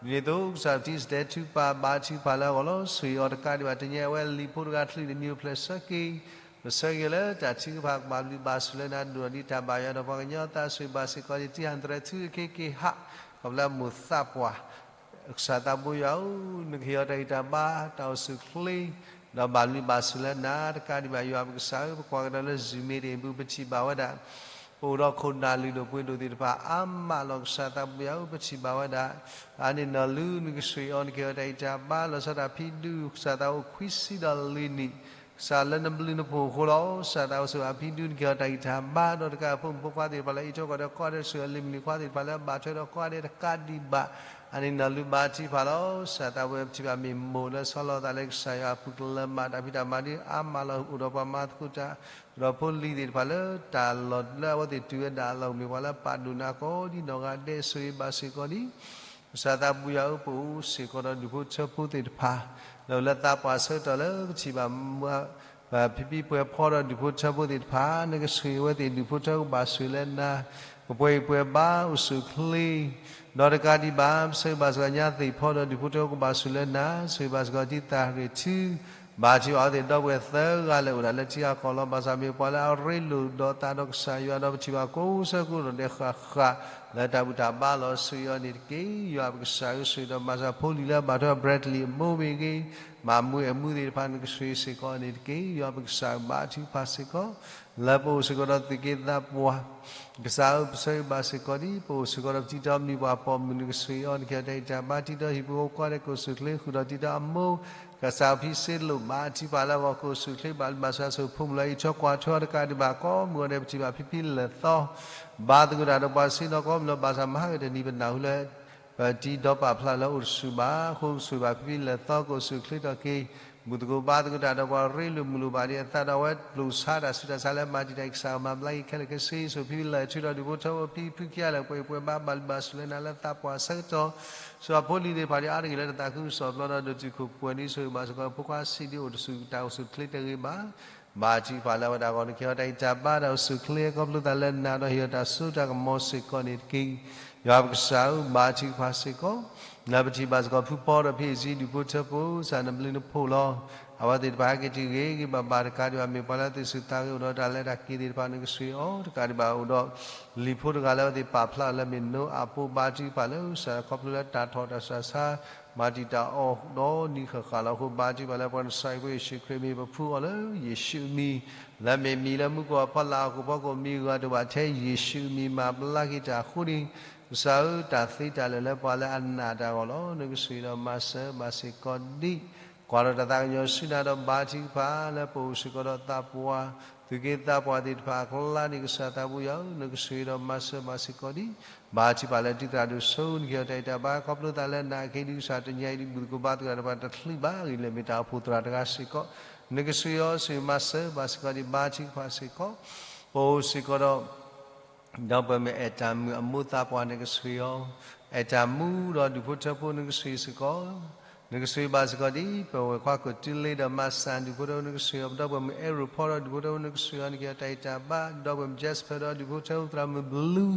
ဒ်န့ၣ်အသိး ကစၢ်ပထံၣ်စတဲထုကဖၣ်ဘါထုကဖၣ်လၢအဂီၢ်လီၤ. ဆိၣ်ဂ့ၤအီၤတကးဒံးဘၣ် တနံၤအဝဲလံာ်ဖိတဂၤချုးတနံၤအိၣ်ဖျဲၣ်ဆၢက့ၤ, ပဆၢဂ့ၤလၢတၢ်ထုကဖၣ်ကဘၣ်ဘျုးဘၣ်ဆိၣ်လၢနၤ ဒိၣ်ထီၣ်ဒံးတၢ်ဘၣ်ယွၤဒီးပှၤကညီသး ဆိၣ်ဂ့ၤဘၣ်စ့ၢ်ကီး တံၢ်ဟၣ်သရဲၣ်ထူအခ့အခ့ဟး ခီဖျိမိၢ်သးပှၢ် ကစၢ်သးဘိယွၤဧၢ, နကဟ့ၣ်အီၤတၢ်ဂံၢ်တၢ်ဘါ တၢ်အိၣ်ဆူၣ်အိၣ်ချ့ ဒီးဘၣ်ဘျုးဘၣ်ဆိၣ်လၢနၤတကးဒံးဘၣ် ယွၤပကစၢ်ဧၢ, ပကွၢ်ကဒီးလၢ Zoom မ့ၢ်တ့ၢ်အပူၤ ပထံၣ်ဘၣ်ဝဲဒၣ် ပအိၣ်ဒီးခိၣ်နၢ်လုၢ်ဒိၣ်ပှ့ၤဒိၣ်သ့ၣ်တဖၣ်အါမးလီၤ. ကစၢ်သးဘိယွၤဧၢ, ပထံၣ်ဘၣ်ဝဲဒၣ် အန့ၣ်နီၢ်လုၢ် နကဆိၣ်ဂ့ၤအီၤ နကဟ့ၣ်အီၤတၢ်ဂံၢ်တၢ်ဘါ လီၤဆီဒၣ်တၢ်ဖံးဒူ ကစၢ်သးအိၣ်ခွံဆံဒီးလွံၢ်နံၣ် ကစၢ်လၢနဘျုးနဖှိၣ်အဃိလီၤ. ကစၢ်သးအိၣ်ဆိၣ်ဂ့ၤအဖံးဒူ နကဟ့ၣ်အီၤတၢ်ဂံၢ်တၢ်ဘါ ဒီးတကးဖိမုၣ်ဖိခွါသ့ၣ်တဖၣ်လၢအအံးထွဲကွၢ်ထွဲကိးဂၤဒဲး ဆိၣ်ဂ့ၤအီၤလံၤမုၣ်လံၤခွါသ့ၣ်တဖၣ်လၢအဘၣ်ထွဲဒီးကိးဂၤဒဲးတကးဒံးဘၣ် အန့ၣ်နီၢ်လုၢ်ဘါထုကဖၣ်လီၤ. ကစၢ်သးဘိယွၤ ပထံၣ်ဘၣ်မ့ၢ်မိၢ်လၢဆီလီၤသးလၢကစၢ်ယွၤအပူၤ ကလၢၤမးတၢ်ဖံးတၢ်မၤဒ်အါမးလီၤ. အိၣ်ဒီးပှၤမၤသကိးတၢ် အိၣ်ဒီးဖိလံၤသ့ၣ်တဖၣ်လၢတၢ်လီၢ်လၢအဝဲသ့ၣ်တုၤဝဲဒၣ်အလီၢ် မ့ၢ်ပှၤလၢပာ်ဒိၣ်နၤကိးဒ်နီၢ်ဂၤဒဲး ဆိၣ်ဂ့ၤဘၣ်စ့ၢ်ကီးဒံး ကစၢ်သးဘိယွၤဧၢ, ပအိၣ်စ့ၢ်ကီးဒီးဒူၣ်ဖိထၢဖိသ့ၣ်တဖၣ် လၢလၢသးပှၢ်ဆၢကတီၢ်လၢပထံၣ်ဘၣ် ဖံဖံပှဲၤဖီဒီးဒူၣ်ဖိထၢဖိသ့ၣ်တဖၣ် နကဆိၣ်ဂ့ၤအဝဲသ့ၣ် ဒူၣ်ဖိထၢဖိကဘၣ်ဆိၣ်ဂ့ၤလၢနၤ ကပှဲၤဂံၢ်ပှဲၤဘါအိၣ်ဆူၣ်အိၣ်ချ့ ဒီးတကးဒံးဘၣ် ပဆၢဂ့ၤဘၣ်စ့ၢ်ကီးညါသ့ၣ်ဖီဒီးဒူၣ်ဖိထၢဖိကဘၣ်ဆိၣ်ဂ့ၤလၢနၤ ဆိၣ်ဂ့ၤဘၣ်စ့ၢ်ကီးတံၢ်သးရ့ၣ်ထူ ဘါထုကဖၣ်အဝဲသ့ၣ်ဒီပုၢ်ဝဲၢ်သၢဂၤလၢအိၣ်ဒၣ်လၢထံဂၤကီၢ်လီၤ. ဘၣ်ဆၣ်မ့ၢ်ပှၤလၢအရ့လိာ်ဒီးသးဒီးကစၢ်ယွၤဒီးပထံၣ်ဘၣ်ကိးဆၢကိးကတီၢ်ဒဲးဃၣ်ဃၣ် လၢတၢ်ဘူၣ်တၢ်ဘါလီၤ ဆိၣ်ဂ့ၤအီၤန့ၣ်တက့ၢ်. ယွၤပကစၢ်ဧၢ, ဆိၣ်ဂ့ၤဒီးမၤစၢၤဖိလံၤလၢအဘၣ်ထွဲ Bradley အမိၢ်မ့ၢ်ဂ့ၤ မၤမူအမူသ့ၣ်တဖၣ် နကဆိၣ်ဂ့ၤစ့ၢ်ကီးန့ၣ်တက့ၢ်. ယွၤပကစၢ်ဧၢ, ဘါထုကဖၣ်စ့ၢ်ကီး လၢပအိၣ်စ့ၢ်ကီးဒီးသုးက့သးပှၢ် ကစၢ်ဧၢ, ပဆၢဂ့ၤဘၣ်စ့ၢ်ကီးဒံး ပအိၣ်စ့ၢ်ကီးဒီးပတံၤတီမံၤပှၤပိာ်မုၣ် နကဆိၣ်ဂ့ၤအီၤ နကဟ့ၣ်အီၤတၢ်ဂံၢ်တၢ်ဘါ တံၤတီဟံၣ်ဖိဃီဖိကိးဂၤဒဲး ကအိၣ်ဆူၣ်အိၣ်ချ့ ဃုာ်ဒီးတံၤတီအမိၢ် ကစၢ်ဧၢ ဖံစ့လိၣ် ဘါထုကဖၣ်လၢအဂီၢ် ကအိၣ်ဆူၣ်အိၣ်ချ့ ဘၣ်ဘျုးဘၣ်ဆိၣ်လၢဖိမုၣ်လၢအံးထွဲကွၢ်ထွဲအီၤတကးဒံးဘၣ် ကိးမုၢ်ဂီၤဒဲး ပထံၣ်ဘၣ်ဖံဖံလၢာ်သီ ဘါသကိးတၢ်ဒီးပှၤဆ့ၣ်နီၤကိးမုၢ်လီၤ. ဘၣ်ဆၣ်မဟါဂ့ၤတနံၤ ပနၢ်ဟူလၢ ပတံၤဒီးပာ်ဖျါလၢအိၣ်တဆူၣ်ဘၣ်အဃိ ကဆိၣ်ဂ့ၤဘၣ်ဖံဖံလၢာ်သီ ကအိၣ်ဆူၣ်အိၣ်ချ့ထီၣ်က့ၤ ဘူၣ်သကိးဘါသကိးတၢ်ဒီးပှၤရ့လိာ်မုာ်လိာ်ဘၣ်ဒံးအသးဒီး အဝဲပျိာ်ဆါတၢ်ဆူးတၢ်ဆါလၢမၤတံာ်တာ်အံၤ ကစၢ်ဧၢ မၤဘျါက့ၤခဲလၢာ်ခဲဆ့ ဆိၣ်ဖံလၢာ်ထူဒီးဒူၣ်ဖိထၢဖိဖံဖုခံဂၤလၢာ် ပှဲၤပှဲၤဘါ ဘၣ်ဘျုးဘၣ်ဆိၣ်လၢနၤလၢသးပှၢ်ဆၢကတီၢ် ဆိၣ်ဂ့ၤဖိလံၤသ့ၣ်တဖၣ်ဒံးအါတက့ၢ်လၢတၢ်သးခုကစီၣ်ပျီဒီး ဒိၣ်တုာ်ခိၣ်ပှဲၤဒံး ဆိၣ်ဂ့ၤဘၣ်စ့ၢ်ကီး ဖိခွါဆံးဒံး အိၣ်တဆူၣ်တၢ်အိၣ်ဆူၣ်အိၣ်ချ့တဂ့ၤဘၣ် ဘါထုကဖၣ်လၢအဝဲဒၣ်အဂီၢ် နကဟ့ၣ်အီၤတၢ်ဂံၢ်တၢ်ဘါ တၢ်အိၣ်ဆူၣ်အိၣ်ချ့ ခီဖျိသးလၢနၤဒီး ဟ့ၣ်အီၤတၢ်စိတၢ်ကမီၤစ့ၢ်ကီးန့ၣ်တက့ၢ်. ယွၤပကစၢ်ဧၢ, ဘါထုကဖၣ်စ့ၢ်ကီး လၢပထံၣ်ဘၣ်စ့ၢ်ကီး ဖုဖီဒီးဖံအ့ၣ်စံ ဒူၣ်ဖိထၢဖိ ကစၢ်နဘျုးနဖှိၣ်လီၤ. အဝဲသ့ၣ်တဖၣ်ဟဲက့ၤတုၤဂ့ၤဂ့ၤဘၣ်ဘၣ်တကးဒံးဘၣ် မ့ၢ်ပှၤလၢသူၣ်ဆူၣ်သးဂဲၤအိၣ်ဒီးတၢ်လဲၤတၢ်က့ၤသ့ၣ်တဖၣ် နကဆိၣ်ဂ့ၤအီၤ တကးဒံးဘၣ်အိၣ်ဒီး လံာ်ဖိတဂၤလၢအဝဲသ့ၣ်ပာ်ဖျါလၢမ့ၢ်နိအပူၤ ဘါထုကဖၣ်လၢကစၢ်ခီဖျိလၢတၢ်ထီၣ်တၢ်ဆူးတၢ်ဆါ မၤတံာ်တာ်အီၤဒီးနံၤဃၣ်ဃၣ်လီၤအဃိ ဘါထုကဖၣ်လၢပှၤကစၢ်အံၤ ပယ့ၣ်ၡူးခရံာ်မံၤ ပဖှူအီၤလၢယ့ၣ်ၡူးအမံၤ လၢမ့ၢ်မံၤလၢမူခိၣ်အဖီလာ် ဟီၣ်ခိၣ်ဖီခိၣ်မံၤ ဂၤတအိၣ်ဘၣ်ထဲယ့ၣ်ၡူးအမံၤ မၤဘျါက့ၤတၢ်အဃိန့ၣ် ကစၢ်ဧၢ တၢ်သ့တၢ်လၢာ်လၢပှၤလၢအနာ်တၢ်အဂီၢ်လီၤ. နကဆိၣ်ဂ့ၤဒီးမၤစၢၤဘၣ်စ့ၢ်ကီးဒံး ကွၢ်ဒီးတၢ်သးကညီၤဆူနၤဒီး ဘါထုကဖၣ်လၢပအိၣ်စ့ၢ်ကီးဒီးသးပှၢ် သူၣ်က့သးပှၢ်သ့ၣ်တဖၣ်အကျါန့ၣ် ကစၢ်သးဘိယွၤဧၢ, နကဆိၣ်ဂ့ၤဒီးမၤစၢၤဘၣ်စ့ၢ်ကီးဒံး ဘါထုကဖၣ်လၢတံၤသရၣ်ဒိၣ်စိ နကဟ့ၣ်အီၤတၢ်ဂံၢ်တၢ်ဘါ ခီဖျိသးလၢနၤအခံ ဒ်ကစၢ်တနံၤအံၤ ဒ်ဘူၣ်သကိးဘါသကိးတၢ်တဖၣ်တချုးဘၣ်အဂ့ၢ် လၢမ့ၢ်တၢ်အိၣ်ဖှိၣ်သရၣ်တဂၤစ့ၢ်ကီး နကဆိၣ်ဂ့ၤအီၤ ဆိၣ်ဂ့ၤမၤစၢၤဘၣ်စ့ၢ်ကီးဒံး ဘါထုကဖၣ်စ့ၢ်ကီး ပအိၣ်စ့ၢ်ကီးဒီး ဒီပုၢ်ဝဲၢ်မုၣ်အဲၣ်တၢ်မုၣ်အမိၢ်သးပှၢ် နကဆိၣ်ဂ့ၤအီၤ, အဲၣ်တၢ်မူဒီးဒူၣ်ဖိထၢဖိ နကဆိၣ်ဂ့ၤစ့ၢ်ကီး နကဆိၣ်ဂ့ၤဘၣ်စ့ၢ်ကီးဒံး ပဝဲၢ်ခွါကိးတုလ့ဒီးမၤစၢ် ဒူၣ်ဖိထၢဖိ နကဆိၣ်ဂ့ၤအီၤ, ဒီပုၢ်ဝဲၢ်မုၣ်အဲရူၤဖီဒီးဒူၣ်ဖိထၢဖိ နကဆိၣ်ဂ့ၤအီၤ နကဟ့ၣ်အီၤတၢ်ဂံၢ်တၢ်ဘါ, ဒီပုၢ်ဝဲၢ်မုၣ် Jasper ဒီးဒူၣ်ဖိထၢဖိ သရၣ်မုၣ်ဘလူး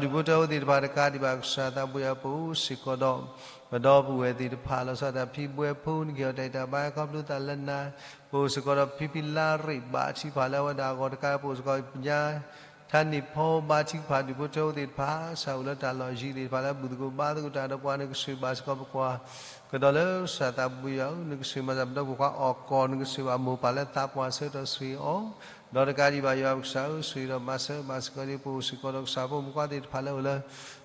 ဒီးဒူၣ်ဖိထၢဖိသ့ၣ်တဖၣ်တကးဒံးဘၣ် ကစၢ်သးဘိယွၤ ပအိၣ်စ့ၢ်ကီးဒီး ပဒီပုၢ်ဝဲၢ်သ့ၣ်တဖၣ် လီၤဆီဒၣ်တၢ်ဖံဘှဲဖိ နကဟ့ၣ်အီၤတၢ်ဂံၢ်တၢ်ဘါ ခီဖျိသးလၢနၤ ပအိၣ်စ့ၢ်ကီးဒီးဖံဖံလါရ့ၣ် ဘါထုကဖၣ်လၢအဝဲဒၣ်အဂီၢ်တကး ပအိၣ်စ့ၢ်ကီးညါ ထါန့ၢ်ဖီ ဘါထုကဖၣ်ဒူၣ်ဖိထၢဖိသ့ၣ်တဖၣ် စးအိၣ်လၢတၢ်လီၢ်ယံၤသ့ၣ်တဖၣ်လၢ ဘူၣ်သကိးဘါသကိးတၢ်ဒီးပှၤ နကဆိၣ်ဂ့ၤဘၣ်စ့ၢ်ကီးပကွၢ် ကဒီးလၢကစၢ်သးဘိယွၤဧၢ, နကဆိၣ်ဂ့ၤမၤစၢၤပဒီပုၢ်ဝဲၢ်ခွါအီၣ်ကီၢ် နကဆိၣ်ဂ့ၤဘၣ်မိၢ်ပၢ်လၢသးပှၢ်ဆၢကတီၢ် ဆိၣ်ဂ့ၤအီၤ, ဒီးတကးဒံးဘၣ် ယွၤပကစၢ်ဧၢ, ဆိၣ်ဂ့ၤဒီးမၤစၢၤဘၣ်စ့ၢ်ကီးဒံး ပအိၣ်စ့ၢ်ကီးဒီးကစၢ်ဖိမုၣ်ဖိခွါသ့ၣ်တဖၣ်လၢအိၣ်လၢ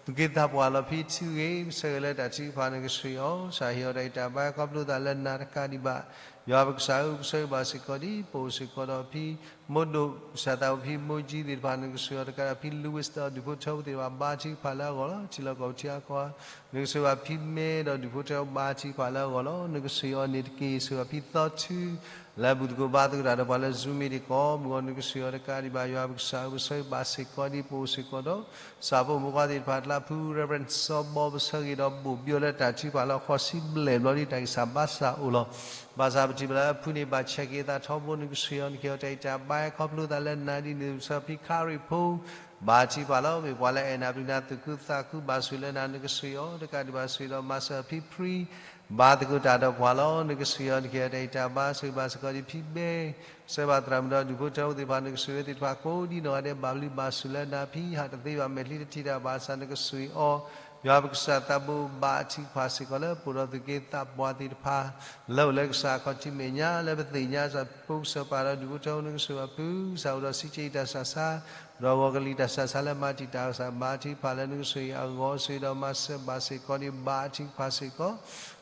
သူၣ်က့သးပှၢ်လီၤ ဖံထူဂ့ၤ ပဆၢဂ့ၤလၢတၢ်ထုကဖၣ် နကဆိၣ်ဂ့ၤအီၤ, ကစၢ်ဟ့ၣ်အီၤတၢ်ဂံၢ်တၢ်ဘါ ခီဖျိသးလၢနၤတကးဒံးဘၣ် ယွၤပကစၢ်ဧၢ, ပဆၢဂ့ၤဘၣ်စ့ၢ်ကီးဒံး ပအိၣ်စ့ၢ်ကီးဒီးဖံမိၢ်ဒိၣ် ကစၢ်သးအိၣ်ဖံမိၢ်ကၠံသ့ၣ်တဖၣ် နကဆိၣ်ဂ့ၤအီၤတကးဒံး ဖံ Louis ဒီးဒူၣ်ဖိထၢဖိသ့ၣ်တဖၣ် ဘါထုကဖၣ်လၢအဂီၢ်လီၤ. ထံလီၢ်ကီၢ်ပူၤထံအါကီၢ် နကဆိၣ်ဂ့ၤဘၣ်ဖံမဲဒီးဒူၣ်ဖိထၢဖိ ဘါထုကဖၣ်လၢအဂီၢ်လီၤ. နကဆိၣ်ဂ့ၤအီၤန့ၣ်တက့ၢ်. ဆိၣ်ဂ့ၤဘၣ်ဖံသီထူ လၢဘူၣ်သကိးဘါသကိးတၢ်ဒီးပှၤလၢ Zoom မ့ၢ်တ့ၢ်ကိးမုၢ်ဂီၤ နကဆိၣ်ဂ့ၤအီၤတကးဒံးဘၣ် ယွၤပကစၢ်ဧၢ, ပဆၢဂ့ၤဘၣ်စ့ၢ်ကီးဒံး ပအိၣ်စ့ၢ်ကီးဒီး ကစၢ်ဖိမုၣ်ဖိခွါသ့ၣ်တဖၣ် တလးဖု Reverend စီၤဘီ ပဆၢဂ့ၤဒီးဘိၣ်ဘံၣ်အီၤလၢတၢ်ထုကဖၣ်လၢဃိးဆံဘျဲၣ်ဘျီဒ်တၢ်ဂံၢ်စၢ်ဘါစၢ်အိၣ်လီၤ. ဘၣ်ဆၣ်ပထံၣ်ဘၣ်လၢအဖုန့ၣ် ဘၣ်ဆဲးက့ၤအသးထီဘိ နကဆိၣ်ဂ့ၤအီၤ နကဟ့ၣ်အီၤတၢ်ဂံၢ်တၢ်ဘါ ခီဖျိသးလၢနၤဒ်န့ၣ် ဆိၣ်ဂ့ၤဖံခါရံၣ်ဖိ ဘါထုကဖၣ်လီၤ. မ့ၢ်ပှၤလၢအအဲၣ်နၤပျံၤနၤသူၣ်ခုသးခုဘၣ်ဆူၣ်လၢနၤ နကဆှံအီၤ, တကးဒံးဘၣ်ဆှံဒီးမၤစၢၤအဖံဖရံ ဘါသကိးတၢ်ဒီးပှၤလီၤ. နကဆှံအီၤ နကဟ့ၣ်အီၤတၢ်အံၣ်တၢ်ဘါ ဆှံဘၣ်စ့ၢ်ကီးဒံးဖံဘဲ ဆှၢဘၣ်သရၣ်မုၣ်ဒီးဒူၣ်ဖိထၢဖိသ့ၣ်တဖၣ် နကဆှံဝဲသ့ၣ်တဖၣ်ကိးဒ်နီၢ်ဂၤဒဲး ဘၣ်ဘျုးဘၣ်ဆှူၣ်လၢနၤ ဖံဟးတသ့ဘၣ် မဲာ်ချံတထံၣ်တၢ်ဘၣ်ဆၣ် နကဆှံအီၤ, ယွၤပကစၢ်သးဘိ ဘါထုကဖၣ်စ့ၢ်ကီးလၢပအိၣ်ဒီးသူၣ်က့သးပှၢ်သ့ၣ်တဖၣ် လၢအိၣ်လၢကစၢ်အခီၣ်ထံးမဲာ်ညါ လၢပသ့ၣ်ညါစ့ၢ်ကီး ပကစၢ်ပၢ်ဒီးဒူၣ်ဖိထၢဖိ နကဆှံအီၤအဖု ကစၢ်အိၣ်ဒီးစံးက့ၤတၢ်ဆးဆါ ဒီးဂီၤကလံၤတၢ်ဆးဆါလၢမၤတံာ်တာ်ကစၢ် ဘါထုကဖၣ်လၢနကဆှံအဂီၢ် ဆှံဒီးမၤစၢၤဘၣ်စ့ၢ်ကီးဒံး ဘါထုကဖၣ်စ့ၢ်ကီး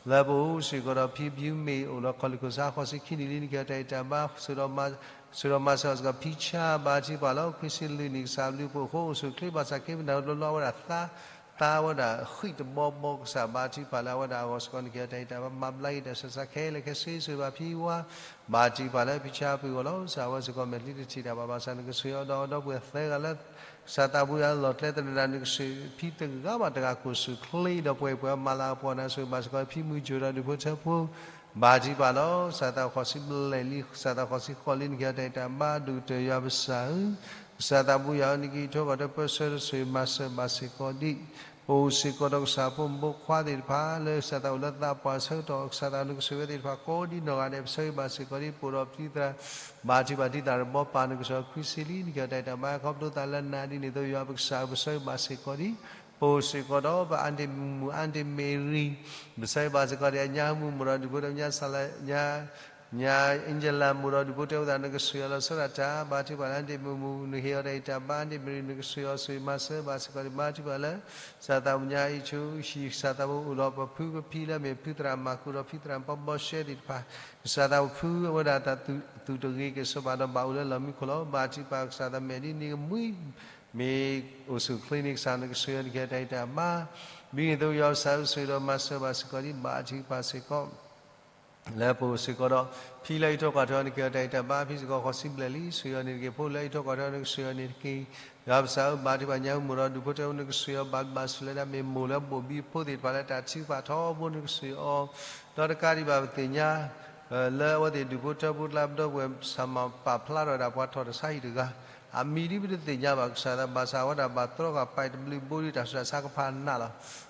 လၢပအိၣ်စ့ၢ်ကီးဒီးဖံဖုမ့ၢ်အိၣ်ဒီးခီၣ်လ့ၣ်ခိၣ်စး ဃိးဆံခံနံၣ်လံ နကဟ့ၣ်အီၤတၢ်အံၣ်တၢ်ဘါ ဆှံဒီးမၤစၢၤအီၤစ့ၢ်ကီး ဖံဆါ ဘါထုကဖၣ်လီၤ. ခွံဆံလွံၢ်နံၣ် ကစၢ်ဘျုးပအိၣ်အဃိ အိၣ်ဆူၣ်အိၣ်ချ့ဘၣ်ဆၣ်က့ ပနၢ်ဟူတဘျီဘျီအဝဲဒၣ်သါ သါဝဲဒၣ်ဃံၣ်တဘီဘီ ကစၢ်ဘါထုကဖၣ်လၢအဝဲဒၣ်အဂီၢ်စ့ၢ်ကီး နကဟ့ၣ်အီၤတၢ်အံၣ်တၢ်ဘါ မၤဘျါက့ၤတၢ်ဆးဆါခဲလၢာ်ခဲဆ့ ဆှံဘၣ်ဖံဝါ ဘါထုကဖၣ်လၢဖံဆါအပူၤအဂီၢ်လီၤ. ကစၢ်ဝဲစ့ၢ်ကီးမဲာ်ချံတထံၣ်တၢ်ဘၣ်ဘၣ်ဆၣ် နကဆှံအီၤဒီးအီၤဒီပုၢ်ဝဲၢ်သၢဂၤလၢ ကစၢ်သးဘိယွၤလီၢ်ကျဲသနၢၣ် နကဆှံဖံတဂၤဘၣ်တဂၤ ကအိၣ်ဆူၣ်အိၣ်ချ့ဒီးပှဲၤပှဲၤ မၤလၤကပီၤနၤ ဆှံဘၣ်စ့ၢ်ကီးဖံမုၢ်ကၠိဒီးဒူၣ်ဖိထၢဖိ ဘါထုကဖၣ်လီၤ. ကစၢ်သးဃိးဆံဘျဲၣ်လံ ကစၢ်သးဃိးဆံဃိးလံ နကဟ့ၣ်အီၤတၢ်အံၣ်တၢ်ဘါ ဒိၣ်ကတၢၢ်ယွၤပစၢ်ဧၢ ကစၢ်သးဘိယွၤဧၢ နကအံးထွဲကွၢ်ထွဲပၢဆှၢတဆှံ မၤစၢၤဘၣ်စ့ၢ်ကီးဒံး ပအိၣ်စ့ၢ်ကီးဒီးကစၢ်ဖိမုၣ်ဖိခွါသ့ၣ်တဖၣ် လၢကစၢ်သးအိၣ်လၢသးပှၢ်ဆၢကတီၢ် ကစၢ်သးနကဆှံဝဲသ့ၣ်တဖၣ်ကိးဒ်နီၢ်ဂၤဒဲး ပဆၢဂ့ၤဘၣ်စ့ၢ်ကီးဒံး ပအိၣ်ဒီးပတံၤသရၣ် ဘါထုကဖၣ်တံၤသရၣ်တဘီပၢ် နကဆှံခွံဆံလံ နကဟ့ၣ်အီၤတၢ်အံၣ်တၢ်ဘါ ခီဖျိသးလၢနၤဒ်န့ၣ်အသိး ယွၤပကစၢ်ဧၢ ပဆၢဂ့ၤဘၣ်စ့ၢ်ကီးဒံး ပအိၣ်စ့ၢ်ကီးဒီးပအါဒ့ၣ်မုၣ် အါဒ့ၣ်မ့ၣ်ရံ ပဆၢဂ့ၤဘၣ်စ့ၢ်ကီးဒံး အညါဟမူမုၢ်ဒီးဒူၣ်ဖိထၢဖိ ညါဆလညါ ညါ အ့ၣ်ကၠလၣ် မူဒီးဒူၣ်ဖိထၢဖိသ့ၣ်တဖၣ် နကဆှံအီၤလီၤဆီဒၣ်တၢ် ဘါထုကဖၣ်လၢအါဒ့ၣ်မုၣ်မူ နကဟ့ၣ်အီၤတၢ်အံၣ်တၢ်ဘါ အါဒ့ၣ်မ့ၣ်ရံ နကဆှံအီၤဆှံ မၤစၢၤဘၣ်စ့ၢ်ကီးဒံး ဘါထုကဖၣ်လၢ ကစၢ်သးဘိညါအံၤဆူ ဟံၣ် ကစၢ်သးဘိအိၣ်ဒီးပဖုပဖံလၢအမ့ၢ်ဖုသရၣ်မၤကူဒီးဖံသရၣ်ဘီဘီရှဲသ့ၣ်တဖၣ် ကစၢ်သးဘိဖုအဝဲဒၣ်တၢ်သူၣ်တဂ့ၤက့ၤဆိးဘၣ်ဒီးဘၣ်အိၣ်လၢလီၢ်မံခိၣ်လီၤ. ဘါထုကဖၣ်ကစၢ်သးမဲာ်ဒ်န့ၣ်ကမှံ မ့ၢ်အိၣ်ဆူၣ်အိၣ်ချ့န့ၣ် ကစၢ်နကဆှံအီၤ နကဟ့ၣ်အီၤတၢ်အံၣ်တၢ်ဘါ ဒ်န့ၣ်အသိး ယွၤပကစၢ်ဆှံဒီးမၤစၢၤဘၣ်စ့ၢ်ကီးဒံး ဘါထုကဖၣ်စ့ၢ်ကီး လၢပအိၣ်စ့ၢ်ကီးဒီး ဖံလၢအံးထွဲကွၢ်ထွဲအီၤ နကဟ့ၣ်အီၤတၢ်အံၣ်တၢ်ဘါ ဖံစ့ၢ်ကီးဃိးဆံဘျဲၣ်လံ ဆှံအီၤန့ၣ်တက့ၢ်. ဖိလၢအံးထွဲကွၢ်ထွဲအီၤ နကဆှံအီၤန့ၣ်တက့ၢ်. ယွၤပကစၢ်ဧၢ ဘါထုကဖၣ်ညါဟူမူဒီးဒူၣ်ဖိထၢဖိ နကဆှံအီၤဘၣ်ဘၣ်ဆူၣ်လၢဒၣ် မ့ၢ်မိၢ်လၢဘိၣ်ဘံဖိသ့ၣ်တဖၣ်လၢတၢ်ထုကဖၣ်ထီဘိ နကဆှံအီၤ ဒီးတကးဒံးဘၣ်ပသ့ၣ်ညါ လၢအဝဲသ့ၣ်ဒူၣ်ဖိထၢဖိကျါ ပဒီပုၢ်ဝဲၢ် ပစၢ်မၤပာ်ဖျါထီၣ်ဝဲဒၣ်ပှၤထီၣ်တၢ်ဆါဟံၣ်တဂၤ အမံၤဒ်ပတသ့ၣ်ညါဘၣ်ကစၢ်သး ဘၣ်ဆၣ်ဝဲဒၣ်ဘၣ်တြီဃာ်ပာ်တဘျုးဘိဒ်တၢ်ဆူးတၢ်ဆါကဖးနးလီၤ.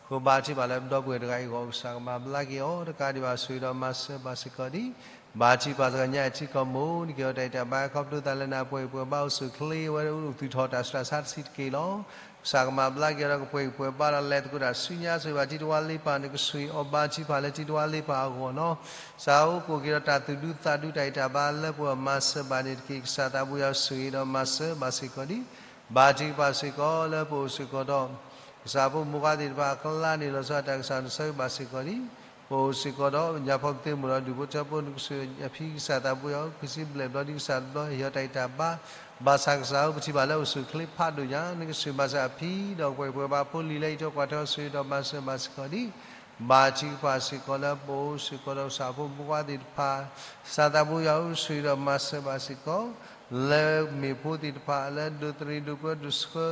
အဃိဘါထုကဖၣ်လၢပဒီပုၢ်ဝဲၢ်တဂၤအံၤအဂီၢ် ကစၢ်ကမၤဘျါက့ၤအီၤ တကးဒံးဘၣ်ဆှံဒီးမၤစၢၤဘၣ်စ့ၢ်ကီးဒံး ဘါထုကဖၣ်စ့ၢ်ကီးညါအံၤထံကီၢ်မိၢ် နကဟ့ၣ်အီၤတၢ်အံၣ်တၢ်ဘါ ခီဖျိသးလၢနၤပှဲၤပှဲၤဘါအိၣ်ဆူၣ်အိၣ်ချ့ အဝဲအိၣ်သူၣ်ထီၣ်တၢ်ဆူးတၢ်ဆါတဆံးတက့ၢ်လီၤ. ကစၢ်ကမၤဘျါက့ၤအီၤဒီးကပှဲၤပှဲၤဘါဒီးလဲၤသကိးတၢ်ဆူညါ ဆိၣ်ဂ့ၤဘၣ်တံၤတဝါလ့ပၢ် နကဆှံအီၤ ဘါထုကဖၣ်လၢတံၤတဝါလ့ပၢ်အဂီၢ်လီၤ. ကစၢ်အိၣ်ကိးက့ၤဒီးတၢ်သူၣ်ဒူသးဒူတၢ်အံၣ်တၢ်ဘါလၢပှၤမၤစၢၤဘၣ်န့ၣ်တက့ၢ်. ကစၢ်သးဘိယွၤဆိၣ်ဂ့ၤဒီးမၤစၢၤဘၣ်စ့ၢ်ကီးဒံး ဘါထုကဖၣ်စ့ၢ်ကီးလၢပအိၣ်စ့ၢ်ကီးဒီး ကစၢ်ဖိမုၣ်ဖိခွါသ့ၣ်တဖၣ်အကျါန့ၣ် လီၤဆီဒၣ်တၢ် ကစၢ်နဆၢဂ့ၤဘၣ်စ့ၢ်ကီးဒံး ပအိၣ်စ့ၢ်ကီးဒီးညါဖီပသ့မုၣ်ဒီးဒူၣ်ဖိထၢဖိ နကဆှံအီၤဖံကစၢ်သးဘိယွၤ ခွံဆံဘျဲၣ်ဘျီဒ်ကစၢ်တဘျီ ဟ့ၣ်အီၤတၢ်အံၣ်တၢ်ဘါ ဘၣ်ဆၣ်ကစၢ်ဧၢ ပထံၣ်ဘၣ်လၢအိၣ်ဆူၣ်အိၣ်ချ့ဖးဒိၣ်ညါ နကဆှံမၤစၢၤအဖံ ဒီးကပှဲၤပှဲၤဘါဖိလံၤလၢအံးထွဲကွၢ်ထွဲအီၤ ဆိၣ်ဂ့ၤဒီးမၤစၢၤဘၣ်စ့ၢ်ကီးဒံး ဘါထုကဖၣ်စ့ၢ်ကီးလၢပအိၣ်စ့ၢ်ကီးဒီးကစၢ်ဖိမုၣ်ဖိခွါသ့ၣ်တဖၣ် ကစၢ်သးဘိယွၤဧၢ ဆိၣ်ဂ့ၤဒီးမၤစၢၤဘၣ်စ့ၢ်ကီး လၢမ့ၢ်ဖိသ့ၣ်တဖၣ် လၢဒိးတရံးဒိးပၢဒိးဆှၢ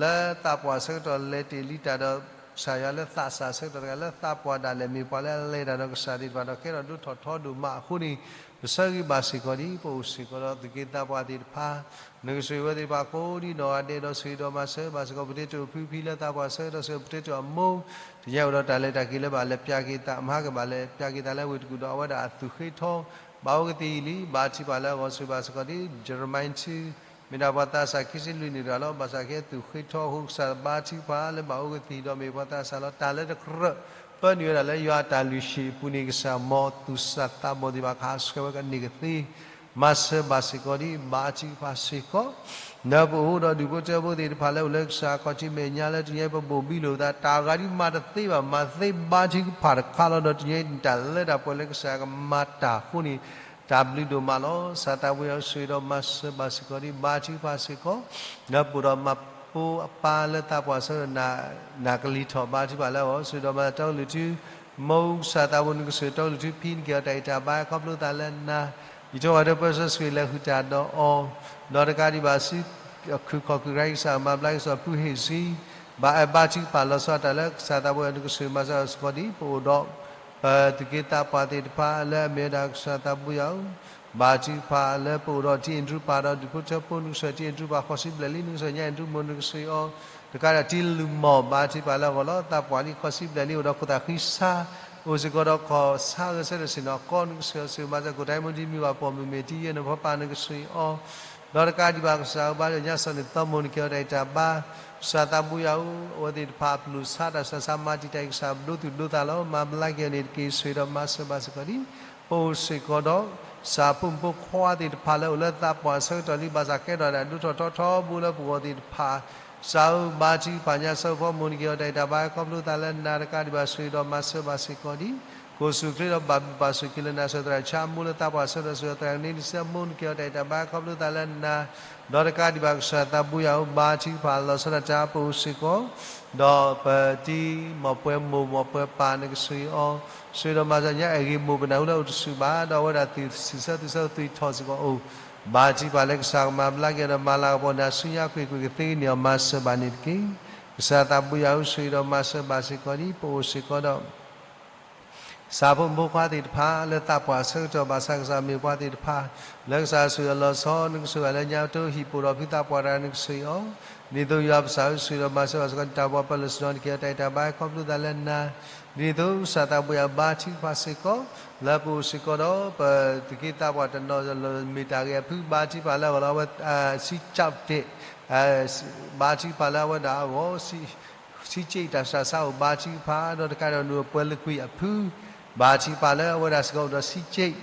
လၢသးပှၢ်ဆၢကတီၢ်လဲၤတ့ၢ်လံတၢ်ဒီး ကစၢ်ယွၤလၢသးစၢ်ဆၢကတီၢ်တဂၤ လၢသးပှၢ်ဒၣ်လဲာ် မ့ၢ်ပှၤလၢအလဲၤတၢ်ဒီးကစၢ်သ့ၣ်တဖၣ်ဒီး ကဲထီၣ်ဒိၣ်ထီၣ်ထီဒိၣ်မးအဃိန့ၣ် ပဆၢဂ့ၤဘၣ်စ့ၢ်ကီးဒံး ပအိၣ်စ့ၢ်ကီးဒီးသူၣ်က့သးပှၢ်သ့ၣ်တဖၣ် နကဆိၣ်ဂ့ၤဝဲသ့ၣ်တဖၣ်ကိးဒ်နီၢ်ဂၤဒဲးဒီး ဆိၣ်ဂ့ၤဒီးမၤစၢၤဘၣ်စ့ၢ်ကီး ပတဲတ့ၢ်အိၣ်ဖုဖံလၢသးပှၢ်ဆၢကတီၢ်စ့ၢ်ကီး ပတဲတ့ၢ်အမိၢ် တညါအိၣ်ဒီးတၢ်လဲၤတၢ်က့ၤလၢဘၣ်လဲၤပျၢ်က့ၤသး မဟါကဘၣ်လဲၤပျၢ်က့ၤသးလၢဝ့ၢ်တကူၣ်ဒီး အဝဲဒၣ်အသူၣ်ဃ့ထီ ဘၣ်အိၣ်ကသံၣ်လံ ဘါထုကဖၣ်လၢအဂီၢ်ဆိၣ်ဂ့ၤဘၣ်စ့ၢ်ကီးဒံး ယရမံယၤ မ့ၢ်ဒၣ်ပှၤသးစၢ်ခံဆံလွံၢ်န့ၣ်တဂၤလီၤ. ဘၣ်ဆၣ်ကဲသူၣ်ဃ့ထီအဃိ ကစၢ်ဘါထုကဖၣ်လၢဘၣ်အိၣ်ကသံၣ်ဒီးမ့ၢ်ပှၤသးစၢ်လီၤ. တၢ်လၢတကြၢး ပၢနုာ်ဝဲဒၣ်လၢယွၤအတၢ်လုၢ်ဟံၣ်အပူၤန့ၣ် ကစၢ်မ်သူၣ်စၢ်သးဘီၣ်သ့ၣ်တဖၣ် ကဟးဆှဲးဝဲကန့ၢ်ကသ့ မၤစၢၤဘၣ်စ့ၢ်ကီးဒံး ဘါထုကဖၣ်စ့ၢ်ကီး လၢပအိၣ်ဒီးဒူၣ်ဖိထၢဖိသ့ၣ်တဖၣ်လၢအိၣ်လၢကစၢ်အခီၣ်ထံးမဲာ်ညါလၢတနံၤအံၤ ပဘိၣ်ဘံလိာ်သး တၢ်ဂၤဒ်မၤတသ့ဘၣ် မၤသ့ဘါထုကဖၣ်တခါလီၤ. ဒီးတနံၤအံၤ တၢ်လၢတၢ်ပှဲၤလၢကစၢ်ကမၤတၢ်အဃိန့ၣ် တၢ်ဘျုးဒိၣ်မးလီၤ. ကစၢ်သးဘိယွၤဆိၣ်ဂ့ၤဒီးမၤစၢၤဘၣ်စ့ၢ်ကီးဒံး ဘါထုကဖၣ်စ့ၢ်ကီး လၢပအိၣ်ဒီးမၤဖိအပၢ်လၢသးပှၢ်ဆၢကတီၢ် နၢ်ကလံၤထီၣ် ဘါထုကဖၣ်လၢအဂီၢ် ဆိၣ်ဂ့ၤဒီးမၤတီကလုၢ်ထူ မိၢ်ကစၢ်သးဘိ နကဆိၣ်ဂ့ၤတီကလုၢ်ထူဖံ နကဟ့ၣ်အီၤတၢ်အံၣ်တၢ်ဘါ ခီဖျိသးလၢနၤ အံးထွဲကွၢ်ထွဲပၢဆှၢ ဆိၣ်ဂ့ၤလဲၤဃုာ်တၢ်ဒီးအီၤ ဒီးတကးဒံးဘၣ်ဆူ ခုၣ်ခီၣ်ခုၣ်ရၢကစၢ်မၤဘျါက့ၤစီၤဖုဟ့ၣ်ဆံ ဘၣ်အၢဘါထုကဖၣ်လီၤဆီဒၣ်တၢ်လၢကစၢ်သးဘိယွၤ နကဆိၣ်ဂ့ၤမၤစၢၤအီၤစ့ၢ်ကီးဒံး ပအိၣ်ဒီး ပသူၣ်က့သးပှၢ်သ့ၣ်တဖၣ်လၢအမ့ၢ်ဝဲဒၣ်ကစၢ်သးဘိယွၤဧၢ ဘါထုကဖၣ်လၢပအိၣ်ဒီးတံၢ်အဲၣ်ဒရူၣ်ပၢ်ဒီးဒူၣ်ဖိထၢဖိ နကဆိၣ်ဂ့ၤတံၢ်အဲၣ်ဒရူၣ်ပၢ် ဃီဆံဘျဲၣ်လံ နကဆိၣ်ဂ့ၤညၣ်အဲၣ်ဒရူၣ်မိၢ် နကဆိၣ်ဂ့ၤအီၤ, တကးဒံးတံၢ်လူၤမိၢ် ဘါထုကဖၣ်လၢအဂီၢ်လီၤ. သးပှၢ်လံ ဃီဆံဘျဲၣ်လံ အိၣ်ဒီးခိၣ်သးဃံဆါ, အိၣ်စ့ၢ်ကီးဒီးခီၣ်ဆါဂဲၤဆၢထၢၣ်ဆ့ၣ်နီၤကီ နကဆိၣ်ဂ့ၤအီၤ ဆိၣ်ဂ့ၤမၤစၢၤ ကိၣ်တၢ်မူဒံမံၤဘၣ်ပိာ်မုၣ်မ့ၢ်တံၢ်ယဲၢ်နဖီပၢ် နကဆိၣ်ဂ့ၤအီၤ ဒီးတကးဒံးဘၣ်ကစၢ်ဧၢ ဘါထုကဖၣ်ညၣ်စီၤန့ၣ်သီမိၢ် နကဟ့ၣ်အီၤတၢ်ဂံၢ်တၢ်ဘါ, ကစၢ်သးဘိယွၤဧၢ, အဝဲသ့ၣ်တဖၣ်အပျိၢ်ဆါတၢ်ဆါဆါ မၤတံာ်တာ်အံၤ ကစၢ်ဒိသူၣ်ဒိသးလီၤ. မၤဘျါက့ၤအီၤန့ၣ်တက့ၢ် ဆိၣ်ဂ့ၤဒီးမၤစၢၤဘၣ်စ့ၢ်ကီးဒံး, ပအိၣ်စ့ၢ်ကီးဒီး ကစၢ်ဖိမုၣ်ဖိခွါသ့ၣ်တဖၣ်လၢအိၣ်လၢသးပှၢ်အဆၢကတီၢ်လံ ဘၣ်ဆၣ်ကဲထီၣ်ဒၣ်ဒိၣ်ထီၣ်ထီထီဘိလၢပဂီၢ်သ့ၣ်တဖၣ်, ကစၢ်ဧၢ ဘါထုကဖၣ်ညၣ်စီၤဖိမိၢ် နကဟ့ၣ်အီၤတၢ်ဂံၢ်တၢ်ဘါ ခီဖျိသးလၢနၤတကးဒံးဘၣ် ဆိၣ်ဂ့ၤဒီးမၤစၢၤဘၣ်စ့ၢ်ကီးဒံး, ကိၢ်ဆူၣ်ချ့ဒီးဘၣ်ဘျုးဘၣ်ဆိၣ်က့ၤလၢနၤ ဆိၣ်သရၣ်ဆါမိၢ်လၢသးပှၢ်ဆၢကတီၢ် ဆိၣ်သရၣ်ကန့ၢ်လံစဲမိၢ် နကဟ့ၣ်အီၤတၢ်ဂံၢ်တၢ်ဘါ ခီဖျိသးလၢနၤ, ဒီးတကးဒံးဘၣ်ကစၢ်သးဘိယွၤဧၢ ဘါထုကဖၣ်လီၤဆီဒၣ်တၢ် ပအိၣ်စ့ၢ်ကီး ဒီးပတံၤမိၢ်ပှၢ်မိၢ်မိၢ်ပှၢ်ပၢ် နကဆိၣ်ဂ့ၤအီၤ, ဆိၣ်ဂ့ၤဒီးမၤစၢၤညါ အဲၣ်ဂ့ၤမိၢ်ပနၢ်ဟူလၢအိၣ်တဆူၣ်ဘၣ် ဒီးအဝဲဒၣ်သုးစံးဆၢသုးဆၢသုးထီၣ်စ့ၢ်ကီးအိၣ်, ဘါထုကဖၣ်လၢကစၢ်ကမၤဘျါက့ၤဒီးမၤလၤကပီၤနၤဆူညါ ကွ့ၢ်ကွ့ၢ်ကသ့ကန့ၢ်အီၤ မၤစၢၤဘၣ်န့ၣ်တက့ၢ်. ကစၢ်သးဘိယွၤဧၢ ဆိၣ်ဂ့ၤဒီးမၤစၢၤဘၣ်စ့ၢ်ကီးဒံး ပအိၣ်စ့ၢ်ကီးဒီး ကစၢ်ဖိမုၣ်ဖိခွါသ့ၣ်တဖၣ် လၢသးပှၢ်ဆၢကတီၢ်ဘၣ်ဆၣ် ကစၢ်မ့ၢ်ပှၤသ့ၣ်တဖၣ် လၢကစၢ်ဆိၣ်ဂ့ၤအလီၤဆီ နကဆိၣ်ဂ့ၤလၢညါတဟံၣ်ပအိၣ်ဒီးဖုသးပှၢ်တဂၤ နကဆိၣ်ဂ့ၤအီၤ, ဒ်သိးယွၤပကစၢ်ဧၢ ဆိၣ်ဂ့ၤဒီးမၤစၢၤဘၣ်စ့ၢ်ကီး တၢ်ပှၤပၢၤလီၢ်ဆ့ၣ်နီၤ နကဟ့ၣ်အီၤတၢ်ဂံၢ်တၢ်ဘါ ခီဖျိသးလၢနၤ, ဒ်သိးကစၢ်သးဘိယွၤဘါထုကဖၣ်စ့ၢ်ကီး လၢပအိၣ်စ့ၢ်ကီးဒီး ပသုးက့သးပှၢ်တနီၤ မ့ၢ်တၢ်ဂ့ၢ်အဖု ဘါထုကဖၣ်လၢအဂီၢ်လီၤ အဝဲ စံကၠးတဲာ် ဘါထုကဖၣ်လၢအဝဲဒၣ်အဂီၢ် ဆံးကၠ့ၣ်တၢ်ဆူးတၢ်ဆါအိၣ် ဘါထုကဖၣ် ဒီးတကးဒီးနူအပှဲၤလၢကွံာ်အဖု, ဘါထုကဖၣ်လၢအဝဲဒၣ်စ့ၢ်ကီးအိၣ်ဒီးဆံးကၠ့ၣ်,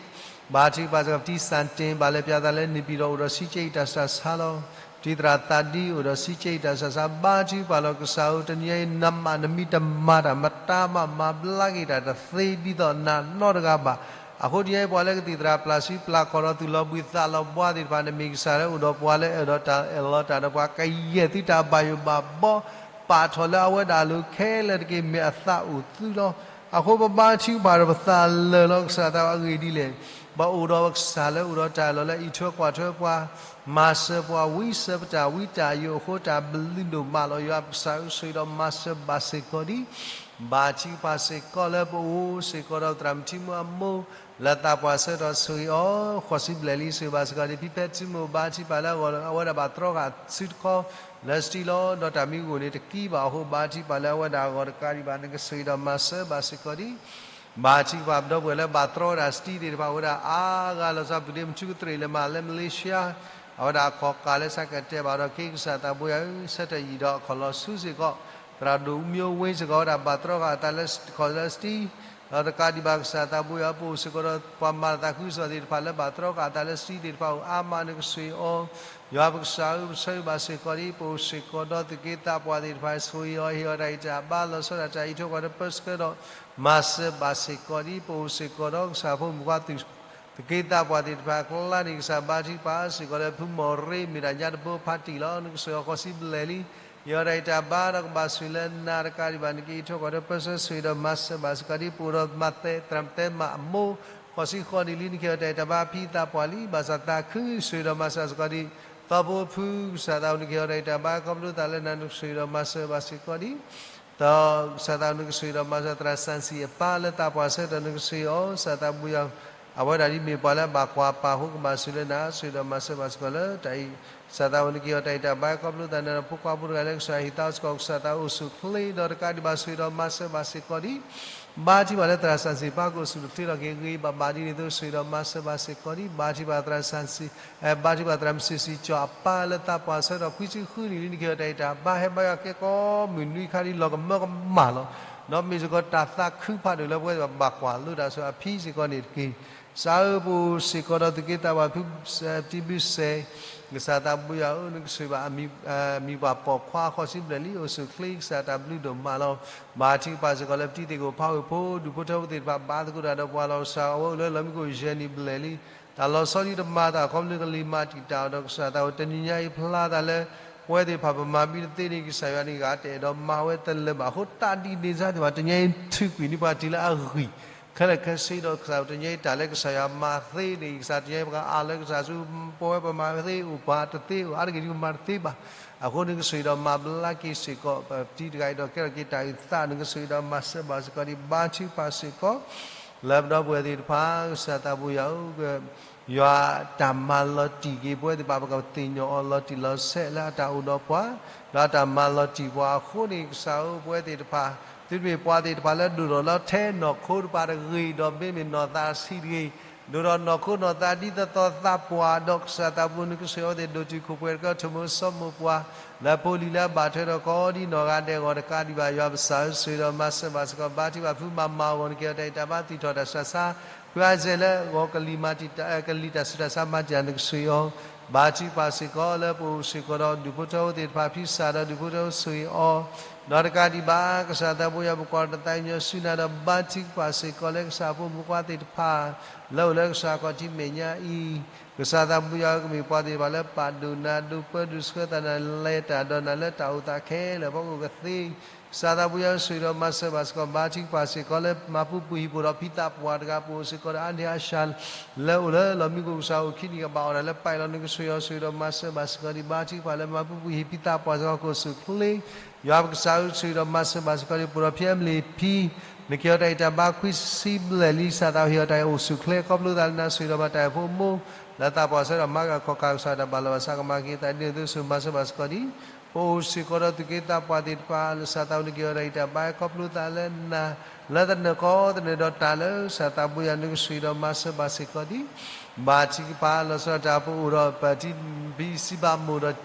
ဘါထုကဖၣ်စ့ၢ်ကီး ပတံၤစၣ်တ့ၣ် ဘၣ်လဲၤပၠးသးလၢန့ၣ်ပံၤဒီးအိၣ်ဒီးဆံးကၠ့ၣ်တၢ်ဆူးတၢ်ဆါလီၤ. ပတံၤသရၣ်သးဒံအိၣ်ဒီးဆံးကၠ့ၣ်တၢ်ဆူးတၢ်ဆါ ဘါထုကဖၣ်လီၤ ကစၢ်ဧၢ တနံၤညါအံၤ နမၤနမံတမၤတၢ် မတၤမၤမၤဘျါက့ၤတၢ်တသ့ဒ်သိးနၤနီတဂၤဘၣ်. အဃိတနံၤညါအံၤ ပှၤလၢကသံၣ်သရၣ်ပျၢ်စုပျၢ်ခီၣ်ဒီးသူၣ်လီၤဘှံးသးလီၤဘှါသ့ၣ်တဖၣ် နမ့ၢ်ကစၢ်လၢအိၣ်ဒီးပှၤလၢအၢၣ်ဒီးတၢ်အၢၣ်လီၤတၢ်ဒီးပှၤ ကယဲၢ်သုတၢ်ဘၣ်ယိၣ်ဘၣ်ဘီ ပာ်ထီၣ်လၢအဝဲဒၣ်အလိၤခဲလၢာ်တက့ၢ် မ့ၢ်အသးအိၣ်သုလီၤ. အဃိပဘါထုကဖၣ်ဒီးပသးလၢာ်လီၤ ကစၢ်သးဝဲအဂ့ၢ်ဒ်လဲၣ်. ပအိၣ်ဒီးပကစၢ်လၢအိၣ်ဒီးတၢ်အၢၣ်လီၤလၢအံးထွဲကွၢ်ထွဲပှၤ, မၤစၢၤပှၤဝံစၢၤပတၢ်ဝံတၢ်ယိးအဃိ တၢ်ဘျုးဒိၣ်မးလီၤ. ယွၤပကစၢ်ဧၢ ဆိၣ်ဂ့ၤဒီးမၤစၢၤဘၣ်စ့ၢ်ကီးဒံး ဘါထုကဖၣ်စ့ၢ်ကီးလၢပအိၣ်စ့ၢ်ကီးဒီးသရၣ်မုၣ်ထံမူအမိၢ် လၢသးပှၢ်ဆၢကတီၢ်ဆိၣ်ဂ့ၤအီၤ ဃိးဆံဘျဲၣ်လံ ဆိၣ်ဂ့ၤဘၣ်စ့ၢ်ကီးဒံး ဖံဖဲထံမူ ဘါထုကဖၣ်လၢအဂီၢ် အဝဲဒၣ်ဘၣ်တြီဃာ်အစုတခီ လၢစတံလီၤ ဒီးတၢ်မံဂိၢ်န့ၣ်တကံဘၣ်အဃိ ဘါထုကဖၣ်လၢအဝဲဒၣ်အဂီၢ်တကးဒံးဘၣ် နကဆိၣ်ဂ့ၤဒီးမၤစၢၤဘၣ်စ့ၢ်ကီးဒံး ဘါထုကဖၣ်ပဒီပုၢ်ဝဲၢ်လၢဘၣ်တြီဝဲဒၣ်စတံသ့ၣ်တဖၣ် အိၣ်ဝဲဒၣ်အါဂၤလီၤဆီ ပုၢ်ဒ့မုၣ်ထူကတြ့ၣ်လၢမၤလၢ Malaysia အဝဲဒၣ်အခီၣ်ကၢ်လၢဆၢကတီၢ်ဘၣ်ဒီး က့ၤကစၢ်သးဘိယွၤဧၢ ဆၢထၢၣ်ယံာ်ဒီးအခီၣ်လီၤဆူစ့ၢ်ကီး သရၣ်ဒိၣ်မူဝ့စ့ၢ်ကီး အဝဲဒၣ်ဘၣ်တြီဃာ်အသးလၢခီၣ်လၢစတံ ဒီးတကးဒံးဘၣ်ကစၢ်သးဘိယွၤ ပအိၣ်စ့ၢ်ကီးဒီးပှၤမၤသးခုကစီၣ်သ့ၣ်တဖၣ် လၢဘၣ်တြီဃာ်အသးလၢစတံသ့ၣ်တဖၣ် အိၣ်အါမး နကဆိၣ်ဂ့ၤအီၤ ယွၤပကစၢ်ဧၢ ပဆိၣ်ဂ့ၤဘၣ်စ့ၢ်ကီးဒံး ပအိၣ်စ့ၢ်ကီးဒီးသုးက့သးပှၢ်သ့ၣ်တဖၣ် ဆိၣ်ဂ့ၤအီၤ ဟ့ၣ်အီၤတၢ်ဂံၢ်တၢ်ဘါ လီၤဆီဒၣ်တၢ်အံးထွဲကွၢ်ထွဲပၢဆှၢဒီး မၤစၢၤဘၣ်စ့ၢ်ကီးဒံး ပအိၣ်စ့ၢ်ကီးဒီးကစၢ်ဖိမုၣ်ခွါသုး သုးက့သးပှၢ်သ့ၣ်တဖၣ်အကျါန့ၣ် ကစၢ်ဘါထုကဖၣ်စ့ၢ်ကီးလၢဖုမိၢ်ရ့ မ့ၢ်ဒၣ်ညါတဘိဖးတံၢ်လီၤ နကဆိၣ်ဂ့ၤအီၤဃိးဆံဘျဲၣ်လံ ဟ့ၣ်အီၤတၢ်ဂံၢ်တၢ်ဘါဒီးကဘၣ်ဆိၣ်လၢနၤတကးဒံးဘၣ် နကအံးထွဲကွၢ်ထွဲပၢဆှၢ ဆိၣ်ဂ့ၤဒီးမၤစၢၤဘၣ်စ့ၢ်ကီးဒံး ပအိၣ်ဒီးမၤသဲသရၣ်မုၣ်သဲမးအမိၢ် ဃိးဆံဃိးနံၣ်လံ နကဟ့ၣ်အီၤတၢ်ဂံၢ်တၢ်ဘါဖံသးပှၢ်လံ ဘၣ်ဆၣ်သးခု ဆိၣ်ဂ့ၤဒီးမၤစၢၤစ့ၢ်ကီးဒံး သီဖိဖု ကစၢ်သးဧၢ နကဟ့ၣ်အီၤတၢ်ဂံၢ်တၢ်ဘါ ခီဖျိသးလၢနၤ နကဆိၣ်ဂ့ၤဒီးမၤစၢၤဘၣ်စ့ၢ်ကီးဒံး ဒီးကစၢ်သးဧၢ နကဆိၣ်ဂ့ၤဒီးမၤစၢၤသရၣ်စၣ်စံၣ်အပၢ်လၢသးပှၢ်ဆၢကတီၢ် နကဆိၣ်ဂ့ၤအီၤ ကစၢ်သးဘိယွၤ အဝဲဒၣ်ဒ်မ့ၢ်ပှၤလၢအဘၣ်ကွၢ်ပာ်အဃိ ကဘၣ်ဆိၣ်လၢနၤ ဆိၣ်ဂ့ၤဒီးမၤစၢၤဘၣ်စ့ၢ်ကီးလၢတၢ်အံၤ ကစၢ်သးဧၢ နကဟ့ၣ်အီၤတၢ်ဂံၢ်တၢ်ဘါ ခီဖျိသးနၤဒီးဖိခွါဖိတဂၤလၢကစၢ်ဟ့ၣ်သးစ့ၢ်ကီး ကစၢ်သးအိၣ်ဆူၣ်ချ့ ဒီးတကးဒံးဘၣ်ဆိၣ်ဂ့ၤဒီးမၤစၢၤဘၣ်စ့ၢ်ကီးဒံး ဘါထုကဖၣ်လၢသရၣ်စၣ်စံၣ်ပၢ်ကအိၣ်ဆူၣ်အိၣ်ချ့ထီၣ်က့ၤဂ့ၤဂ့ၤဘၣ်ဘၣ်ဒ်န့ၣ်အသိး ဆိၣ်ဂ့ၤဒီးမၤစၢၤဘၣ်စ့ၢ်ကီးဒံး ဘါထုကဖၣ်သရၣ်စၣ်စံၣ် ဘါထုကဖၣ်သရၣ်မုၣ်စံၣ်စံၣ်ကၠီအပၢ်လၢသးပှၢ်ဆၢကတီၢ်ခွံဆံဃုနံၣ်လံ နကဟ့ၣ်အီၤတၢ်ဂံၢ်တၢ်ဘါ ဟဲဘါယွၤကဲကီးမုၢ်နွံခါဒ်လီၤကမၢကမၣ်လီၤ ဒီးမ့ၢ်စ့ၢ်ကီးတၢ်သးခုဖးဒိၣ်လၢပဝဲဘၣ်ကွၢ်လိတၢ်ဆိၣ်ဂ့ၤအဖံစ့ၢ်ကီးန့ၣ်တက့ၢ် ကစၢ်ဧၢ ပအိၣ်စ့ၢ်ကီးဒီးသုးက့သးပှၢ်ဖု တံဘုစဲး ကစၢ်သးဘိယွၤဧၢ နကဆိၣ်ဂ့ၤဘၣ် မံၤပှၢ်ပိာ်ခွါဃိးဆံဘျဲၣ်လံ အိၣ်ဆူၣ်ချ့ ကစၢ်တၢ်ဘျုးဒိၣ်မးလီၤ. ဘါထုကဖၣ်စ့ၢ်ကီးလၢပတံၤသ့ၣ်ကိၣ်ဖးဝ့ၢ်ဖိ ဒူၣ်ဖိထၢဖိသ့ၣ်တဖၣ် ဘါသကိးတၢ်ဒီးပှၤလီၤ ကစၢ်အဝဲအိၣ်လၢလီၢ်မံခိၣ်ယဲၢ်နံၣ်ဘျဲၣ်လံ တၢ်လီၤဆီဒံးတမၤသး ခီဖျိကလံၤမၤတံာ်တာ်အီၤဒီး ကစၢ်သးဝဲတနံၤညါအံၤဖျါသးလၢ ပဝဲသ့ၣ်တဖၣ်ပမၤဘံတသ့န့ၣ် ကစၢ်ယွၤန့ၣ်ဂၤတအဲၣ်ဒိးမၤဝဲတလၢာ်ဘၣ်အဃိ တၢ်ဒ်န့ၣ်စ့ၢ်ကီး တနံၤညါအံၤထုးကွံာ်န့ၢ်ပှၤတုၤလၢအဂံၢ် ခဲလၢာ်ခဲဆ့ဒီး ကစၢ်တနံၤညါအံၤတၢ်လၢကစၢ်ယွၤမၤသ့န့ၣ် ကစၢ်တနံၤညါအံၤပှၤအးလၢကစၢ်ဆူ ပဝဲပမၤသ့အိၣ်ပှၤတသ့အိၣ် အါတက့ၢ်ဒ်ပမၤတသ့ဘၣ်. အဃိနကဆိၣ်ဂ့ၤဒီးမၤဘျါက့ၤစ့ၢ်ကီး ပတံၤတဂၤအံၤဒီးကဲထီၣ်က့ၤတၢ်အုၣ်သး နကဆိၣ်ဂ့ၤဒီးမၤစၢၤဘၣ်စ့ၢ်ကီးဒံး ဘါထုကဖၣ်စ့ၢ်ကီး လၢပဒီပုၢ်ဝဲၢ်သ့ၣ်တဖၣ် ကစၢ်သးဘိယွၤဧၢ ယွၤတၢ်မၤလီၤတံၢ်က့ၤပဝဲသ့ၣ်တဖၣ် ပကသ့ၣ်ညါအီၤလီၤတံၢ်လီၤဆဲးလၢအတၢ်အိၣ်ဒီးပှၤ, ဒီးအတၢ်မၤလီၤတံၢ်ပှၤအဃိန့ၣ် ကစၢ်ဧၢ ပဝဲသ့ၣ်တဖၣ် သုတမ့ၢ်ပှၤသ့ၣ်တဖၣ်လၢဒိၣ်ထီၣ်လၢထဲနီၢ်ခိတဖၣ်တဂ့ၤ, ဒီးမ့မ့ၢ်နီၢ်သးဆံးတဂ့ၤ, ဒိၣ်ထီၣ်နီၢ်ခိနီၢ်သးဒ်သိးသိးသးပှၢ်, ဒီးကစၢ်သးဘိယွၤ နကဆိၣ်ဂ့ၤအဝဲသ့ၣ် ဒိၣ်တုာ်ခိၣ်ပှဲၤတကီ ဆိကမိၣ်စီမိၢ်ပှၢ် လၢဖိလံၤလၢအဘၣ်ထွဲဒီးကိးဒံနီၢ်ဂၤဒဲးအဂီၢ်တကးဒံးဘၣ် ယွၤပကစၢ်ဧၢ ဆိၣ်ဂ့ၤဒီးမၤစၢၤဘၣ်စ့ၢ်ကီး ဘါထုကဖၣ်ဖုမၤမၤအဂီၢ် နကဟ့ၣ်အီၤတၢ်အဲၣ်တၢ်ဘါ သူၣ်ထီၣ်တၢ်ဆူးတၢ်ဆါ, ဖုအါစဲးလၢဂီၤကလံၤမၤတံာ် ကလံၤတၢ်ဆူးတၢ်ဆါမၤတံာ်တာ် နကဆိၣ်ဂ့ၤအီၤ, ဘါထုကဖၣ်စ့ၢ်ကီးလၢပအိၣ်စ့ၢ်ကီးဒီးဒူၣ်ဖိထၢဖိသ့ၣ်တဖၣ် ဖံစၢ်ဒီးဒူၣ်ဖိထၢဖိဆိၣ်ဂ့ၤအီၤ, ဒီးတကးဒံးဘၣ် ကစၢ်သးဘိယွၤ ပကွၢ်တၢ်သးကညီၤဆူနၤဒီး ဘါထုကဖၣ်စ့ၢ်ကီးလၢကစၢ်ဖိမုၣ်ဖိခွါသ့ၣ်တဖၣ် လၢအိၣ်လၢကစၢ်ခီၣ်ထံးမဲာ်ညါအံၤ, ကစၢ်သးဘိယွၤဧၢ ကမ့ၢ်ပှၤသ့ၣ်တဖၣ်လၢပာ်ဒိၣ်နၤ ဒိးပၢဒိးဆှၢသးနၤ လဲၤတၢ်ဒီးနၤလၢတၢ်အိၣ်သးခဲလၢာ်အဖီခိၣ်ကသ့, ကစၢ်သးဘိယွၤဧၢ ဆိၣ်ဂ့ၤဒီးမၤစၢၤဘၣ်စ့ၢ်ကီး ဘါထုကဖၣ်စ့ၢ်ကီးလၢမၤပူၤပူၤဟံၣ်ပူၤဒီးဖံသးပှၢ်တဂၤ ပအိၣ်စ့ၢ်ကီးဒီးအါန့ၢ်အါဆၢ လၢအိၣ်လၢလီၢ်မံခိၣ် ကစၢ်အိၣ်ခံနံၣ်ကဘၣ်အီၣ်တၢ်လၢပၢ်အလီၢ် နကဆိၣ်ဂ့ၤအီၤ ဆိၣ်ဂ့ၤဒီးမၤစၢၤဘၣ်စ့ၢ်ကီးဒံး ဘါထုကဖၣ်လၢမၤပူၤပူၤဟံၣ်ဖံသးပှၢ်စ့ၢ်ကီး ကအိၣ်ဆူၣ်ချ့ ယွၤပကစၢ်ဧၢ ဆိၣ်ဂ့ၤဒီးမၤစၢၤဘၣ်စ့ၢ်ကီးဒံး ပအိၣ်ဒီးဖံအမလ့ၣ်ဖံ နကဟ့ၣ်အီၤတၢ်အဲၣ်တၢ်ဘါခွံဆံဘျဲၣ်လံ ကစၢ်သးဘိယွၤဟ့ၣ်အီၤတၢ်အဲၣ်အိၣ်ဆူၣ်ချ့ ခီဖျိသးလၢနၤ ဆိၣ်ဂ့ၤဒီးမၤတၢ်အဲၣ်ဖိအမိၢ် လၢသးပှၢ်ဆၢကတီၢ် မၤကခီၣ်ခါ ကစၢ်တၢ်ဘၣ်လီၤဘၣ်စးကမၤက့ၤသးဒ်န့ၣ်အသိး ဆိၣ်ဂ့ၤမၤစၢၤဘၣ်စ့ၢ်ကီးဒံး ပအိၣ်စ့ၢ်ကီးဒီးသူၣ်က့သးပှၢ်သ့ၣ်တဖၣ် လၢကစၢ်သးဘိယွၤ နကဟ့ၣ်အီၤတၢ်အဲၣ်တၢ်ဘါ ခီဖျိသးလၢနၤ လၢသနၢၣ်ကီသနၢၣ်ဒီးတၢ်လၢ ကစၢ်သးဘိယွၤ နကဆိၣ်ဂ့ၤဒီးမၤစၢၤဘၣ်စ့ၢ်ကီးဒံး ဘါထုကဖၣ် လီၤဆီဒၣ်တၢ် ပအိၣ်ဒီးပတံၤဖံစံးဘၣ်မိၢ်ဒီး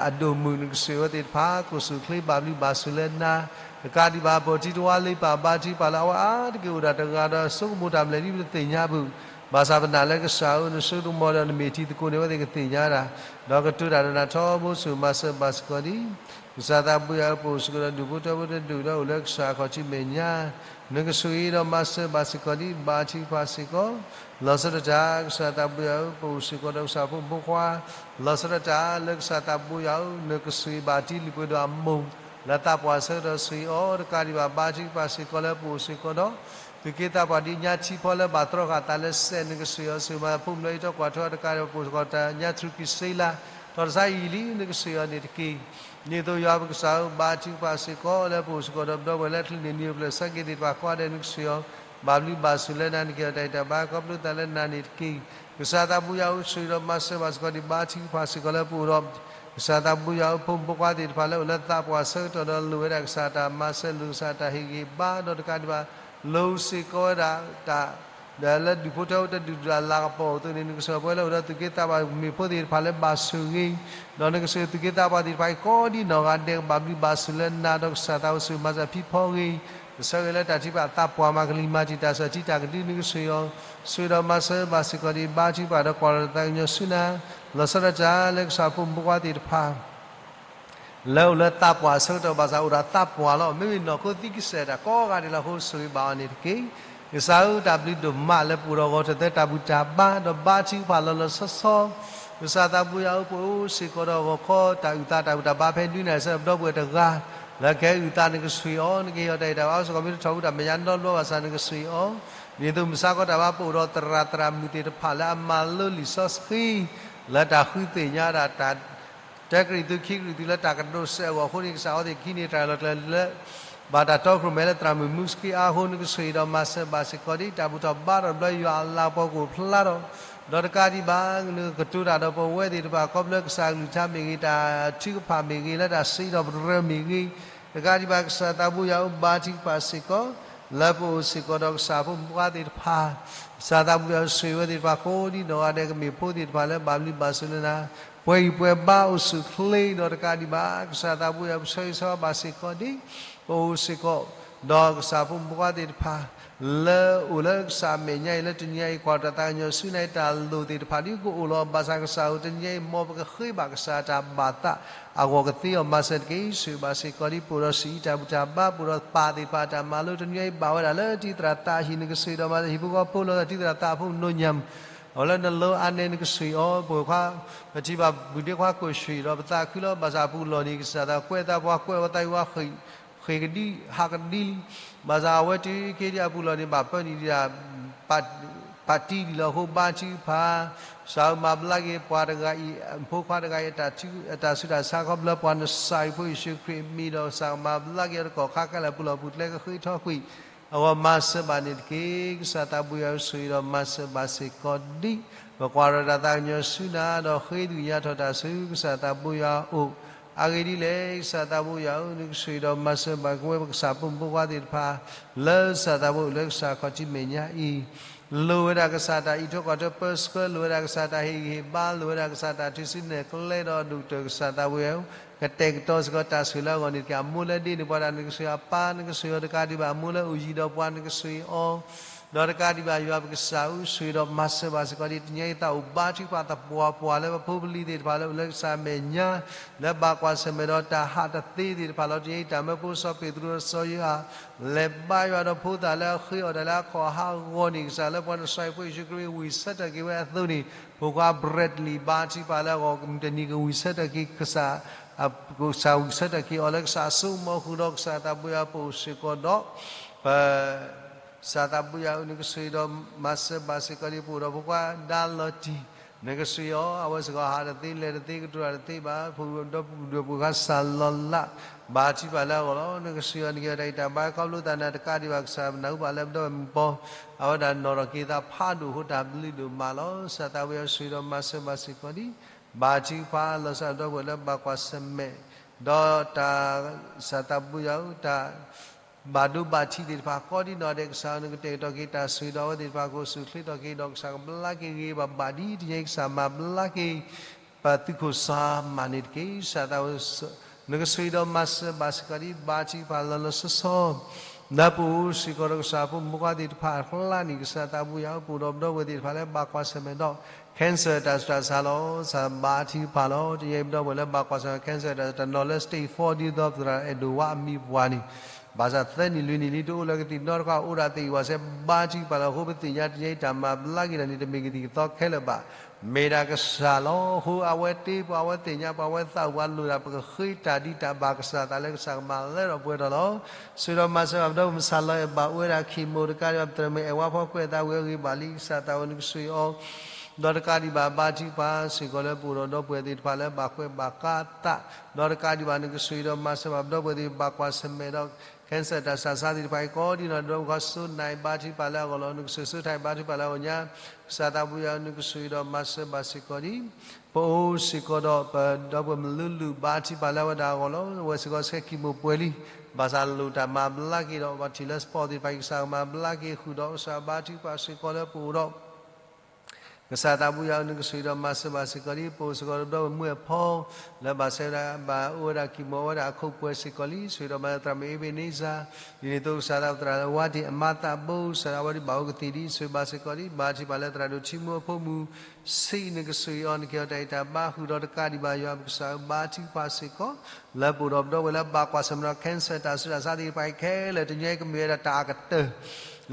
အဒိၣ်မုၣ် နကဆိၣ်ဂ့ၤအဝဲသ့ၣ်တဖၣ် ကအိၣ်ဆူၣ်ချ့ ဘၣ်ဘျုးဘၣ်ဆိၣ်လၢနၤ တကးဒံးဘၣ် ပတံၤတဝါလၢပှၤ ဘါထုကဖၣ်လၢအဝဲအါတက့ၢ်အိၣ်ဒၣ်တဂၤဒီး ဆိကမိၣ်တၢ်မနုၤဒ်ပတသ့ၣ်ညါဘၣ် ဘၣ်ဆၣ်ပနာ်လၢကစၢ်ဧၢ နဆိကမိၣ်ဒီးနမ့ၢ်ထံသကိးန့ၣ် အဝဲသ့ၣ်ကသ့ၣ်ညါတၢ် ဒီးကတိၤတၢ်ဒီးနၤထီဘိ ဆိၣ်ဂ့ၤမၤစၢၤဘၣ်စ့ၢ်ကီးဒံး ကစၢ်သးဘိယွၤဧၢ ပအိၣ်စ့ၢ်ကီးဒီးဒူၣ်ဖိထၢဖိတဒူၣ်ဒီးအိၣ်လၢကစၢ်ခီၣ်ထံးမဲာ်ညါ နကဆိၣ်ဂ့ၤဒီးမၤစၢၤဘၣ်စ့ၢ်ကီးဒံး ဘါထုကဖၣ်စ့ၢ်ကီး လီၤဆီဒၣ်တၢ် ကစၢ်သးဘိယွၤဧၢ ပအိၣ်စ့ၢ်ကီးဒီးကစၢ်ဖိမုၣ်ဖိခွါ လီၤဆီဒၣ်တၢ်လၢကစၢ်သးဘိယွၤဧၢ နကဆိၣ်ဂ့ၤဘၣ်တံၤလုၢ်ပှ့ၤဒိၣ်အမိၢ် လၢသးပှၢ်ဆၢကတီၢ် ဆိၣ်ဂ့ၤအီၤ တကးဒံးဘၣ် ဘါထုကဖၣ်စ့ၢ်ကီးလၢပအိၣ်စ့ၢ်ကီးဒီး သူၣ်က့သးပှၢ်ဒ်ညါထံဖီလၢဘၣ်တြီဃာ်သးလၢစဲး နကဆိၣ်ဂ့ၤအီၤ ဆိၣ်ဂ့ၤမၤဖိမုၣ်လၢအံးထွဲကွၢ်ထွဲတကးဒံးဘၣ် ပအိၣ်စ့ၢ်ကီးတၢ်ညါထူၣ်ကံၢ်စ့လး ထီၣ်တစါအံၤလံ နကဆိၣ်ဂ့ၤအီၤန့ၣ်တက့ၢ်. ဒ်သိးယွၤပကစၢ်ဧၢ ဘါထုကဖၣ်စ့ၢ်ကီးလၢပအိၣ်စ့ၢ်ကီးဒီးပဒီပုၢ်ဝဲၢ်လၢအချုးန့ၢ်နံၤအိၣ်ဖျဲၣ်ဆၢက့ၤသ့ၣ်တဖၣ်ကိးဂၤဒဲး နကဆိၣ်ဂ့ၤအီၤ ဘၣ်ဘျုးဘၣ်ဆိၣ်လၢနၤ နကဟ့ၣ်အီၤတၢ်အဲၣ်တၢ်ဘါ ခီဖျိသးလၢနၤန့ၣ်တက့ၢ်. ကစၢ်သးဘိယွၤဧၢ ဆိၣ်ဂ့ၤဒီးမၤစၢၤဘၣ်စ့ၢ်ကီးဒံး ဘါထုကဖၣ်စ့ၢ်ကီးလၢပအိၣ်ဒီး ကစၢ်သးဘိယွၤဧၢ ဖိမုၣ်ဖိခွါသ့ၣ်တဖၣ်လၢအိၣ်လၢသးပှၢ်ဆၢကတီၢ်ဒီးလိၣ်ဝဲဒၣ်ကစၢ်တၢ်မၤစၢၤ လိၣ်ကစၢ်တၢ်ဟ့ၣ်ဂံၢ်ဘါ ဒီးတကးဒံးဘၣ် လိၣ်စ့ၢ်ကီးဝဲဒၣ်တၢ် ဒီးလၢဒူၣ်ဖိထၢဖိတဒူၣ်ဒူၣ်အလၤကပီၤအသိးန့ၣ် နကဆိၣ်ဂ့ၤပဝဲလၢအိၣ်ဒီးသူၣ်က့သးပှၢ်မ့ၢ်ဖိသ့ၣ်တဖၣ်လၢဘၣ်ဆိၣ်ဂ့ၤ ဒီးနကဆိၣ်ဂ့ၤသူၣ်က့သးပှၢ်သ့ၣ်တဖၣ်အံၤကိးဒ်နီၢ်ဂၤဒဲး ကဘၣ်ဘျုးဘၣ်ဆိၣ်လၢနၤ ဒီးကစၢ်သးဘိယွၤ ဆိၣ်ဂ့ၤမၤစၢၤဖံဖီဂ့ၤ ကဆၢဂ့ၤလၢတၢ်ထုကဖၣ်သးပှၢ်မၤကလံၤမၤတံာ်တာ်စီၤထံတၢ်ကဒု နကဆိၣ်ဂ့ၤအီၤ ဆိၣ်ဂ့ၤဒီးမၤစၢၤဘၣ်စ့ၢ်ကီးဒံး ဘါထုကဖၣ်ဒီးကွၢ်လီၤတၢ်သးကညီၤဆူနၤ လီၤဆီဒၣ်တၢ်လၢကစၢ်ဖိမုၣ်ဖိခွါသ့ၣ်တဖၣ် လၢအိၣ်လၢသးပှၢ်ဆၢကတီၢ်ဘၣ်ဆၣ်အိၣ်ဒီးသးပှၢ်လီၤ. မ့မ့ၢ်နီၢ်ခိသံကစဲၤတၢ်ကိးဂၤဒဲးလၢအဃိ ဆိၣ်ဂ့ၤဘၣ်အီၤန့ၣ်တက့ၢ်. ကစၢ်ဧၢ တၢ်ဘျုးဒိၣ်မးလၢပအိၣ်ဒီးဂီၤထၢၣ်သၢတၢ်ဘူၣ်တၢ်ဘါ ဒီးဘါထုကဖၣ်လီၤလီၤဆီဆီ ကစၢ်သးဘိယွၤဧၢ ပအိၣ်စ့ၢ်ကီးဒီးဂီၤခီ တၢ်အုၣ်သးတၢ်ဘူၣ်တၢ်ဘါဖဲဒုးနဲၣ်စၢၤပဒီပုၢ်ဝဲၢ်တဂၤ လၢကဟဲအုၣ်သး နကဆိၣ်ဂ့ၤအီၤ နကဟ့ၣ်အီၤတၢ်အဲၣ်တၢ်ဘါ အိၣ်စ့ၢ်ကီးမ့ၢ်တထီၣ်ဝံၤတၢ်မဲာ်ညါနီတဘျီဘၣ်ဆၣ် နကဆိၣ်ဂ့ၤအီၤ ဒ်သိးမုၢ်ဆါခီတၢ်ဘါပအိၣ်ဒီးသရၣ်သရၣ်မုၣ်သ့ၣ်တဖၣ်လၢအမၤလိလံာ်စီဆှံ လၢတၢ်ဃုသ့ၣ်ညါဒၣ်တၢ် တၢကရံၣ်သူးခံကရံၣ်သူးလၢတၢ်ကဒိးစဲးအဂီၢ်အဃိန့ၣ် ကစၢ်အဝဲသ့ၣ်ကဟံးန့ၢ်တၢ်လီၤကျဲၤလၢ ဘၣ်တၢ်တီခိၣ်ရိၣ်မဲလၢသရၣ်မုၣ်မူစက့အါအဃိ နကဆိၣ်ဂ့ၤဒီးမၤစၢၤဘၣ်စ့ၢ်ကီးဒံး တၢ်ဘူၣ်ထီၣ်ဘါထီၣ်တဘျီ ယွၤအလၤကပီၤကအိၣ်ဖျါထီၣ် ဒီးတကးဒံးဘၣ် နကကတိၤတၢ်ဒီးပဝဲသ့ၣ်တဖၣ် ခီဖျိကစၢ်အကလုၢ်ကထါမ့ၢ်ဂ့ၤ တၢ်ထုကဖၣ်မ့ၢ်ဂ့ၤ လၢတၢ်စံးထီၣ်ပတြၢၤမ့ၢ်ဂ့ၤ တကးဒံးဘၣ် ကစၢ်သးဘိယွၤဧၢ ဘါထုကဖၣ်စ့ၢ်ကီး လၢပအိၣ်စ့ၢ်ကီးဒီးကစၢ်ဖိမုၣ်ဖိခွါသ့ၣ်တဖၣ် ကစၢ်သးဘိယွၤဆိၣ်ဂ့ၤဝဲသ့ၣ်တဖၣ် ကိးဒ်နီၢ်ဂၤဒဲးကမ့ၢ်ဖိသ့ၣ်တဖၣ်လၢဘၣ်ဘျုးဘၣ်ဆိၣ်လၢနၤ ပှဲၤဂံၢ်ပှဲၤဘါအိၣ်ဆူၣ်ချ့ဒီးတကးဒံးဘၣ် ကစၢ်သးဘိယွၤပဆၢဂ့ၤဆၢဝါဘၣ်စ့ၢ်ကီးဒံး ပအိၣ်စ့ၢ်ကီး ဒီးကစၢ်ဖိမုၣ်ဖိခွါသ့ၣ်တဖၣ် လၢအိၣ်လၢကစၢ်အမဲာ်ညါအံၤ လၢတနံၤညါအံၤ ကွၢ်တၢ်သးကညီၤဆူနၤအံၤ တၢ်လိၣ်သ့ၣ်တဖၣ်ဒ်ကအိၣ်လီၤ ဘၣ်ဆၣ်ကစၢ်ဧၢ တနံၤညါအံၤ မ်ပကဃ့ဘၣ်ကစၢ်တၢ်ဘၣ်သးအဂီၢ်ကသ့အီၤမၤစၢၤတက့ၢ် ဆိၣ်ဂ့ၤဘၣ်စ့ၢ်ကီးဒံး ပအိၣ်ဒီးစံးတၢ်ဘူၣ်တၢ်ဘါ ပအိၣ်ဒီးပၢ်သ့ၣ်တဖၣ်အတၢ်မၤလိ တနံၤညါအံၤဘၣ်ဝဲဒၣ်လၢတံၤသရၣ်သးအဟံၣ် နကဆိၣ်ဂ့ၤဒီးမၤစၢၤဟံၣ်ဖိဃီဖိလီၤ တၢ်တံၤသရၣ်သးအဖိ no nyam အဝဲလၢနလိအါနဲ နကဆိၣ်ဂ့ၤအီၤ ပဝဲခွါ ပထံၣ်ဘၣ်ဘုၣ်ဒ့ခွါကိၣ်ဆံးဒီး ပသးခုလီၤ ဘၣ်ဆၣ်အပူၤလီၢ်န့ၣ် ကစၢ်သးကွဲးသးပှၤကွဲးဝဲသးအံၤဝဲ ဃ့ၢ်ကဒံ ဟးကဒံလံ ဘၣ်ဆၣ်အဝဲတုၤခဲဒံးအပူၤလီၢ်န့ၣ် ဘၣ်ပၢနုာ်ဒံးဒၣ် ပာ်တံၢ်ဒံးလီၤအဃိ ဘါထုကဖၣ် ကစၢ်ဧၢ မၤဘျါက့ၤပှၤတဂၤအံၤ အဖိခွါတဂၤအံၤ အတၢ်ဆူးတၢ်ဆါခီဖျိလၢပှၤနစၢ်အံၤဖိယ့ၣ်ၡူးခရံာ်အမံၤဒီး ကစၢ်မၤဘျါက့ၤအီၤတကီၢ်ခါခဲလၢာ်အပူၤလီၢ်ပူၤ ကျဲကဃ့ထီကွံာ် အဂီၢ်မၤစၢၤဘၣ်န့ၣ်တက့ၢ်. ကစၢ်သးဘိယွၤဧၢ, ဆိၣ်ဂ့ၤဒီးမၤစၢၤဘၣ်စ့ၢ်ကီးဒံး, ပကွၢ်ထီၣ်တၢ်သးကညီၤဆူနၤ, ဒီးဃ့ဒုးညါထီၣ်တၢ်ဆူကစၢ်သးဘိယွၤအအိၣ်, အဂ့ၢ်ဒ်လဲၣ်, ကစၢ်သးဘိယွၤဧၢ, နကဆိၣ်ဂ့ၤဒီးမၤစၢၤဘၣ်က့ၤဝဲပကစၢ်ဖိမုၣ်ဖိခွါသ့ၣ်တဖၣ် လၢကစၢ်သးဘိအိၣ်လၢကစၢ်ခီၣ်ထံးမဲာ်ညါအံၤ, လိၣ်ဝဲဒၣ်ကစၢ်တၢ်အံးထွဲကွၢ်ထွဲပၢဆှၢ, လိၣ်ဝဲဒၣ်ကစၢ်တၢ်ဟ့ၣ်ဂံၢ်ဟ့ၣ်ဘါ, လိၣ်ဝဲဒၣ်ကစၢ်တၢ်ထုးစုနဲၣ်ကျဲဒီးဒိၣ်ကတၢၢ်, ကစၢ်သးဘိယွၤဧၢ, ကတဲာ်ကတီၤစ့ၢ်ကီးတၢ်ဆိၣ်လၢအဂီၢ်န့ၣ်တက့ၢ်. အမိၢ်လၢဒ့န့ၣ်ပှၤတၢ်နကဆိၣ်ဂ့ၤအပၢ်, နကဆိၣ်ဂ့ၤအီၤတကးဒံးဘၣ်, အမိၢ်လၢအိၣ်ယံၤဒီးပှၤနကဆိၣ်ဂ့ၤအီၤ ဒီးတကးဒံးဘၣ် ယွၤပကစၢ်ဧၢ, ဆိၣ်ဂ့ၤဒီးမၤစၢၤဘၣ်စ့ၢ်ကီးဒံး. တနံၤအံၤသးအိၣ်ဘါထုကဖၣ်သပှၢ်ပှၢ်လၢပဖိပလံၤသ့ၣ်တဖၣ်လၢအိၣ်လၢကစၢ်မဲာ်ညါ, လၢဘၣ်ကွၢ်ဆၢၣ်မဲာ်ဒီးတၢ်ဟးတသ့သ့ၣ်တဖၣ်လီၤ. တနံၤအံၤတၢ်မၢဖိစီၤပ့းတရူးစီၤယိၤဟၣ် လဲၤဘါယွၤဒီးဖိသၣ်လၢအဃ့အီၣ်တၢ်လၢအခီၣ်ဟးဂီၤန့ၣ်, ကစၢ်လၢပှၤနစှၤအံၤဖိယ့ၣ်ၡူးခရံာ် ဝံၢ်ဆၢထၢၣ်က့ၤဝဲအသိးန့ၣ်, ဖိခွါ Bradley ဘါထုကဖၣ်လၢအဂီၢ် တနံၤကဝံၢ်ဆၢထၢၣ်က့ၤကစၢ် ကစၢ်ဝံၢ်ဆၢထၢၣ်က့ၤအီၤလၢကစၢ်အစိကမီၤဃုာ်ဒီး ကစၢ်သးဘိယွၤပအိၣ်စ့ၢ်ကီးဒီး ပ ကစၢ်သးဘိယွၤဧၢ, နကဆိၣ်ဂ့ၤဒီးမၤစၢၤဘၣ်စ့ၢ်ကီးဒံး. ပအိၣ်ဒီးဖိခွါဒါလီၤတံၢ်, နကဆိၣ်ဂ့ၤအီၤ, အဝဲစ့ၢ်ကီးဟးတသ့လဲၤတသ့ကတိၤတၢ်တသ့ဘၣ်, ပအိၣ်ဒီးပဒီပုၢ်ဝဲၢ်ခွါစၢ်လီၤလး ဘါထုကဖၣ်လၢအဂီၢ်လီၤ. နကဆိၣ်ဂ့ၤအီၤ, နကဟ့ၣ်အီၤတၢ်ဂံၢ်တၢ်ဘါခီဖျိသးနၤတကးဒံးဘၣ်, ကစၢ်နၢ်ဟူဘၣ်လၢပဒီပုၢ်ဝဲၢ်မုၣ်ပီ အဝဲဒၣ်နီၣ်ထီၣ်က့ၤသးဖးဒိၣ်အဃိ တၢ်ဘျုးဒိၣ်မးလီၤ. ကစၢ်သးဘိယွၤဆိၣ်ဂ့ၤဒီးမၤစၢၤဘၣ်စ့ၢ်ကီးဒံး, ဘါထုကဖၣ်လီၤစၢ်ဒီပုၢ်ဝဲၢ်လၢဘၣ်ကွၢ်ဆၢၣ်မဲာ် ဒီးတၢ် ကစၢ်သးဘိယွၤဧၢ, တၢ် ဘၣ်ဒိဘၣ်ထံးသ့ၣ်တဖၣ် ကိးဒံနီၢ်ဒဲး ကစၢ်ဧၢ, နကတဲာ်ကတီၤက့ၤတၢ်ဆိၣ်ဂ့ၤဒီးအဝဲသ့ၣ်တဖၣ် ကအိၣ်ဆူၣ်ချ့ထီၣ်က့ၤဒီး ကစၢ်ကဘျါက့ၤဂ့ၤဂ့ၤဘၣ်ဘၣ်ဒံး, တနံၤအံၤကစၢ်မၤဘျါက့ၤ ပသုးခိၣ်စၢ်မၤန့ၣ်တက့ၢ်. ကစၢ်သးဘိ နကဆိၣ်ဂ့ၤဒီးမၤစၢၤဘၣ်စ့ၢ်ကီးဒံး, ဘါထုကဖၣ်လီၤလီၤဆီဆီ လၢပအိၣ်စ့ၢ်ကီးဒီးကစၢ်ဖိမုၣ်ဖိခွါသ့ၣ်တဖၣ်အကျါန့ၣ်, ကစၢ်သးဘိယွၤဧၢ, ပအိၣ်ဒီးပဒီပုၢ်ဝဲၢ်သ့ၣ်တဖၣ်လၢဘၣ်ကွၢ်ဆၢၣ်မဲာ်ဒီး cancer တၢ်ဆူးတၢ်ဆါလီၤ. ကစၢ်ဘါထုကဖၣ်လီၤ. တနံၤအံၤပဒီပုၢ်ဝဲၢ်လၢဘၣ်ကွၢ်ဆၢၣ်မဲာ် cancer တၢ်ဆူးတၢ်ဆါ နီၢ်လၢ stage four ဒ်သိးသရၣ်အဲၣ်ဒိးဝါအမံၤပှၢ်န့ၣ်, ဘၣ်ဆၣ်သၢနံၣ်လွံၢ်နံၣ်လံတအိၣ်လၢကသံၣ်နီတခါ အိၣ်ဒၣ်သ့ၣ်အံၤဝဲစဲး ဘါထုကဖၣ်လီၤ. အဃိပသ့ၣ်ညါတနံၤအံၤ တၢ်မၤဘျါက့ၤတၢ်န့ၣ် တမ့ၢ်ကသံၣ်ကသီခဲလၢာ်ဘၣ်, မ့ၢ်ဒၣ်ကစၢ်လီၤ. အဃိအဝဲတ့ပှၤ အဝဲသ့ၣ်ညါပှၤ အဝဲသးဝးလိာ်ဒၣ် ပကဃ့တၢ်ဒ်တၢ်ဘၣ်ကစၢ်သးလၢကစၢ်ကမၤလၢထီၣ်ပှဲၤထီၣ်လီၤ. ဆိၣ်ဂ့ၤဒီးမၤစၢၤဘၣ်ပဒီပုၢ်ဝဲၢ် မုၢ်ဆၣ်လီၤအဲၣ်ဘၣ် အိၣ်ဝဲဒၣ် chemo တကးဒံးဘၣ် ပတြၢၤမ့ၢ်အဲၣ်ဝါဖီကွဲးအသးဝံၤအဂ့ၤဘၣ်လံ. ကစၢ်သးဘိ နကဆိၣ်ဂ့ၤအီၤ ဒီးတကးဒံးဘၣ် ဘါထုကဖၣ်စ့ၢ်ကီးလၢပအိၣ်ဒီးဒီပုၢ်ဝဲၢ်သ့ၣ်တဖၣ်လၢဘၣ်ကွဲးဘၣ်ကါသး, ဒီးတကးဒံးဘၣ် နကဆိၣ်ဂ့ၤဒီးမၤစၢၤဘၣ်ပဒီပုၢ်ဝဲၢ်သ့ၣ်တဖၣ် ဘၣ်ကွၢ်ဆၢၣ်မဲာ်ဒီး cancer တၢ်ဆူးတၢ်ဆါသ့ၣ်တဖၣ်အံၤ ကိးဒံနီၢ်ဒဲး ဒီပုၢ်ဝဲၢ်ခွါစိနၢ်အံၤ ဘါထုကဖၣ်လၢအဂီၢ်လီၤ. နကစၢၢ်စိထါအံၤ ဘါထုကဖၣ်လၢအဂီၢ်ညါ, ကစၢ်သးဘိယွၤ နကဆိၣ်ဂ့ၤဒီးမၤစၢၤဘၣ်စ့ၢ်ကီးဒံး ပအိၣ်စ့ၢ်ကီးဒီးပဒီပုၢ်ဝဲၢ်မုၢ်လူလူ ဘါထုကဖၣ်လၢအဝဲဒၣ်အဂီၢ်လီၤ. အဝဲစ့ၢ်ကီးဆဲး chemo ပှဲၤလံ, ဘၣ်ဆၣ်လိၣ်တၢ်မၤဘျါက့ၤဒီး ပှၤထံၣ်လၢ spot သ့ၣ်တဖၣ်အံၤ ကစၢ်ကမၤဘျါက့ၤဃုာ်ဒီး ကစၢ်ဘါထုကဖၣ်စ့ၢ်ကီးလၢပအိၣ်ဒီး ကစၢ်သးဘိယွၤ နကဆိၣ်ဂ့ၤဒီးမၤစၢၤဘၣ်စ့ၢ်ကီးလံ. ပအိၣ်စ့ၢ်ကီးဒီးပဒီပုၢ်ဝဲၢ်မုၣ်အဖီ လၢဘၣ်ဆၢဒၣ်ဘၣ်အိၣ်ဝဲဒၣ် chemo အဝဲဒၣ်အခိၣ်ပှဲၤစ့ၢ်ကီးလံ. ဆိၣ်ဂ့ၤဒီးမၤစၢၤသရၣ်မုၣ် Ebenezer, ဒ်န့ၣ်အသိး ကစၢ်သးသရၣ်ဝါဒ့ၣ်အမါသးဘိ ကစၢ်ဒၣ်ဝဲဒၣ်ဘၣ်အိၣ်ကသ့ၣ်ဒံး ဆိၣ်ဂ့ၤဘၣ်စ့ၢ်ကီးလံ. ဘါထုကဖၣ်လၢသရၣ်ဒိၣ်ထံမူအဖိမုၣ် ဆံး နကဆိၣ်ဂ့ၤအီၤ နကဟ့ၣ်အီၤတၢ်ဂံၢ်တၢ်ဘါဃုာ်ဒီးတကးဒံးဘၣ် ယွၤပကစၢ်ဧၢ ဘါထုကဖၣ်စ့ၢ်ကီး လၢပအိၣ်ဒီးပဒီပုၢ်ဝဲၢ်လၢဘၣ်ကွၢ်ဆၢၣ်မဲာ်ဒီး cancer တၢ်ဆူးတၢ်ဆါသ့ၣ်တဖၣ်အံၤခဲလၢာ် တနံၤအံၤကမ့ၢ်ဝဲဒၣ်တၢ်အကတၢၢ်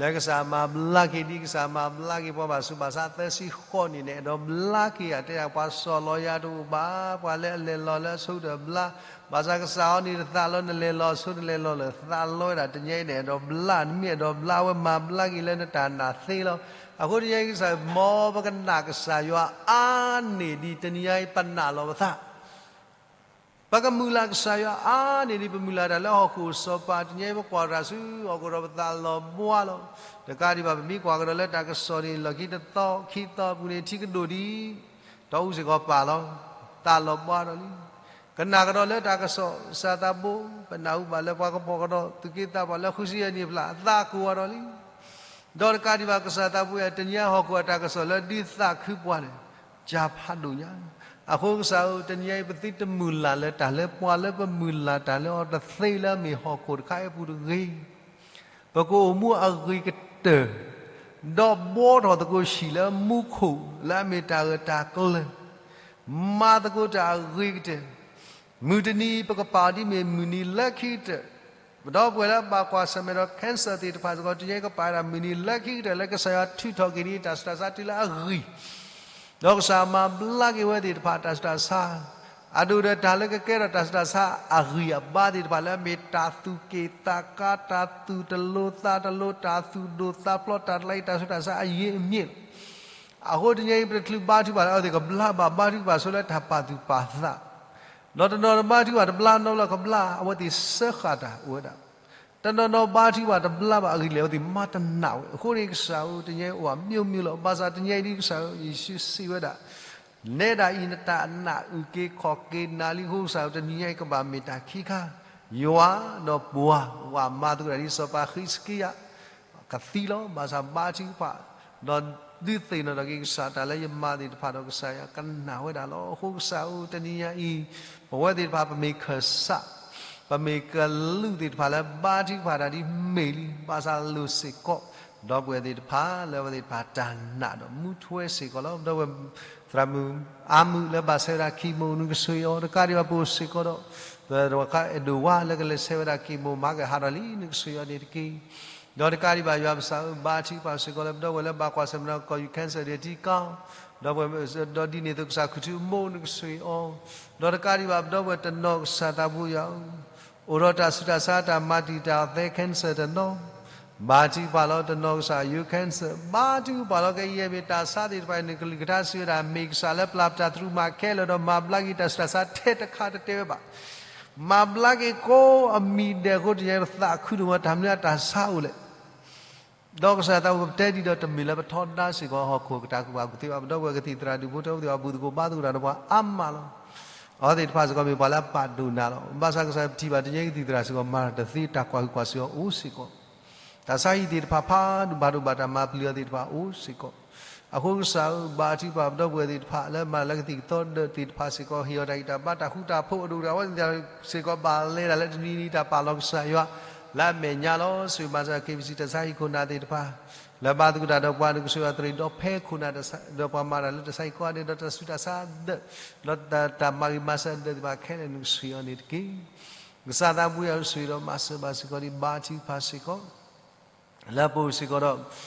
လၢကစၢ်မၤဘျါက့ၤဒံး ကစၢ်မၤဘျါက့ၤပှၤဘၣ်ဆူးဘၣ်ဆါ သၢဆံဃိးနံၣ်န့ၣ် အဲၣ်ဒိးဘျါက့ၤဧါ တဲဒၣ်ပှၤစီၢ်လီၤယၤတအိၣ်ဘၣ် ပှၤလၢအလဲၤလီၤလၢအဆိကတၢၢ်ဘျါ ဘၣ်ဆၣ်ကစၢ်အီၤန့ၣ်တသးလီၤ နလဲၤလီၤဆိနလဲၤလီၤလၢာ်သးလီၤဝဲဒၣ် တနံၤအံၤန့ၣ် အဲၣ်ဒိးဘျါ နမ့ၢ်အဲၣ်ဒိးဘျါ အဝဲမၤဘျါက့ၤလၢနတၢ်နာ်သ့လီၤ. အဃိတနံၤအံၤကစၢ် မ်ပကနာ်ကစၢ်ယွၤအါန့ၢ်ဒံး တနံၤအံၤပနာ်လီၤပသး ပကမုၢ်လၢ်ကစၢ်ယွၤအါန့ၢ်ဒံး ပမုၢ်လၢ်တၢ်လၢဟီၣ်ခိၣ်စီၤပၤ တနံၤအံၤပကွၢ်တၢ်ဆူဟီၣ်ခိၣ်ဒီးပသးလီၤဘှါလီၤ. တကးဒံးဘၣ် ပမ့ၢ်ကွၢ်ကဒီးလၢတၢ်ကစီၣ်န့ၣ် လီၢ်ခံတသီ ခံသီအပူၤန့ၣ် ထံကဒိၣ်ဒံး တီအူစ့ၢ်ကီးပာ်လီၤ သးလီၤဘှါဒီးလံ. ကနာ်ကဒီးလၢတၢ်ကစီၣ် ကစၢ်သးဘိ ပနၢ်ဟူဘၣ်လၢပှၤကဖီၣ်ကဒီး သုးက့သးပှၢ်လၢဃုဆံယဲၢ်နံၣ်အဖျၢၣ် အသးကိၢ်ဂီၤဒီးလံ. ဒီးတကးဒံးဘၣ် ကစၢ်သးဘိယွၤ တနံၤအံၤဟီၣ်ခိၣ်အတၢ်ကစီၣ်လၢဒုးသးခုပှၤန့ၣ် ကၢ်ဖးဒိၣ်ညါ. အဃိကစၢ်ဧၢ တနံၤအံၤ ပသုတမုၢ်လၢ်လၢတၢ်လၢပှၤလၢပမုၢ်လၢ်တၢ်လၢအီၤတသ့လၢအမ့ၢ်ဟီၣ်ခိၣ်တခါအံၤအပူၤတဂ့ၤ ပကအိၣ်မူအဂ့ၤကတၢၢ် ဒီးဘှီထီၣ်သကိးဟံၣ်လၢမူခိၣ်လၢအမ့ၢ်တၢ်ဂၢၢ်တၢ်ကျၢၤ မၤသကိးတၢ်အဂ့ၤကတၢၢ် မုၢ်တနံၤပကပာ်အီၤဒ်မ့ၢ်မုၢ်နံၤလၢခံကတၢၢ် ပဒီပုၢ်ဝဲၢ်လၢဘၣ်ကွၢ်ဆၢၣ်မဲာ်ဒီး cancer သ့ၣ်တဖၣ်စ့ၢ်ကီး တနံၤအံၤကပာ်ဝဲဒၣ်မုၢ်နံၤလၢခံကတၢၢ်လၢကစၢ်ယွၤထုးထီၣ်က့ၤဒံးတၢ်ဆူးတၢ်ဆါတုၤလၢအဂံၢ် ဒီးကစၢ်မၤဘျါက့ၤဝဲသ့ၣ်တဖၣ်တၢ်ဆူးတၢ်ဆါ အဒိၣ်ဒီးတၢ်လၢကကဲထီၣ်တၢ်ဆူးတၢ်ဆါအဂံၢ်အဘါသ့ၣ်တဖၣ်လၢအမ့ၢ်တၢ်သူၣ်က့ၣ်သးကါ တၢ်သူၣ်တလိၤသးတလိၤ တၢ်သူၣ်ဒိၣ်သးဖျိး တၢ်တကျါအံၤ တၢ်ဆူးတၢ်ဆါအယံာ်အမြင့်လီၤ. အဃိတနံၤအံၤ ပတချုးဘါထုကဖၣ်လၢအဝဲသ့ၣ်ကဘျါဘၣ် ဘါထုကဖၣ်ဆိလၢတၢ်ပာ်သူၣ်ပာ်သး ဒီးတနီၤတဘါထုကဖၣ်တဘျါနီတဘျီကဘျါ အဝဲသ့ၣ်စၢဃာ်တၢ်အိၣ်ဝဲဒၣ် တနီၤနီၤဘါထုကဖၣ်တဘျါဘၣ်အဂ့ၢ်လဲၣ် အဝဲသ့ၣ်မၤတနာ်ဝဲ. အဃိန့ၣ်ကစၢ်ဧၢ တနံၤအံၤအိၣ်အမျိုးမျိုးလီၤ. ဘၣ်ဆၣ်တနံၤအံၤဒ်ကစၢ်ဧၢ ယ့ၣ်ၡူးစံးဝဲဒၣ်, နဲဒၣ်အံၤ နတၢ်အနၢ်အုၣ်က့ၤခီၣ်က့ၤနၤလံအဃိ ကစၢ်ဧၢ တနံၤအံၤကဘၣ်မ့ၢ်တၢ်ခံခါ, ယွၤဒီးပှၤ ပှၤမၤသကိးတၢ်ဒ်စီၤပၤဃံးစကံယၤ ကသံလီၤ. ဘၣ်ဆၣ်ဘါထုကဖၣ် ဒီးဒုးသ့ၣ်နီၣ်ထီၣ်က့ၤကစၢ်တၢ်လၢယမၤသ့ၣ်တဖၣ်ဒီး ကစၢ်ယွၤကနာ်ဝဲဒၣ်လီၤ. အဃိကစၢ်ဧၢ တနံၤညါအံၤ ပဝဲသ့ၣ်တဖၣ်ပမ့ၢ်ခၢၣ်စး, ပမ့ၢ်ကလူးသ့ၣ်တဖၣ်လၢဘါထုကဖၣ်တၢ်ဒ်မ့ၢ်လံ, ဘၣ်ဆၣ်လိၣ်စ့ၢ်ကီး ဒီပုၢ်ဝဲၢ်သ့ၣ်တဖၣ်လၢအဝဲသ့ၣ်တဖၣ်တၢ်နာ်ဒီးမူထွဲစ့ၢ်ကီးလီၤ. ဒီပုၢ်ဝဲၢ် သရၣ်မုၣ်အါမုၣ်လၢဘၣ်ဆဲးဝဲဒၣ် chemo နကဆိၣ်ဂ့ၤအီၤ, တကးဒံးဘၣ်ပအိၣ်စ့ၢ်ကီးဒီး သရၣ်အဲၣ်ဒိၣ်ဝါလၢကလဲၤဆဲးဝဲဒၣ် chemo မၤကဟးထီၣ်လံ နကဆိၣ်ဂ့ၤအီၤန့ၣ်တက့ၢ်. ဒီးတကးဒံးဘၣ်ယွၤပကစၢ်ဧၢ ဘါထုကဖၣ်စ့ၢ်ကီးလၢ ပဒီပုၢ်ဝဲၢ်လၢဘၣ်ကွၢ်ဆၢၣ်မဲာ်ဒီးကီၢ်ယူၢ် cancer ဒီးထံကီၢ်, ဒီပုၢ်ဝဲၢ် ဒီးဒ်န့ၣ်အသိးကစၢ်ခူၣ်ထူအမိၢ်နကဆိၣ်ဂ့ၤအီၤ, ဒီးတကးဒံးဘၣ်ပဒီပုၢ်ဝဲၢ်တနီၤကစၢ်သးဘိယွၤဧၢ အိၣ်ဒီးတၢ်ဆူးတၢ်ဆါတၢ်မၤတံာ်တာ်သဲ cancer တနီၤ, ဘါထုကဖၣ်လီၤတနီၤကစၢ်ယွၤ cancer ဘါထုကဖၣ်လီၤ ကယဲၢ်မ့ၢ်တၢ်ဆါသ့ၣ်တဖၣ်အံၤ နကလုၢ်ကထါစံးဝဲဒၣ် မ့ၢ်ကစၢ်လၢပျၢ်ပတၢ်သရူးမၤခဲလၢာ်ဒီးမၤဘျါက့ၤတၢ်ဆူးတၢ်ဆါထဲတခါတတဲဝဲဘၣ်. မၤဘျါက့ၤကိးအမံၤဒဲးအဃိ တနံၤညါပသးခုဒိၣ်မး တၢ်မနုၤအတၢ်ဆါအိၣ်လဲၣ် ဒီးကစၢ်သးအိၣ်ပတဲဒ်ဒီး တမ့ၢ်လၢပထီဒါစ့ၢ်ကီးဟီၣ်ခိၣ်ကတၢၢ်ကူၣ်ဘၣ်ကူၣ်သ့ဘၣ်, ပဒီပုၢ်ဝဲၢ်ကသံၣ်သရၣ်ဒူၣ်ဖိထၢဖိသ့ၣ်တဖၣ် ဘူၣ်သကိးဘါသကိးတၢ်ဒီးပှၤအါမးလီၤ. အဝဲသ့ၣ်တဖၣ်စ့ၢ်ကီးမ့ၢ်ပှၤလၢအပာ်ဒိၣ်နၤလီၤ. ဘၣ်ဆၣ်ကစၢ်ယွၤပထံၣ်ဘၣ် တနံၤညါကသံၣ်သရၣ်စ့ၢ်ကီး မၤတၢ်တသ့တၢ်ကွၢ်ဟုၣ်ကွၢ်စ့ၤအီၤအိၣ်စ့ၢ်ကီး, တၢ်ဆါဟံၣ်သ့ၣ်တဖၣ်ဖးဒိၣ်ဘၣ်ဒိၣ်ဘၣ်တၢ်မၤပျံၤအီၤသ့ၣ်တဖၣ်အိၣ်စ့ၢ်ကီး. အဃိကစၢ်ဧၢ ဘါထုကဖၣ်ပဒီပုၢ်ဝဲၢ်သ့ၣ်တဖၣ်လၢမၤတၢ်လၢကသံၣ်ကသီဒၢးသ့ၣ်တဖၣ်စ့ၢ်ကီး ဟ့ၣ်အီၤတၢ်ဂံၢ်တၢ်ဘါတၢ်ဃူတၢ်ဖိး အဒိၣ်တၢ်ဝဲသ့ၣ်စ့ၢ်ကီး ဘၣ်လဲၤတၢ်လၢတနံၤနံၤတၢ်ပာ်လီၤကစၢ်ယွၤ လၢအမဲာ်ညါလီၤ. ဆိၣ်ဂ့ၤမၤစၢၤ KBC တၢ်ဆါဟံၣ်ခိၣ်နၢ်သ့ၣ်တဖၣ် လၢဘါသကိးတၢ်ဒီးပှၤ နကဆိၣ်ဂ့ၤအီၤတရံးဒီးဖဲခိၣ်နၢ်ဒီးပှၤမၤတၢ်လၢတၢ်ဆါဟံၣ်ကိးဂၤဒဲး ဒီးတၢ်ဆူးတၢ်ဆါဒၢး ဒီးတၢ်မၤဂ့ၤမၤစၢၤဒၢးသ့ၣ်တဖၣ်ခဲလၢာ် နကဆိၣ်ဂ့ၤအီၤန့ၣ်တက့ၢ်. ကစၢ်သးဘိယွၤ ဆိၣ်ဂ့ၤဒီးမၤစၢၤဘၣ်စ့ၢ်ကီးဒ်ဘါထုကဖၣ်စ့ၢ်ကီး လၢပအိၣ်စ့ၢ်ကီးဒီး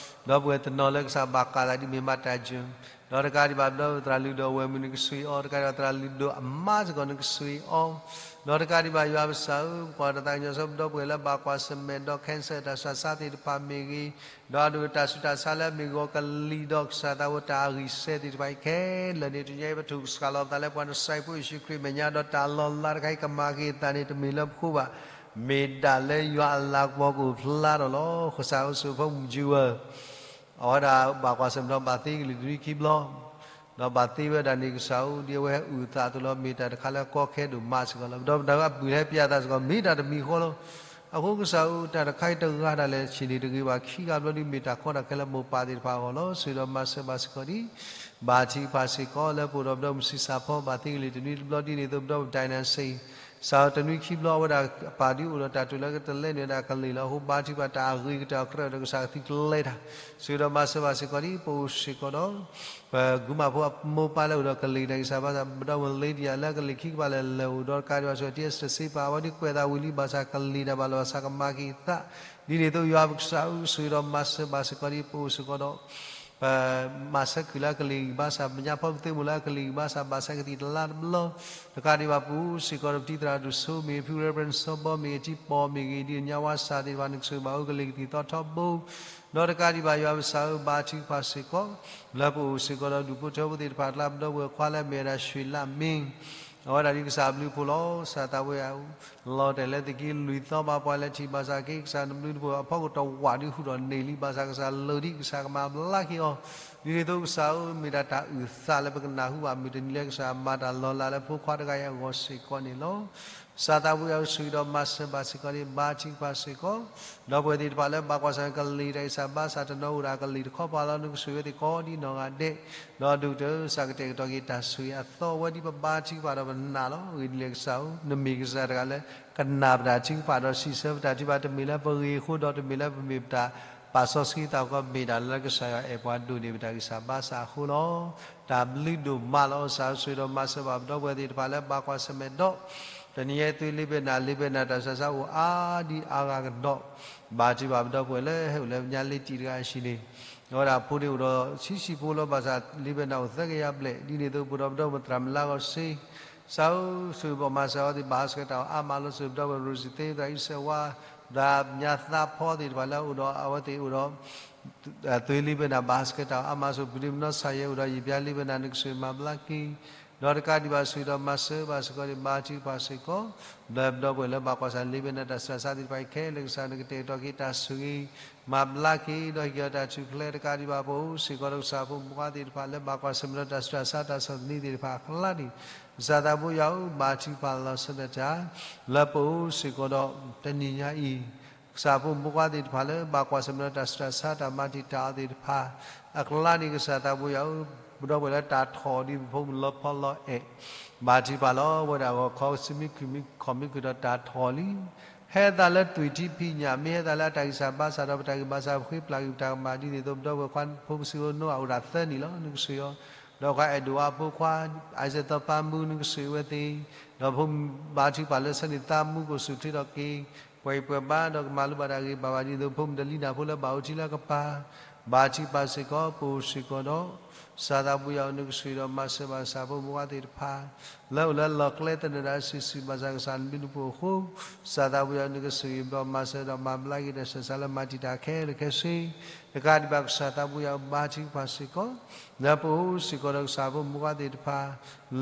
ဒီပုၢ်ဝဲၢ်တနီၤလၢကစၢ်ဘၣ်ဃးသးဒ်မ့ၢ်မၤတၢ်ယၢၤ, ဒီးတကးဒံးဘၣ်ပဒီပုၢ်ဝဲၢ်သရၣ်လုၢ်ဒိၣ်အဝဲၢ်မုၣ် နကဆိၣ်ဂ့ၤအီၤ, တကးဒံးဘၣ်သရၣ်လုၢ်ဒိၣ်အမါစ့ၢ်ကီး နကဆိၣ်ဂ့ၤအီၤ, ဒီးတကးဒံးဘၣ်ယွၤပကစၢ်ဧၢ ပကွၢ်တၢ်သးကညီၤဆၢ ပဒီပုၢ်ဝဲၢ်လၢဘၣ်ကွၢ်ဆၢၣ်မဲာ်ဒီး cancer တၢ်ဆူးတၢ်ဆါသ့ၣ်တဖၣ်မ့ၢ်ဂ့ၤ, ဒီးအဒိၣ်တၢ်ဆူးတၢ်ဆါလၢအမ့ၢ်ဂ့ၤကလံၤဒီးကစၢ်သးဝဲတၢ်အဂံၢ်စဲသ့ၣ်တဖၣ်အံၤခဲလၢာ်န့ၣ် တနံၤညါအံၤ ပထုးကစၢ်လီၤပသးလၢပှၤနစဲးဖိယ့ၣ်ၡူးခရံာ်မဲာ်ညါ ဒီးတၢ်လီၤလးတခါအံၤကမၤက့ၤအသးန့ၣ် တမ့ၢ်လၢပဃိဘၣ် မ့ၢ်ဒၣ်လၢယွၤအလၤကပီၤကအိၣ်ဖျါထီၣ်လီၤ. ကစၢ်ဧၢ ဆိၣ်ဂ့ၤဖိမုၣ်ကၠူဝဲ အဝဲဒၣ်ဘၣ်ကွၢ်ဆၢၣ်မဲာ်ဒီးဘၣ်သ့ကလံၤတနွံခံဘျီ, ဒီးဘၣ်သ့ဝဲဒၣ်န့ၣ် ကစၢ်ဧၢ ဒ်အဝဲဟဲအုၣ်အသးအသိးလီၤ. မ့ၢ်တၢ်တခါလၢကီခဲဒိၣ်မးစ့ၢ်ကီးလီၤ. ဒီးပတၢ်အပုၢ်လၢဟဲပျဲအသးစ့ၢ်ကီး မ့ၢ်တၢ်တမံၤဃီလီၤ. အဃိကစၢ်ဧၢ တၢ်တခါအံၤတဂၤဒၣ်လဲာ်ဆ့ၣ်န့ၣ် တဂ့ၤဘၣ်ခံဂၤဘျီဒ် မ့ၢ်တၢ်ကီတၢ်ခဲလၢမိၢ်ပၢ်သ့ၣ်တဖၣ်အဂီၢ်လီၤ. ဆိၣ်ဂ့ၤဒီးမၤစၢၤဘၣ်စ့ၢ်ကီးဒ် ဘါထုကဖၣ်စ့ၢ်ကီး လၢပအိၣ်ဒီးပဒီပုၢ်ဝဲၢ်မုၢ်ဆံးစၢ်ဖီ ဘၣ်သ့ကလံၤတနွံတဘျီဒ်န့ၣ်အသိး ပဒီပုၢ်ဝဲၢ် ဒိးနၣ်စ့ၣ် စးထီၣ်တနွံခံဘျီ အဝဲဒၣ်အပၢ်ဒ်အိၣ်ဒီးတၢ်တိာ်လၢကတလဲန့ၣ်ဒၣ်ကလံၤလီၤ. အဃိဘါထုကဖၣ်တၢ်အဂ့ၤကတၢၢ်အကြၢးဒီးကစၢ်ကသံၣ်ကလဲတၢ် ဆိၣ်ဂ့ၤဒီးမၤစၢၤဘၣ်စ့ၢ်ကီးဒ် ပအိၣ်စ့ၢ်ကီးဒီး ပဂုၤမၤဖိအမိၢ်ပၢ်လၢအိၣ်ဒီးကလံၤတၢ်ဂံၢ်စၢ်ဘါစၢ် ပဒီပုၢ်ဝဲၢ် Lydia လၢကလံၤခံကပၤလၢာ်လဲၤအိၣ်ဒီးတကးဒံးဘၣ် စ့ၢ်ကီး တံၢ်စတစ့ပၢ် အဝဲဒ်ကွဲးသးဝံၤလံ ဘၣ်ဆၣ်ကလံၤတၢ်ဘၣ်လီၤဘၣ်ဆၣ်ကမၤက့ၤသး ဒ်န့ၣ်အသိးယွၤပကစၢ်ဧၢ ဆိၣ်ဂ့ၤဒီးမၤစၢၤဘၣ်စ့ၢ်ကီးဒ် ပအိၣ်စ့ၢ်ကီးဒီး ပမၤဆၢကုၢ်လၢအကလံၤဂံၢ်ဘါစၢ် ပညါဖီကသ့မိၢ်လၢအကလံၤဂံၢ်ဘါစၢ် ဘၣ်ဆၢကသံၣ်တလါတဘျီ တကးဒံးဘၣ်ပအိၣ်စ့ၢ်ကီးဒီးပတံၢ်သရၣ်ဒိၣ်စိမ့ၢ်ဂ့ၤ ဖု Reverend စီၤဘီမ့ၢ်ဂ့ၤ ဒ်ညါဝါစၢ်သ့ၣ်တဖၣ် နကဆိၣ်ဂ့ၤဘၣ်အီၤကလံၤကသံၣ်သီထီဘိ ဒီးတကးဒံးဘၣ်ယွၤပကစၢ်ဧၢ ဘါထုကဖၣ်စ့ၢ်ကီး လၢပအိၣ်စ့ၢ်ကီးဒီးဒူၣ်ဖိထၢဖိသ့ၣ်တဖၣ်အကျါ ပဒီပုၢ်ဝဲၢ်ခွါလၢအမ့ၢ်ဝဲဒၣ် ရွှေလမင်း အဝဲဒၣ်ဒ်ကစၢ်အဘျုးအဖှိၣ်လီၤ. ကစၢ်သးဝဲအ လီၤတဲာ်လၢသုးက့လွံၢ်သီဘၣ်ပှၤလၢထံၣ်ဘၣ်ဆၣ်က့ ကစၢ်နဘျုးနဖှိၣ်အဖီခိၣ်တဝးဒုးဟူးထီၣ်န့ၢ်လံ ဘၣ်ဆၣ်ကစၢ်လၢာ်ဒ်ကစၢ်ကမၤဘျါက့ၤအီၤ ဒ်န့ၣ်အသိးကစၢ်ဧၢ မ့ၢ်ဒၣ်တၢ်အုၣ်သးလၢပကနၢ်ဟူဘၣ်မုၢ်တနံၤလၢကစၢ်မၤတၢ်လီၤလးလၢဖိခွါတဂၤအံၤအဂီၢ်စ့ၢ်ကီးန့ၣ်လီၤ. ကစၢ်သးဝဲအ ဆိၣ်ဂ့ၤဒီးမၤစၢၤဘၣ်စ့ၢ်ကီးန့ၣ် ဘါထုကဖၣ်စ့ၢ်ကီး ဒီပုၢ်ဝဲၢ်သ့ၣ်တဖၣ်လၢဘၣ်ကွၢ်ဆၢၣ်မဲာ်ကလံၤတၢ်ဂံၢ်စၢ်ဘါစၢ်တနီၤအိၣ်ဒၣ်ကလံၤတခီပၤလီၤ နကဆိၣ်ဂ့ၤဝဲသ့ၣ်ကိးဒ်နီၢ်ဂၤဒဲး ဒီးဒိၣ်ကတၢၢ်ကစၢ်ကတဲာ်ကတီၤက့ၤတၢ်ဆိၣ်ဂ့ၤအသီ အဝဲဒ်ပဘါထုကဖၣ်ဒီးပနာ်လီၤ. အဂ့ၢ်ဒ်လဲၣ်ကစၢ်ဧၢ နမ့ၢ်ကစၢ်တဂၤလၢ ကနၣ်ပတၢ်ထုကဖၣ်ဒီးစံးဆၢပတၢ်ထုကဖၣ် တမ့ၢ်လၢပဂ့ၤအဃိဒီးတမ့ၢ်လၢပမ့ၢ်ပတၢ်ပာ်စီဆှံသးကီ မ့ၢ်ဒၣ်လၢကစၢ်ယွၤအဲၣ်ပှၤဒိၣ်န့ၢ်ပတၢ်ဂံၢ်စၢ်ဘါစၢ်အဃိလီၤ. တၢ်ဘျုးဒိၣ်မးလီၤ. ကစၢ်ဧၢ ဆိၣ်ဂ့ၤဒီးမၤစၢၤဘၣ်ပဒီပုၢ်ဝဲၢ်သ့ၣ်တဖၣ်လၢဘၣ်ကွၢ်ဆၢၣ်မဲာ်ဒီး တနံၤအံၤ သုးလံာ်ဘဲနၢ် လံာ်ဘဲနၢ်တၢ်ဆူးတၢ်ဆါအိၣ်အါဒံး အါဂၤကဒီး ဘါထုကဖၣ်ပဒီပုၢ်ဝဲၢ်လၢဟဲအိၣ်လၢညါလ့တံၢ်တဂၤအဟံၣ်န့ၣ် အဝဲဒၣ်အဖိန့ၣ်အိၣ်ဒီးဆံးဆံးဖိလီၤ. ဘၣ်ဆၣ်လံာ်ဘဲနၢ်အိၣ်သၢကယၤဘျဲၣ် ဒ်န့ၣ်အသိး ပအိၣ်ဒီးပဒီပုၢ်ဝဲၢ်သရၣ်မုၣ်လါဂီၢ်စ့ ကစၢ်ဧၢ ဆိၣ်ဂ့ၤဘၣ်မၤစၢၤအဝဲသ့ၣ် ဘၣ်ဟးဆှဲးတၢ်အီၣ်အါမးလီၤ. ဆိၣ်ဂ့ၤပဒီပုၢ်ဝဲၢ် ရိစံသ့ သရၣ်အံၣ်စဲးဝါ သရၣ်ညါသးဖီသ့ၣ်တဖၣ်လၢအအိၣ်ဒီးအဝဲသ့ၣ်အိၣ်ဒီး သုးလံာ်ဘဲနၢ် ဘၣ်ဟးဆှဲးတၢ်အီၣ်အါမး. ဆိၣ်ဂ့ၤပဒိၣ်မနီၤ ဆၣ်ယဲၢ် အိၣ်ဒီးယံာ်ပျါလံာ်ဘဲနၢ် နကဆိၣ်ဂ့ၤမၤဘျါက့ၤ ဒီးတကးဒံးဘၣ်ဆိၣ်ဂ့ၤဒီးမၤစၢၤဘၣ်စ့ၢ်ကီးန့ၣ် ဘါထုကဖၣ်စ့ၢ်ကီး လၢပဒီပုၢ်ဝဲၢ်လၢဘၣ်ကွၢ်ဆၢၣ်လ့ဝဲန့ၣ် တၢ်ဆူးတၢ်ဆါသ့ၣ်တဖၣ်အံၤခဲလၢာ် ကစၢ်နကတဲာ်ကတီၤက့ၤတၢ်ဆိၣ်ဂ့ၤ မၤဘျါက့ၤ ဒီးဟ့ၣ်အီၤတၢ်ထူၣ်ဖျဲး တကးဒံးဘၣ်ပအိၣ်စ့ၢ်ကီးဒီးကစၢ်ဖိမုၣ်ခွါသ့ၣ်တဖၣ်လၢဘၣ်ကွၢ်ဆၢၣ်မဲာ်ဒီးတၢ်ဆူးတၢ်ဆါတၢ်ဆီၣ်သနံးသ့ၣ်တဖၣ်အကျါန့ၣ် ကစၢ်သးဘိယွၤဧၢ ဘါထုကဖၣ်လီၤဆီဒၣ်တၢ် လၢပအိၣ်စ့ၢ်ကီးဒီးတနံၤညါအံၤ ကစၢ်ဖိမုၣ်ဖိခွါသ့ၣ်တဖၣ်လၢ ဘၣ်ကွၢ်ဆၢၣ်မဲာ်ဒီးတၢ်ဆူးတၢ်ဆါတၢ်မၤတံာ်တာ်အီၤသ့ၣ်တဖၣ် အကျါန့ၣ် ကစၢ်သးဘိယွၤဧၢ ပဒီပုၢ်ဝဲၢ်လၢတၢ်ထီၣ်ဒ်ပဖိမုၣ်လီၤဖီလီၤအဲၣ် ဘါထုကဖၣ်လီၤဝဲဒၣ်ဂီၤခီ ကစံးမံခီမံခုာ်ဒီးတၢ်ထီၣ်လံ ဟဲသးလၢသွံၣ်ထံဖံးညၣ် မ့ၢ်ဟဲသးလၢအတၢ်ဂံၢ်စၢ်ဘါစၢ်ဒီးပတၢ်ဂံၢ်ဘါစၢ် ပဃ့ပျၢ်ဂံၢ်ပတၢ်ကမၣ်ဒ်န့ၣ်အသိး ပဒီပုၢ်ဝဲၢ်ခွါဖိပစုဖိနိအအိၣ်ဒၣ်သၢနံၣ်လီၤ နကဆိၣ်ဂ့ၤအီၤ ဒီးခွါအဲၣ်ဒိးအဖိခွါ အံၤစဲးသီပၢ်မူ နကဆိၣ်ဂ့ၤဝဲသ့ၣ် ဒီးဖိမုၣ်ဘါထုကဖၣ်လၢဆၢန့ၣ် သးမူကအိၣ်ဆူၣ်ချ့ထီၣ်က့ၤ ပှဲၤအံၤပှဲၤဘါ ဒီးကမၤလိဘၣ်တၢ်ဂ့ၤဘၣ်ဘၣ်ဒ်န့ၣ်အသိး ဖိမုၣ်တလံၤနၢ်ဖိလၢဘၣ်အိၣ်ထံလၢကပၤ ဘါထုကဖၣ်စ့ၢ်ကီး ပအိၣ်စ့ၢ်ကီးဒီး ကစၢ်သးဘိယွၤဧၢ နကဆိၣ်ဂ့ၤဒီးမၤစၢၤဘၣ်ကစၢ်ဖိမုၣ်ဖိခွါသ့ၣ်တဖၣ် လၢအိၣ်လၢလီၢ်ကျဲသနၢၣ်ဒၣ်စုာ်စုာ် ဘၣ်ဆၣ်ကစၢ်နဘျုးနဖှိၣ်အဃိ ကစၢ်သးဘိယွၤဧၢ နကဆိၣ်ဂ့ၤဒီးမၤစၢၤဒီးမၤဘျါက့ၤတၢ်ဆူးတၢ်ဆါလၢမၤတံာ်တာ်ခဲလၢာ်ခဲဆ့ တကးဒံးဘၣ်ကစၢ်သးဘိယွၤဧၢ ဘါထုကဖၣ်စ့ၢ်ကီး လၢပအိၣ်စ့ၢ်ကီးဒီးကစၢ်ဖိမုၣ်ဖိခွါသ့ၣ်တဖၣ်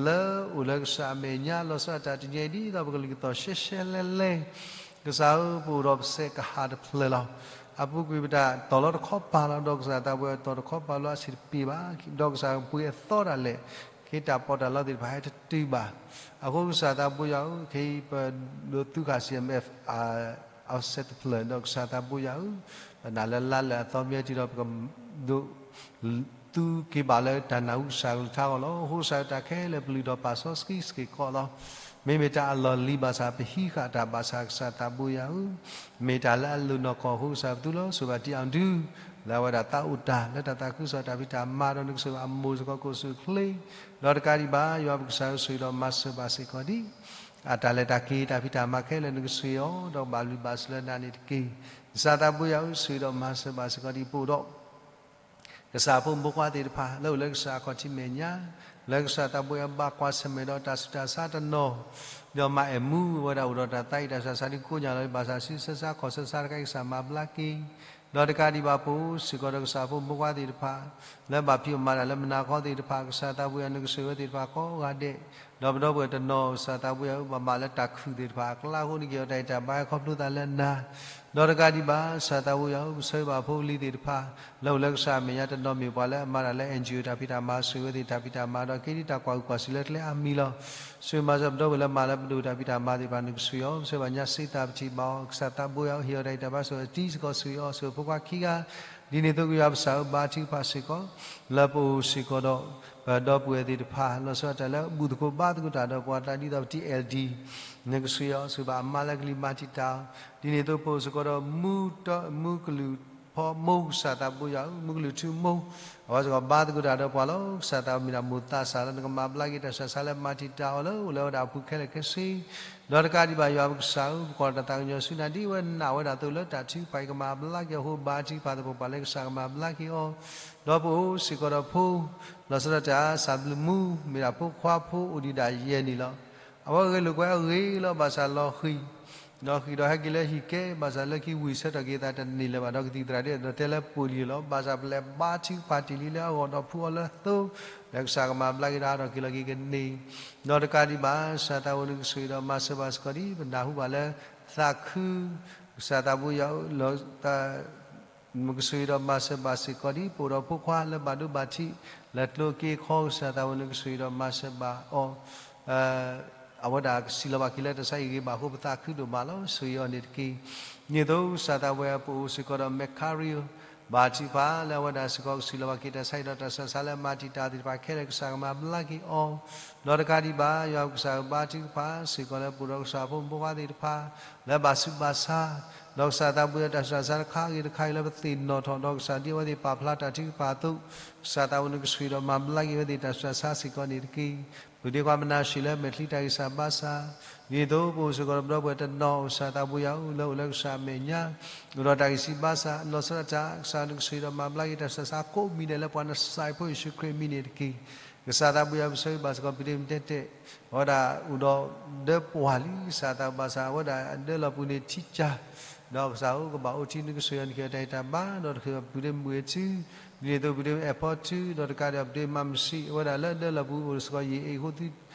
လၢအိၣ်လၢကစၢ်အမဲာ်ညါ လီၤဆီဒၣ်တၢ်တနံၤအံၤ ဒ်သိးပကလုၢ်ကသီၣ်ရှဲရှဲလဲလဲ ကစၢ်ဧၢ ပအိၣ်ဒီးပစဲးကဟၣ်တဖျၢၣ်လီၤ. အပူၤကွံာ်ပတၢ်တီၢ်လီၤတခီပၤလီၤ. ဒီးကစၢ်သးဘိယွၤတီၢ်တခီပၤလီၤအဆံးတပ့ၤဘၣ်. ဒီးကစၢ်ပှ့ၤအသီဒၣ်လဲာ် က့ၤတၢ်ပီးတၢ်လီသ့ၣ်တဖၣ်ဟဲတတုၤဘၣ်. အဃိကစၢ်သးဘိယွၤဧၢ ခဲအံၤပဒိးသူဃာ် စီၣ်အၣ်မၣ်အ့ၣ် အစဲးတဖျၢၣ် ဒီးကစၢ်သးဘိယွၤဧၢ ပနာ်လၢလါလၢအသီမ့ၢ်တုၤဒီး ပကဒိး သူက့ၤဘၣ်လၢတၢ်နၢ်ဟူကစၢ်ကလုၢ်ကထါအဂီၢ်လီၤ. အဃိကစၢ်တၢ်ခဲလၢာ်ပလုၢ်ထီၣ်ပာ်စီဆှံစ့ၢ်ကီးလီၤ. မ့မ့ၢ်တၢ်အလီၢ်လံၤဘၣ်ဆၣ် ပဟံးဃာ်တၢ်ဘၣ်ဆၣ်ကစၢ်သးဘိယွၤဧၢ မ့ၢ်တၢ်လၢအလိၤနီၢ်ကီၢ်အဃိကစၢ်ပသူလီၤ. ဆိၣ်ဘၣ်တံၢ်အီၤဒု လၢအဝဲဒၣ်သးအိၣ်တၢ်လၢတၢ်သးခုကစီၣ်တၢ်ဖံးတၢ်မၤဒီး နကဆိၣ်ဂ့ၤအမိၢ်စ့ၢ်ကီးကအိၣ်ဆူၣ်အိၣ်ချ့ ဒီးတကးဒံးဘၣ် ယွၤပကစၢ်ဧၢ ဆိၣ်ဂ့ၤဒီးမၤစၢၤဘၣ်စ့ၢ်ကီးဒံး အတၢ်လဲၤတၢ်က့ၤတၢ်ဖံးတၢ်မၤခဲလၢာ် နကဆိၣ်ဂ့ၤအီၤ ဒီးကဘၣ်လုၢ်ဘၣ်စၢၤလၢနၤန့ၣ်တက့ၢ်. ကစၢ်သးဘိယွၤဧၢ ဆိၣ်ဂ့ၤဒီးမၤစၢၤဘၣ်စ့ၢ်ကီးဒံး ပအိၣ်ဒီး ကစၢ်ဖိမုၣ်ဖိခွါသ့ၣ်တဖၣ် လၢအိၣ်လၢကစၢ်အခီၣ်ထံးမဲာ်ညါ လၢကစၢ်သးဘိယွၤဘၣ်ကွၢ်ဆၢၣ်မဲာ်ဒီးတၢ်ဆူးတၢ်ဆါတနီၤ ဒီးမၤအဲၣ်မူဝဲဒၣ်အိၣ်ဒီးတၢ်သးအံၤတၢ်ဆူးတၢ်ဆါဒ်ကိးညါလီၤ ဘၣ်ဆၣ်ဆူးဆါခီၣ်ဆူးဆါတခါအံၤ ကစၢ်မၤဘျါက့ၤ ဒီးတကးဒံးဘၣ်ပအိၣ်စ့ၢ်ကီးဒီးကစၢ်ဖိမုၣ်ဖိခွါသ့ၣ်တဖၣ် လၢဘၣ်ဖံးအီၣ်မၤတၢ်လၢမုၢ်နၤခီသ့ၣ်တဖၣ် ကစၢ်သးဘိယွၤ နကဆိၣ်ဂ့ၤဝဲသ့ၣ်တဖၣ်ကိးဂၤဒဲး ဒီးပဒီပုၢ်ဝဲၢ်တနီၤ ကစၢ်သးဘိယွၤဧၢ ဘၣ်မၤလၢတၢ်ခုၣ်သ့ၣ်တဖၣ်အကျါအဃိ နကဟ့ၣ်အီၤတၢ်ဂံၢ်တၢ်ဘါဟဲခီဖျိသးလၢနၤ ဒီးတကးဒံးဘၣ် ကစၢ်သးဘိယွၤဧၢ ပဆၢဂ့ၤဘၣ်ဖိလံၤသ့ၣ်တဖၣ် လၢအိၣ်လၢကစၢ်အမဲာ်ညါတနီၤ မ့ၢ်ပှၤလၢအမၤတၢ်လၢ အၣ်အၣ်ကၠူ တၢ်ဖံးတၢ်မၤ ဆိၣ်ဂ့ၤဝဲသ့ၣ်တၢ်ဖံးတၢ်မၤ ဒီးက့ၤဒံးတၢ်ကွၢ်ဟုၣ်ကွၢ်စူၣ်လၢကျဲအါမံၤလီၤ. ဆိၣ်ဂ့ၤမၤစၢၤပဒီပုၢ်ဝဲၢ်လၢမၤလၢပဒိၣ်တၢ်ဖံးတၢ်မၤသ့ၣ်တဖၣ် နကဆိၣ်ဂ့ၤအီၤ ပဆၢဘၣ်ညါစ့သးပထံၣ်ဘၣ်အီၤ ကစၢ်သးဘိယွၤဧၢ ဟ့ၣ်အီၤတၢ်ဂံၢ်တၢ်ဘါ ဆိၣ်ဂ့ၤအီၤတံၤစ့ၢ်ကီး ဆိၣ်ဂ့ၤအီၤ ဆိၣ်ဂ့ၤဖိခွါခံဂၤ ဒ်န့ၣ်အသိးကစၢ်ယွၤပကစၢ်ဧၢ ဘါထုကဖၣ်စ့ၢ်ကီး လၢပအိၣ်စ့ၢ်ကီးဒီး ပဒီပုၢ်ဝဲၢ်သ့ၣ်တဖၣ် လီၤဆီဒၣ်တၢ်လၢဘူၣ်သကိးဘါသကိးတၢ်ဒီးပှၤတၢ်ဒ်သိးပတံၤ အဲလ်ဒံ နကဆိၣ်ဂ့ၤအီၤ ဆိၣ်ဂ့ၤဘၣ်အမါလၢကလံၤမၤတံာ်တာ်အီၤ ဒ်န့ၣ်အသိးပအိၣ်စ့ၢ်ကီးဒီး မူကလုၢ်ဖီမိၢ် ကစၢ်သးဘိယွၤဧၢ မူကလုၢ်ထူမိၢ် အဝဲစ့ၢ်ကီးဘါသကိးတၢ်ဒီးပှၤလီၤ. ကစၢ်သးဘိမ့ၢ်ဒၣ်မိၢ်သးစၢ်လၢနကမၤဘျါက့ၤတၢ်ဆူးတၢ်ဆါလၢမၤတံာ်တာ်အီၤလၢအိၣ်လၢဝဲဒၣ်အပူၤခဲလၢာ်ခဲဆ့ ဒီးတကးဒံးဘၣ်ယွၤပကစၢ်ဧၢ ပကွၢ်တၢ်သးကညီၤဆူနၤ ဒ်ဝဲနာ်ဝဲဒၣ်အသိးလၢတၢ်ထုကဖၣ်အံၤကမၤဘျါက့ၤအီၤအဃိ ဘါထုကဖၣ်သပှၢ်ပှၢ်လၢကစၢ်ကမၤဘျါက့ၤအီၤ ဒီးပအိၣ်စ့ၢ်ကီးဒီးဖိ လီၤဆီဒၣ်တၢ် စၢ်ဘျုးမူ မ့ၢ်ဒၣ်ဖိခွါဖိအိၣ်ဒံးဒၣ်ယဲၢ်နံၣ်လီၤ. အဝဲဂဲၤလိာ်ကွဲအဂ့ၤလီၤ ဘၣ်ဆၣ်လီၤဃံၤ လီၤဃံၤဒီးဟဲက့ၤလၢဟံၣ်ကဲ ဘၣ်ဆၣ်လၢခံဝံၤဆၢထီၣ်က့ၤသးတန့ၢ်လၢၤဘၣ် ဒီးကသံၣ်သရၣ်ဒ်ဒီးတဲလၢပှ့ၤလံလီၤ. ဘၣ်ဆၣ်ပလဲၤဘါထုကဖၣ်တ့ၢ်လံလၢအဂီၢ်ဒီးဖှူအီၤလၢသိ လၢကစၢ်ကမၤဘျါက့ၤဒီးဟးထီၣ်က့ၤလီၤက့ၤကန့ၢ် ဒီးတကးဒံးဘၣ် ကစၢ်သးဘိနကဆိၣ်ဂ့ၤဒီးမၤစၢၤဘၣ်စ့ၢ်ကီးဒံး ပနၢ်ဟူဘၣ်လၢ သးခု ကစၢ်သးဘိယွၤ နကဆိၣ်ဂ့ၤဒီးမၤစၢၤဘၣ်စ့ၢ်ကီးဒံး ပအိၣ်ဒီးဖိခွါလၢဘၣ်ဒိဘၣ်ထံး လၢကျိၤက့ၤခီ ကစၢ်သးဘိ နကဆိၣ်ဂ့ၤဒီးမၤစၢၤဘၣ်အီၤ အဝဲဒၣ်ကစံးလီၤဘၣ်က့ၤလၢတၢ်ဆါအံၤဂ့ၤဘၣ်အဃိ ပသးခုဒိၣ်မးလီၤ. ဆိၣ်ဂ့ၤအီၤန့ၣ်တက့ၢ်. ဒ်န့ၣ်အသိး ကစၢ်သးဘိယွၤ ပအိၣ်စ့ၢ်ကီးဒီး မဲခါရံၤဧၢ ဘါထုကဖၣ်လၢအဝဲဒၣ်စ့ၢ်ကီးကစံးလီၤဘၣ်က့ၤတၢ်ဆါအံၤဒီးတၢ်ဆူးတၢ်ဆါလၢမၤတံာ်တာ်သ့ၣ်တဖၣ်ခဲလၢာ် ကစၢ်ကမၤဘျါက့ၤအီၤ ဒီးတကးဒံးဘၣ် ယွၤပကစၢ်ဧၢ ဘါထုကဖၣ်စ့ၢ်ကီးလၢပအိၣ်ဒီးကစၢ်ဖိမုၣ်ဖိခွါသ့ၣ်တဖၣ် လၢဘၣ်ဆူးဘၣ်ဆါ ဒီးကစၢ်သးဘိယွၤ တၢ်ဆူးတၢ်ဆါတခါဂ့ၤတခါအံၤလၢပသ့ၣ်နီၣ်ထီၣ် ဒီးကစၢ်ဒ်အဝဲသ့ၣ်ပာ်ဖျါတၢ်ထုကဖၣ်အသိး ကစၢ်သးဘိ နကဆိၣ်ဂ့ၤဒီးမၤဘျါက့ၤဝဲသ့ၣ်တၢ်ဆူးတၢ်ဆါစ့ၢ်ကီးန့ၣ်တက့ၢ်. ပဒ့ခွါမနၤၡ့လၢမဲာ်ချံတၢ်ဂံၢ်စၢ်ဘါစၢ် ဒ်သိးပအိၣ်စ့ၢ်ကီးဒီးပဒီပုၢ်ဝဲၢ်တနီၤ ကစၢ်သးဘိယွၤဧၢ လၢအိၣ်လၢကစၢ်အမဲာ်ညါ အိၣ်ဒီးတၢ်ဂံၢ်စၢ်ဘါစၢ် လီၤဆီဒၣ်တၢ် ကစၢ်နကဆိၣ်ဂ့ၤဒီးမၤဘျါက့ၤတၢ်ဆူးတၢ်ဆါကိးမံၤဒဲးလၢပှၤနစၢ်ဖိယ့ၣ်ၡူးခရံာ်အမံၤန့ၣ်တက့ၢ်. ကစၢ်သးဘိယွၤ ပဆၢဂ့ၤဘၣ်စ့ၢ်ကီး ပူၤတ့ၢ်မုၢ်တဲတဲာ် အဝဲဒၣ်အိၣ်ဒီးဒၢပှၢ်လံ ကစၢ်သးဘိယွၤ ဘၣ်ဆၣ်အဝဲဒၣ်အဒၢလီၢ်ပူၤန့ၣ်ထံကၢ် ဒီးကစၢ်ဧၢ ကဘၣ်အိၣ်ထံ နကဆိၣ်ဂ့ၤအီၤ နကဟ့ၣ်အီၤတၢ်ဂံၢ်တၢ်ဘါ ဒီးတချုးပူၤတ့ၢ်မုၢ်ဂ့ၤတုၤ ဒ်န့ၣ်အသိး ပတအဲၣ်ဖီထု ဒီးတကးဒံးဘၣ် ပတမၤမဆံး အဝဲဒၣ်လၢအဒၢလီၢ်ပူၤအိၣ်စ့ၢ်ကီး ယံာ်အ့ၣ်အဃိ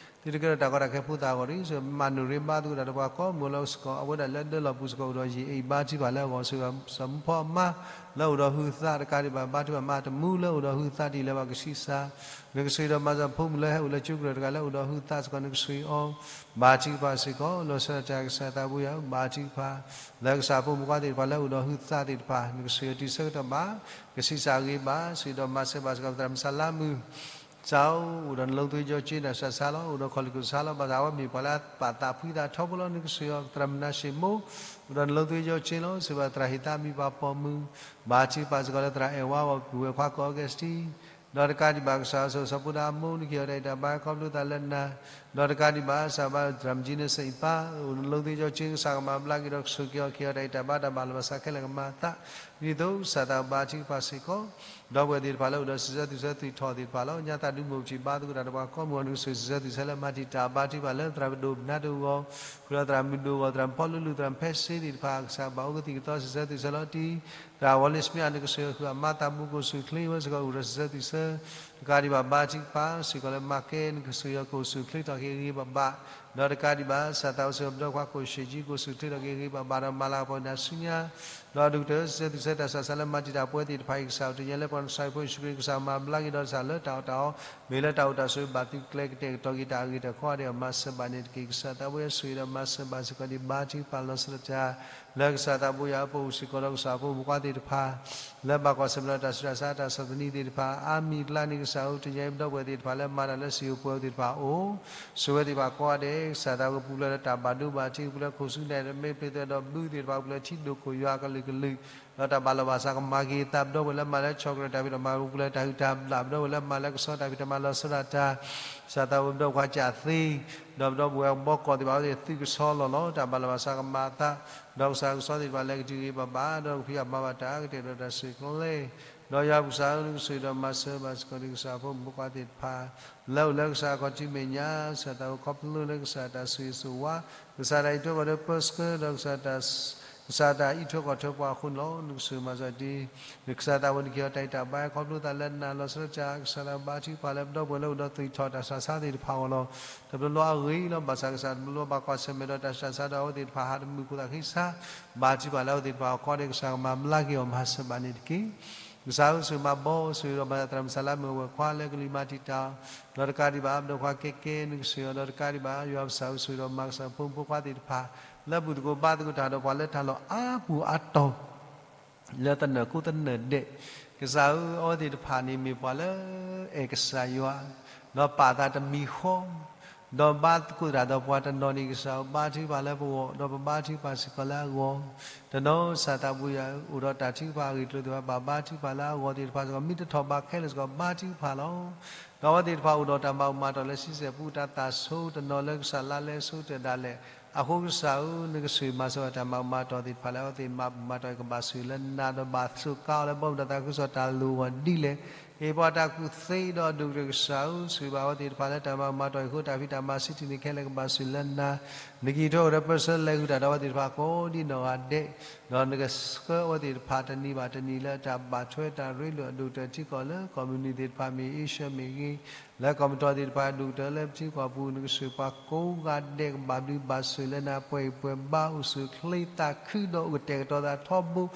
သုတကဲထီၣ်တၢ်ကီတၢ်ခဲဖိသၣ်အဂီၢ်တဂ့ၤ, မၤနၢၤရ့ဘါသကိးတၢ်ဒီးပှၤကိးမုၢ်လီၤစ့ၢ်ကီး အဝဲဒၣ်လၢအဒၢလီၢ်ပူၤစ့ၢ်ကီး အိၣ်ဒီးယံာ်အ့ၣ်ဘါထုကဖၣ်လၢအဂီၢ်စ့ၢ်ကီး စီၤမူဖီအမါ လၢအအိၣ်ဒီးဟုသးတကးဒံးဘၣ် ဘါထုကဖၣ်မါတမူလၢအအိၣ်ဒီးဟုသးဒ်လဲၣ်ဘၣ်ကဆံးစၢ် နကစၢ်ဒီးမၤစၢၤဖိမုၣ်လၢဟဲအိၣ်လၢကၠိကရၢၢ်တဂၤ လၢအအိၣ်ဒီးဟုသးစ့ၢ်ကီး နကစၢ်အီၤ ဘါထုကဖၣ်စ့ၢ်ကီး လီၤဆီဒၣ်တၢ် ကစၢ်သးဘိယွၤဧၢ ဘါထုကဖၣ် လၢကစၢ်ဖိမုၣ်ဖိခွါသ့ၣ်တဖၣ်လၢအအိၣ်ဒီးဟုသးသ့ၣ်တဖၣ် နကစၢ်အီၤတုၤဆၢကတီၢ်ဘၣ် ကဆံးစၢ်ဂ့ၤဘၣ် စံးဒီးမၤစၢၤဘၣ်စ့ၢ်ကီး သရၣ်မုၣ်စါဧၢ စါဧိၤ အိၣ်ဒီးနလီသုယီကၠ့တၢ်ဆူးတၢ်ဆါလီၤ အိၣ်ဒီးခီၣ်လ့ၣ်ခိၣ်ဆါလီၤ ဘၣ်ဆၣ်အဝဲမ့ၢ်ပှၤလၢအပာ်သးဖှံသးထီဘိလီၤ နကစၢ်အီၤ သရၣ်မုၣ်နၤၡ့ၣ်မိၣ် အိၣ်ဒီးနလီသုယီကၠ့လီၤ စံးဘၣ်သရၣ်ဟ့ၣ်သးမံၤပှၤပိာ်မုၣ် ဘါထုကဖၣ်စ့ၢ်ကီးလၢသရၣ်အဲၣ်ဝါဂီၢ် ပုၢ်ဝဲၢ်ခွါကီၢ်အီကူးစတံ ဒီးတကးဒံးဘၣ် ကစၢ်အီၤ စီၤဖိဒါအမိၢ် နကဟ့ၣ်အီၤတၢ်အံၤတၢ်ဘါခီဖျိသးလၢနၤ ဒီးတကးဒံးဘၣ် စံးဘၣ်သရၣ်မုၣ်ကၠ့နစံးပၢ် အိၣ်နလီသုယီကၠ့ ကစၢ်ကမၤဘျါက့ၤဒီးကဆိၣ်က့ၤအီၤ ကဟ့ၣ်အီၤတၢ်အံၤတၢ်ဘါတၢ်ဘၣ်လီၤဘၣ်စးခဲလၢာ်ကမၤအသး ဒ်သိးကစၢ်သးဘိဘါထုကဖၣ်စ့ၢ်ကီး ဒီပုၢ်ဝဲၢ်သ့ၣ်တဖၣ်လၢအိၣ်ဒီးစံးဆၢသူၣ်ဆၢသူၣ်ထီၣ်သ့ၣ်တဖၣ်လီၤ ညါသးဒုးမိၢ်ပထံၣ်ဘါသကိးတၢ်ဒီးပှၤကိးမုၢ်ဂီၢ် နကစၢ်စံးဆၢသူၣ်ဆၢလၢမၤတံာ်တာ်ဘါထုကဖၣ်လၢသရၣ်ပဒိၣ်ပနါတအိၣ်ဂီၢ် ဃုာ်ဒီးသရၣ်မုၣ်ဒိၣ်ဂီၢ် သရၣ်ဖီလူလူ သရၣ်ဖဲစ့သ့ၣ်တဖၣ် ကစၢ်ဘၣ်အိၣ်ကသံၣ်ကသီစံးဆၢသူၣ်ဆၢလီၤတံၢ် သရၣ်ဝီလ့ၣ်စမ့ၣ် နကစၢ်ဃုာ်အမါသးမူကိၣ်စူၣ်ချ့ဝဲစ့ၢ်ကီး အိၣ်ဒီးစံးဆၢသူၣ်ဆၢ တကးဒံးဘၣ်ဘါထုကဖၣ်စ့ၢ်ကီးလၢမၤကဲ နကစၢ်ယွၤကိၣ်စူၣ်ချ့ထီၣ်က့ၤဂ့ၤဂ့ၤဘၣ်ဘၣ် ဒီးတကးဒံးဘၣ် ကစၢ်သးဘိစ့ၢ်ကီး ပဒီကွၢ်ခိၣ်ရှ့ၣ်ကၠံ ကိၣ်စူၣ်ချ့ထီၣ်က့ၤဂ့ၤဂ့ၤဘၣ်ဘၣ် ဒီးမၤလၤကပီၤနၤဆူညါ ဒီးဒိၣ်ကတၢၢ်စံးဆၢသူၣ်ဆၢတၢ်ဆူးတၢ်ဆါလၢမၤတံာ်တာ်ပဝဲသ့ၣ်တဖၣ်အံၤ ကစၢ်အိၣ်တ့ၢ်ညါလၢပှၤနကစၢ်ဖိယ့ၣ်ၡူးခရံာ် ကစၢ်မၤဘျါက့ၤဒီးတၢ်ဆူးတၢ်ဆါလၢတၢ်အီၣ်တၢ်အီ မ့ၢ်လၢတၢ်အိၣ်တၢ်ဆိးဘၣ်သုကျဲကတဲာ်ကတီၤက့ၤတၢ်အဂ့ၢ်တၢ်ခီအံၤဒီး မၤစၢၤဘၣ်န့ၣ်တက့ၢ်. ကစၢ်သးဘိယွၤဆိၣ်ဂ့ၤဒီးမၤစၢၤဘၣ်စ့ၢ်ကီး ဒ်ဘါထုကဖၣ်လီၤဆီဒၣ်တၢ် လၢကစၢ်သးဘိယွၤအပူၤစ့ၢ်ကီး ဒီးကစၢ်ဖိမုၣ်ဖိခွါသ့ၣ်တဖၣ် လၢဘၣ်ကွၢ်ဆၢၣ်မဲာ်ဒီးတၢ်ဆူးတၢ်ဆါတၢ်ဆီၣ်သနံးသ့ၣ်တဖၣ် အါမံၤအကျါန့ၣ် ကစၢ်အိၣ်တ့ၢ်ညါပဒီပုၢ်ဝဲၢ်သ့ၣ်တဖၣ် လၢမၤတၢ်လၢစံၣ်ဧိၤပှဲၤဧိၤသ့ၣ်တဖၣ်အအိၣ် ဆိၣ်ဝဲသ့ၣ်တဖၣ်ကိးဂၤဒဲး ကစၢ်သးဘိပူၤဖျဲးဒီးတၢ်ဘၣ်ဒိဘၣ်ထံး ပူၤဖျဲးခိၣ်ဆူနၢ် တမ့ၢ်ပျ့ၤသဲဒီးဘုသ့ၣ်တဖၣ် ပူၤဖျဲးထံဒိၣ်ခိၣ်ယွၤအကလုာ်ကလုာ် ဒီးတၢ်ဘၣ်လီၤဘၣ်စးကမၤက့ၤအသး ပဒီပုၢ်ဝဲၢ်လၢမၤလၢဆီၣ်ကရၢၢ်တၢ်ဖံးတၢ်မၤ ပူၤဖျဲးတၢ်ဟုၣ်တၢ်ဘျၣ် ပဒီပုၢ်ဝဲၢ်လၢမၤလၢကဆီတၢ်ဖံးတၢ်မၤလီၤဆီဒၣ်တၢ် ကစၢ်သးဘိပဒီပုၢ်ဝဲၢ်ခွါကၢ်သ့ ဒီးပဒီပုၢ်ဝဲၢ်ဘီကီၢ်သ့ၣ်တဖၣ် အဝဲသ့ၣ်သုးကဆီလီၤလီၤ တၢ်ဘၣ်လီၤဘၣ်စးကမၤအသး ဒီးကစၢ်ကဆီသ့ၣ်တဖၣ်လဲၤကတုၤဂ့ၤဘၣ်ဘၣ် ဒီးကဖံးအမၤဘၣ်တၢ်ကတဲာ်ကတီၤတၢ်ဆူၣ်ချ့ ဒီးယွၤပကစၢ်ဧၢ နကဆိၣ်ဂ့ၤဒီးမၤစၢၤဘၣ်စ့ၢ်ကီး ဒ်ကစၢ်ဖိမုၣ်ဖိခွါသ့ၣ်တဖၣ် လၢအိၣ်လၢကစၢ်အခီၣ်ထံးမဲာ်ညါ ကစၢ်သးဘိခီဖျိလၢကစၢ်တၢ်ဆိၣ်ဂ့ၤဆိၣ်ဝါ ကစၢ်တၢ်အံးထွဲကွၢ်ထွဲပၢဆှၢ ဒီးကစၢ်တၢ် ကစၢ်တၢ်အံးထွဲကွၢ်ထွဲပှၤအဃိန့ၣ်လီၤ. နကဆိၣ်ဂ့ၤမၤစၢၤတ့ၢ် ကစၢ်သးဘိနကဟ့ၣ်အီၤတၢ်အံးတၢ်ဘါ ခီဖျိသးလၢနၤလီၤဆီဒၣ်တၢ် ကစၢ်သးဘိဘါထုကဖၣ်လၢပဒီပုၢ်ဝဲၢ်လၢအိၣ်ဒီးသွံၣ်ထီၣ်တၢ်ဆူးတၢ်ဆါသ့ၣ်တဖၣ်အဂီၢ်လီၤ. တဘျီဘျီအဂ့ၤလီၤ ဘၣ်ဆၣ်ကစၢ်တဘျီဘျီဘၣ်ကွၢ်ဆၢၣ်မဲာ်ဒီးတၢ်ဆူးတၢ်ဆါဒီးအဝဲသ့ၣ်တဖၣ် ဟးတမုာ်ခိၣ်သးခံဆါ ဘါထုကဖၣ်လၢအဝဲသ့ၣ်တဖၣ်အဂီၢ် ကိးဂၤဒဲး ကစၢ်ကမၤဘျါက့ၤအီၤ မၤစၢၤဘၣ်န့ၣ်တက့ၢ်. ကစၢ်ဧၢ ဆိၣ်ဂ့ၤမၤဘီ ဆိၣ်ဂ့ၤဒီးမၤသရၣ်မုၣ်စၢ်လါမုၣ်အဝဲၢ်ခွါလၢကလုၢ်မၤတံာ်တာ်အီၤ ဒီးတကးဒံးဘၣ် ပဒီပုၢ်ဝဲၢ်ခွါကဲကဲ နကဆိၣ်ဂ့ၤအီၤ ဒီးတကးဒံးဘၣ် ယွၤပကစၢ်ဧၢ ဆိၣ်ဂ့ၤဒီးမၤကစၢ်ဖိမုၣ်ဖိခွါသ့ၣ်တဖၣ် လၢဘူၣ်သကိးဘါသကိးတၢ်ဒီးပှၤလၢတၢ်လီၢ်အါပူၤအါတီၤ လၢသနၢၣ်ကိးသနၢၣ်ဒဲး ကစၢ်ဧၢ အဝဲသ့ၣ်တဖၣ်န့ၣ်မ့ၢ်ပှၤလၢအဲၣ်ကစၢ်ယွၤ ဒီးပာ်သးတမံၤဃီ ဒီးဘါသကိးတၢ်ဒီးပှၤတနီၤန့ၣ် ကစၢ်ဧၢ ဘါထုကဖၣ်လၢပဂီၢ် ဒီးပဘါထုကဖၣ်စ့ၢ်ကီးလၢအဂီၢ် တနီၤ ကစၢ်သးဘိယွၤ အိၣ်ဒီးတၢ်ထုကဖၣ်အဂ့ၢ်အကျိၤသ့ၣ်တဖၣ် ဘၣ်ဘါထုကဖၣ်လၢအဂီၢ်သ့ၣ်တဖၣ်စ့ၢ်ကီး မ့ၢ်တထီၣ်ဘးခဲလၢာ်စ့ၢ်ကီး ဘါထုကဖၣ်လီၤ. ဒီးအဝဲသ့ၣ်တဖၣ်အိၣ်ဒီးတၢ်မၤအူမၤတီၢ်လၢဆံဆဲၣ်ပူ တၢ်သးဆိတနီၤလၢကစၢ်လါလဲဆိကတၢၢ်ဒၣ်လဲာ် အဃိကစၢ်ဧၢ နကဆိၣ်ဂ့ၤမၤစၢၤဘၣ်တၢ်မၤအူမၤတီၢ်သ့ၣ်တဖၣ်လၢအဝဲသ့ၣ်မၤအူမၤတီၢ်အံၤ ကဘၣ်ဆိၣ်ဂ့ၤလၢနၤ ဒီးဘၣ်သိၣ်ကါအီၤလၢဘီမုၢ်ဒီးသးခုကစီၣ်တၢ်လိၣ်အဂီၢ်ဒ်လဲၣ် ဟ့ၣ်ပှၤတၢ်ကူၣ်သ့ဒီးဒိၣ်ကတၢၢ် ကစၢ်ဧၢ ဆိၣ်ဂ့ၤဘၣ်အဝဲသ့ၣ်တဖၣ်လၢတၢ်မၤအူမၤတီၢ်အံၤအဃိ တၢ်ဖံးတၢ်မၤဆံးတံၢ်န့ၢ်ခဲလၢာ် ကဘၣ်ဆိၣ်ဂ့ၤလၢနၤ နကဟံးထီၣ်ကဒီးပၢဆှၢလဲၤဃုာ်တၢ်ဒီးအဝဲသ့ၣ်တဖၣ် ကိးဒ်နီၢ်ဂၤဒဲး ဒီးနကဆှၢအဝဲသ့ၣ်တဖၣ်တနံၤဘၣ်တနံၤလၢတၢ်ဘၣ်ထွဲတၢ်ရ့လိာ်အဒိၣ်ကတၢၢ်ထံကီၢ်လၢကီၢ်မုၢ်နုာ်သ့ၣ်တဖၣ်မ့ၢ်ဂ့ၤ အ့ရှၢၣ်မ့ၢ်ဂ့ၤ လၢကီၢ်ပတီၢ်သ့ၣ်တဖၣ် ဒိၣ်ကတၢၢ်လၢပထံပကီၢ်ပူၤ နကဆိၣ်ဂ့ၤပှၤကိးဂၤဒဲး ကဘၣ်ဘျုးဘၣ်ဆိၣ်လၢနၤ ပှဲၤအံၤပှဲၤဘါ အိၣ်ဆူၣ်အိၣ်ချ့သးခုဒီးအိၣ်ကတဲာ်ကတီၤသးထီဘိ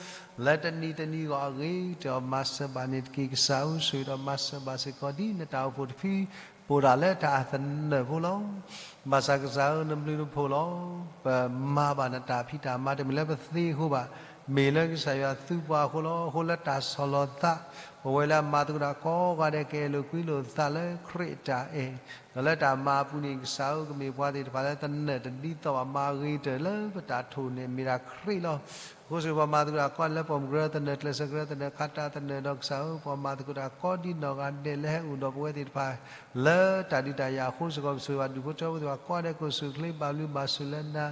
လၢတနံၤတနံၤအဂီၢ်အဂ့ၤကတၢၢ် မၤစၢၤဘၣ်န့ၣ်တက့ၢ်. ကစၢ်ဧၢ ဆိၣ်ဂ့ၤဒီးမၤစၢၤဘၣ်စ့ၢ်ကီး ဒ်နတၢ်အိၣ်ဖှိၣ်တဖု ပိာ်ဒၣ်လၢတၢ်အသနၢၣ်ဖိလီၤ. ဘၣ်ဆၣ်ကစၢ်ဧၢ နဘျုးနဖှိၣ်လီၤ. ပမၤဘၣ်နတၢ်ဖံးတၢ်မၤ တမ့ၢ်လၢပသ့အဃိဘၣ်, မ့ၢ်လၢကစၢ်ယွၤသူပှၤအဃိလီၤ. အဃိလၢတၢ်ဆီၣ်လီၤသး ပဝဲလၢအမၤသကိးတၢ်ကိးဂၤဒဲး ကအဲၣ်လိာ်ကွံလိာ်သးလၢခရံာ်အတၢ်အဲၣ်, ဒီးလၢတၢ်မၤအပူၤန့ၣ် ကစၢ်ဧၢ ကမ့ၢ်ပှၤသ့ၣ်တဖၣ်လၢသနၢၣ်တဒ်သိးဘၣ် မၤဂ့ၤကတၢၢ်လၢပတၢ်ထိၣ်န့ၣ် မ့ၢ်ဒၣ်ခရံာ်လီၤ. အဃိစ့ၢ်ကီး ပှၤမၤသကိးတၢ်ကိးဂၤဒဲးလၢပိာ်မုၣ်ကရၢသနၢၣ် ကျဲးစၢးကရၢသနၢၣ် ခးတၢ်သနၢၣ်ဒီးကစၢ်ဧၢ ပှၤမၤသကိးတၢ်ကိးဒ်နီၢ်ဂၤဒဲးလၢဟဲအိၣ်ဒီးပဝဲသ့ၣ်တဖၣ် လၢတၢ်ဒုးတၢ်ယၤအဃိစ့ၢ်ကီး ပဆိၣ်ဂ့ၤဘၣ်ဒူၣ်ဖိထၢဖိသ့ၣ်တဖၣ်ကိးဂၤဒဲး ကအိၣ်ဆူၣ်အိၣ်ချ့ဘၣ်ဘျုးဘၣ်ဆိၣ်လၢနၤ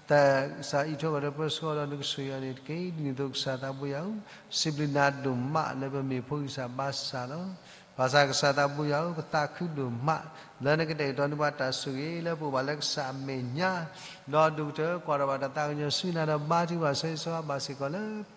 သးစၢ်အံးထွဲကွၢ်ထွဲပၢဆှၢဒီးနကဆိၣ်ဂ့ၤအီၤန့ၣ်တက့ၢ်. ဒ်န့ၣ်အသိးကစၢ်သးဘိယွၤဧၢ, စံးဘျုးနၤဒိၣ်မးလၢပမ့ၢ်ဖိဂံၢ်စၢ်ဘါစၢ်လီၤ. ဘၣ်ဆၣ်ကစၢ်သးဘိယွၤဧၢ, ပသးခုဒိၣ်မး လၢနကတဲာ်ကတီၤန့ၢ်ပှၤတၢ်ဆိၣ်ဂ့ၤလၢပအိၣ်ဘၣ်လၢကစၢ်အမဲာ်ညါ, ဒီးဒိၣ်ကတၢၢ်ကွၢ်ထီၣ်ဘၣ်တၢ်သးကညီၤဆူနၤဒီးဘါထုကဖၣ်ဆၢဂ့ၤဆၢဝါဘၣ်စ့ၢ်ကီးလၢ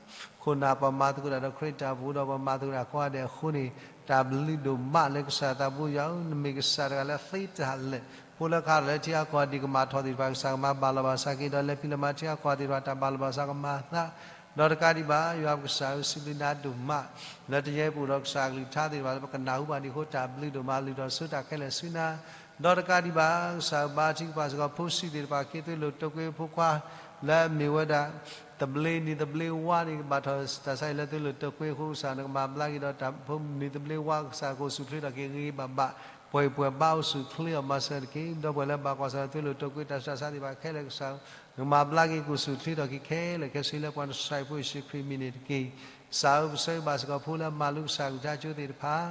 ခိၣ်နၢ်ပှၤမၤသကိးတၢ်ဒီးခရံာ်တၢ်အိၣ်ဖှိၣ်ဒီးပှၤမၤသကိးတၢ်ကိးဂၤဒဲးအဃိန့ၣ် တၢ်ဘျုးဒိၣ်မးလၢကစၢ်သးဘိယွၤဧၢ, နမ့ၢ်ကစၢ်တဂၤလၢသ့တၢ်လၢာ်, ဖိလၢခးထီၣ်လၢထံအကီၢ်ဒံးကမၤထီၣ်သ့ၣ်တဖၣ် ကစၢ်ကမၤဘၣ်လီၤဘၣ်စးက့ၤဒီး လဲၤဖံးလဲၤမၤထံအကီၢ်သ့ၣ်တဖၣ် တၢ်ဘၣ်လီၤဘၣ်စးကမၤအသး, ဒီးတကးဒံးဘၣ် ယွၤပကစၢ်ဧၢ စံးဘျုးနၤဒိၣ်မး လၢတယဲၢ်ပအိၣ်ဒီးကစၢ်အကလုၢ်ကထါသ့ၣ်တဖၣ်လၢ ပကနၢ်ဟူဘၣ်ဒံးအဃိ တၢ်ဘျုးဒိၣ်မး လုၢ်ထီၣ်ဆိတၢ်ခဲလၢာ်ဆူနၤ, ဒီးတကးဒံးဘၣ် ကစၢ်ဧၢ ဘါထုကဖၣ်စ့ၢ်ကီးဖိဆံးသ့ၣ်တဖၣ် က့ၤသွ့လိာ်တိာ်ကွဲဖိခွါ လၢအမ့ၢ်ဝဲဒၣ် သဘျ့နံၤသဘျ့ဝါန့ၣ် ဘၣ်ထီၣ်တၢ်ဆါအံၤလၢသွ့လိာ်တိာ်ကွဲအဃိ ကစၢ်နကမၤဘျါက့ၤဒီးတၢ်ဖိနံၤသဘျ့ဝါ ကစၢ်ကအိၣ်ဆူၣ်ချ့ထီၣ်က့ၤဂ့ၤဂ့ၤဘၣ်ဘၣ် ပှဲၤပှဲၤဘါအိၣ်ဆူၣ်ချ့အီၤမၤစၢၤတက့ၢ်. ဒီပုၢ်ဝဲၢ်လၢဘၣ်ကွၢ်ဆၢၣ်လၢသွ့လိာ်တိာ်ကွဲတၢ်ဆူးတၢ်ဆါသ့ၣ်တဖၣ်ခဲလၢာ် ကစၢ်ဧၢ နကမၤဘျါက့ၤကအိၣ်ဆူၣ်ချ့ထီၣ်က့ၤခဲလၢာ်ခဲဆ့လၢပှၤနဆှၢဖိယ့ၣ်ၡူးခရံာ်မံၤန့ၣ်တက့ၢ်. ကစၢ်ဧၢ ပဆၢဂ့ၤဘၣ်စ့ၢ်ကီးဖိလၢအမၤလိကစၢ်အကလုၢ်ကထါကၠိသ့ၣ်တဖၣ်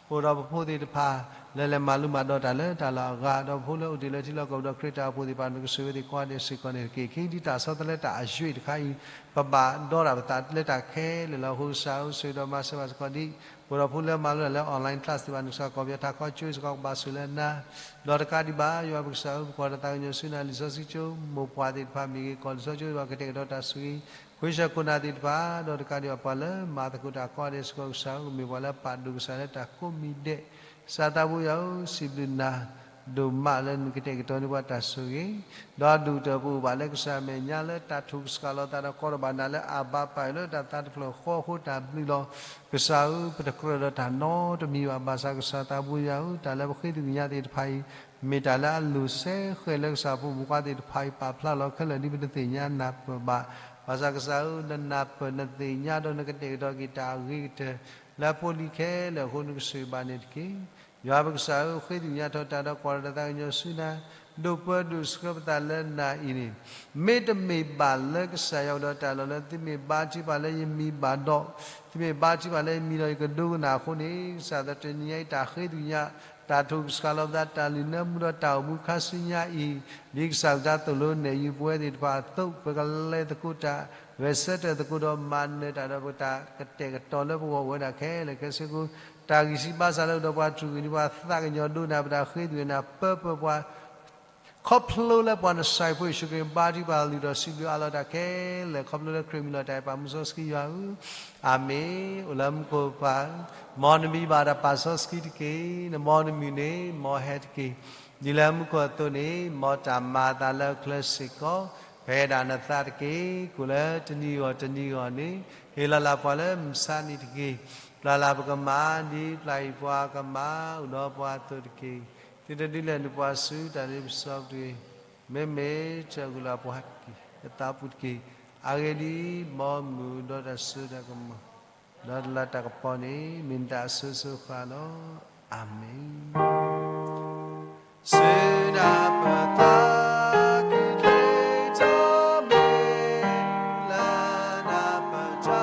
အိၣ်ဒီးပဖိသ့ၣ်တဖၣ် လၢလဲၤမၤလိမၤဒိးတၢ်လၢတၢ်လီၢ်အဂၤ ဒီးဖိလၢအိၣ်တ့ၢ်လၢထံလီၢ်ကီၢ်ပူၤဒီးခရံာ်တၢ်အိၣ်ဖှိၣ်သ့ၣ်တဖၣ် နကဆိၣ်ဂ့ၤသ့ၣ်ကိးဂၤဒဲးစ့ၢ်ကီးန့ၣ်တက့ၢ်. ခဲအံၤဒ်တၢ်ဆီတလဲတၢ်အယွ့ၢ်တခါအံၤ ပဘၣ်ဒီးတၢ်ပသးလၢတၢ်ခဲလၢာ်လီၤ. အဃိကစၢ်ဧၢ ဆိၣ်ဂ့ၤဒီးမၤစၢၤဘၣ်စ့ၢ်ကီးဒ် အိၣ်ဒီးဖိလၢမၤလိတၢ်လၢ online class သ့ၣ်တဖၣ် နကစၢ်ကီၢ်ပယီၤထးခီကၠိစ့ၢ်ကီးကဘၣ်ဆိၣ်လၢနၤ ဒီးတကးဒံးဘၣ် ယွၤပကစၢ်ဧၢ ပကွၢ်တၢ်သးကညီၤဆူနၤ လံာ်စီဆှံကၠိ မိၢ်ပှၢ်သ့ၣ်တဖၣ်မ့ၢ်ဂ့ၤ ကီၢ်လံာ်စီဆှံကၠိဘၣ်ကတဲာ်ကတီၤတၢ်ဆိၣ်ဂ့ၤ ခွ့ဆၢခိၣ်နၢ်သ့ၣ်တဖၣ် ဒီးတကးဒံးဘၣ်ပှၤလၢမၤသကိးတၢ်ကိးဂၤဒဲးစ့ၢ်ကီး ကစၢ်ဧၢ ကမ့ၢ်ပှၤလၢပာ်ဒိၣ်ကစၢ်လၢတၢ်ကိးမံၤဒဲး ကစၢ်သးဘိယွၤဧၢ စံးဘျုးနၤ ဒိၣ်မးလၢနကတဲာ်ကတီၤန့ၢ်ပှၤတၢ်ဆိၣ်ဂ့ၤ ဒီးဒုၣ်ကတၢၢ်ပအိၣ်ဘၣ်လၢကစၢ်အမဲာ်ညါလၢတၢ်ထုကဆှၣ်လီၤသးဒီးကိးထီၣ်ဘၣ်နၤလၢ အဘၤပၢ်အံၤလၢတၢ်သးတဖျၢၣ်ဃီအဃိတၢ်ဘျုးလီၤ. ကစၢ်ဧၢ ပတကြၢးဒီးတၢ်နီတမံၤဘၣ် ဘၣ်ဆၣ်ကစၢ်သးဘိယွၤဧၢ တၢ်လၢပဃ့သကွံာ်ညါသ့ၣ်တဖၣ်အံၤ မ့ၢ်တၢ်လၢအလိၤစဲဃဲးလၢကစၢ်ဖိမုၣ်ဖိခွါသ့ၣ်တဖၣ်အံၤ ပာ်ဖျါလီၤခဲလၢာ်ဒ်ပတသ့ၣ်ညါနၢ်ပၢၢ်ဘၣ်. ဘၣ်ဆၣ်ကစၢ်ဧၢ နနၢ်ပၢၢ်နသ့ၣ်ညါဒီးနကတဲာ်ကတီၤက့ၤတၢ်အဂ့ၤကတၢၢ် လၢဖိလံၤခဲလၢာ်အဃိ နကဆိၣ်ဂ့ၤဘၣ်န့ၣ်တက့ၢ်. ယွၤပကစၢ်ဧၢ ဃ့သကွံာ်ညါထီၣ်တၢ်ဒီးကွၢ်လီၤတၢ်သးကညီၤဆူနၤ ဒိးပၢဒိးဆှၢပသးလၢနၤအံၤန့ၣ် မ့တမ့ၢ်ဘၣ်လၢကစၢ်ယွၤအိၣ်ဒီးတၢ်လီၢ်လၢ သုမ့ၢ်ဘါထုကဖၣ်လၢယမံၤဘၣ်ဒီး သုမ့ၢ်ဘါထုကဖၣ်လၢယမံၤဒီးယကဒိကနၣ်အဃိန့ၣ် ကစၢ်သးတနံၤညါအံၤတၢ်ဃ့သကွံာ်ညါ တၢ်ထုကဆှၣ်လီၤပသး တၢ်လုၢ်နၢမူဒီးတၢ်အိၣ်မူခါဆူညါအံၤ ဒ်ကစၢ်ကစၢ်သိၣ်လိနဲၣ်ယုာ်ပဝဲသ့ၣ်တဖၣ်အသိး ပကလဲၤသကိးတၢ် ဂဲၤဆၢထၢၣ်သကိးဒီးမၤနၢၤတၢ်ဒီးပတၢ်ကတဲာ်ကတီၤလၢပဂီၢ်အိၣ်ဝဲဒၣ်ခဲလၢာ်ခဲဆ့အဃိ တၢ်ဂံၢ်စၢ်ဘါစၢ်လၢအိၣ်ဒီးပှၤတြူၢ်ကွံာ်န့ၣ် ပှၤသးကညီၤဒိကနၣ် ပတၢ်ဃ့သကွံာ်န့ၣ် ပၢပၢပှၤ ခီဖျိလၢပှၤနဆှၢဖိယ့ၣ်ၡူးခရံာ်ဘါထုကဖၣ်လုၢ်ထီၣ်စံးဘျုးအးလီၤတၢ်ခဲလၢာ် ခီဖျိလၢခရံာ်မံၤလီၤတၢ်အဲၣ်ပာ်မူစီဆှံယွၤဧၢ အၤမ့ၣ်. အိၣ်လၢမူခိၣ်ပၢ်ဧၢ, မ်နမံၤဘၣ်တၢ်ပာ်စီဆှံတက့ၢ်. နဘီနမုၢ်န့ၣ် မ်ဟဲတက့ၢ်. ဒ်လၢမူခိၣ်အသိးန့ၣ် မ်တၢ်မၤအသးလၢအချၢစ့ၢ်ကီး ပှဲၤဒၣ်နသးတက့ၢ်. ကိၣ်လၢတနံၤဂီၢ်တနံၤဂီၢ်န့ၣ် ဟ့ၣ်လီၤလၢ်ပှၤလၢမုၢ်ဆါနံၤတက့ၢ်. ပျၢ်လၢ်ပကမၢ် ဒ်ပျၢ်အံၤပှၤကမၢ် အိၣ်ဒီးပှၤအသိးတက့ၢ်. သုတဒုးလဲၤနုာ်ပှၤဆူတၢ်လ့ပစီတဂ့ၤ. မ့မ့ၢ်တၢ်ဂုၤလၢ်ပှၤတက့ၢ် အသးပူၤတက့ၢ်. အဂ့ၢ်ဒ်အံၤ, မ်မုၢ်ဒီးတၢ်စိတၢ်ကမီၤ ဒီးတၢ်လၤတၢ်ကပီၤန့ၣ် မ့ၢ်နတၢ်အစိၤစိၤဃၣ်ဃၣ်လီၤ. အၤမ့ၣ်. စုနၢ်ပၢၢ်သးခုက့ၤထီၣ်မ့ၢ် လၢနၢ်ပၢၢ်တၢ်မၤစၢ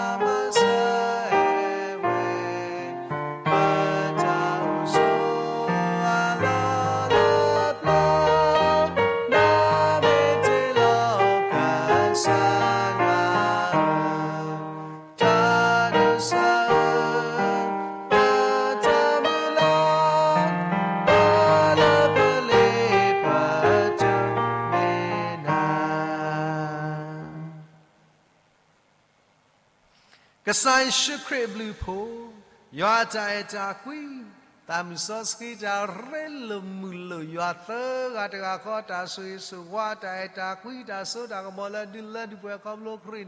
ၤဝဲ ပတၢ်အိၣ်ဆိးအလီၢ်လၢပျၢၤ နမ့ၢ်တ့လီၤကစၢ်ယွၤ တၢ်ဒိးစၢ် ပတၢ်မုၢ်လၢ် ဘၣ်လၢပလ့ပတၢ်မ့ၢ်နၤ ကစၢ်ယ့ၣ်ၡူးခရံာ်အဘျုးအဖှိၣ်, ယွၤအတၢ်အဲၣ်တၢ်ကွံ, သးမုၢ်စီဆှံတၢ်ရ့လိာ်မုာ်လိာ် ယွၤသၢဂၤတဂၤဃီ တၢ်ဆိၣ်ဂ့ၤဆိၣ်ဝါ တၢ်အဲၣ်တၢ်ကွံ တၢ်စိတၢ်ကမီၤလၢဒုးလၢဒုးပှဲၤခီဖျိခရံာ်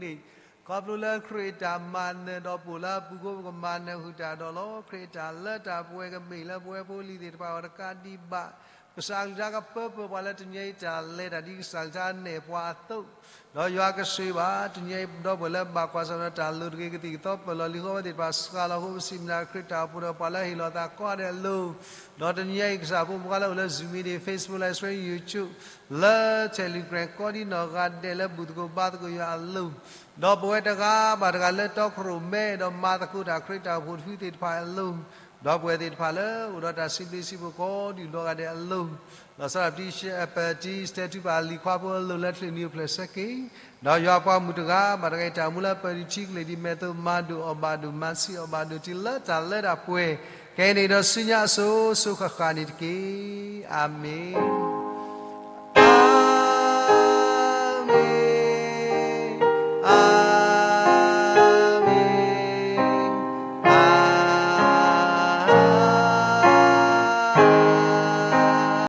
န့ၣ်, ခီဖျိလၢခရံာ်အတၢ်မၤနၢၤဒီးပအိၣ်လၢအပူၤအဃိ ပကမၤနၢၤဃုာ်တၢ်ဒီးလီၤ. ခရံာ်အတၢ်လၢတၢ်ပှဲၤကမ့ၢ်လၢပဝဲဖိလံၤသ့ၣ်တဖၣ်အဂီၢ်တကးဒံးဘၣ် ကစၢ်အကလုၢ်ကထါကပၢပၢၢ်ပှၤလၢတနံၤအံၤတၢ်လဲၤတၢ်ဒ်ကစၢ်အကလုၢ်ကထါနဲၣ်ပှၤအသိး, ဒီးယွၤကဆိၣ်ဂ့ၤဘၣ် တနံၤအံၤပဒီပုၢ်ဝဲၢ်လၢဘၣ်ကွၢ်ဆၢၣ်မဲာ်ဒီးတၢ်လိၤတဂ့ၤ ကသံၣ်ကသီပၢၢ်လီၤလံအဃိ အဝဲသ့ၣ်တဖၣ်စှၤလီၤအဃိ ပစံးဘျုးနၤခရံာ်တၢ်အိၣ်ဖှိၣ်ဒီးပှၤလၢအဟ့ၣ်လီၤသးကိးဂၤဒဲးအလိၤ, ဒီးတနံၤအံၤကစၢ်ဖိမုၣ်ဖိခွါလၢအိၣ်လၢ Zoom meeting, Facebook live stream, YouTube လၢ Telegram ကိးဒံနီၢ်ဂၤဒဲးလၢဘူၣ်သကိးဘါသကိးယွၤအလိၤ, ဒီးပဝဲတဂၤဘၣ်တဂၤလၢတီခိၣ်ရိၣ်မဲဒီးမၤသကိးတၢ်ခရံာ်တၢ်အိၣ်ဖှိၣ်တဖုသ့ၣ်တဖၣ်အလိၤ, ဒီပုၢ်ဝဲၢ်သ့ၣ်တဖၣ်လၢအိၣ်ဒီးတၢ်စံးဘျုးစံးဖှိၣ်ကိးဒံးလီၤဂၤဒဲးအလိၤ, လီၤဆီဒၣ်တၢ်ပတံတဲထူပာ်လံၤခွါဖိအလိၤလၢချံးနံၤအိၣ်ဖျဲၣ်ဆၢက့ၤ, ဒီးယွၤပှၤမုၣ်တဂၤဘၣ်တဂၤအံၤတၢ်အိၣ်မူလၢပၢၤဒံးထံကလ့ၢ်ဒံးမဲာ်သိးမၤဒိၣ်အီၣ်ဘၣ်ဒိၣ် မၤဆံးအီၣ်ဘၣ်ဒိၣ်တုၤလၢတၢ်လၢတၢ်ပှဲၤ, ခဲအံၤန့ၣ်ဒီးဆူညါအစိၤစိၤဃၣ်ဃၣ်န့ၣ်တက့ၢ်. အၤမ့ၣ်.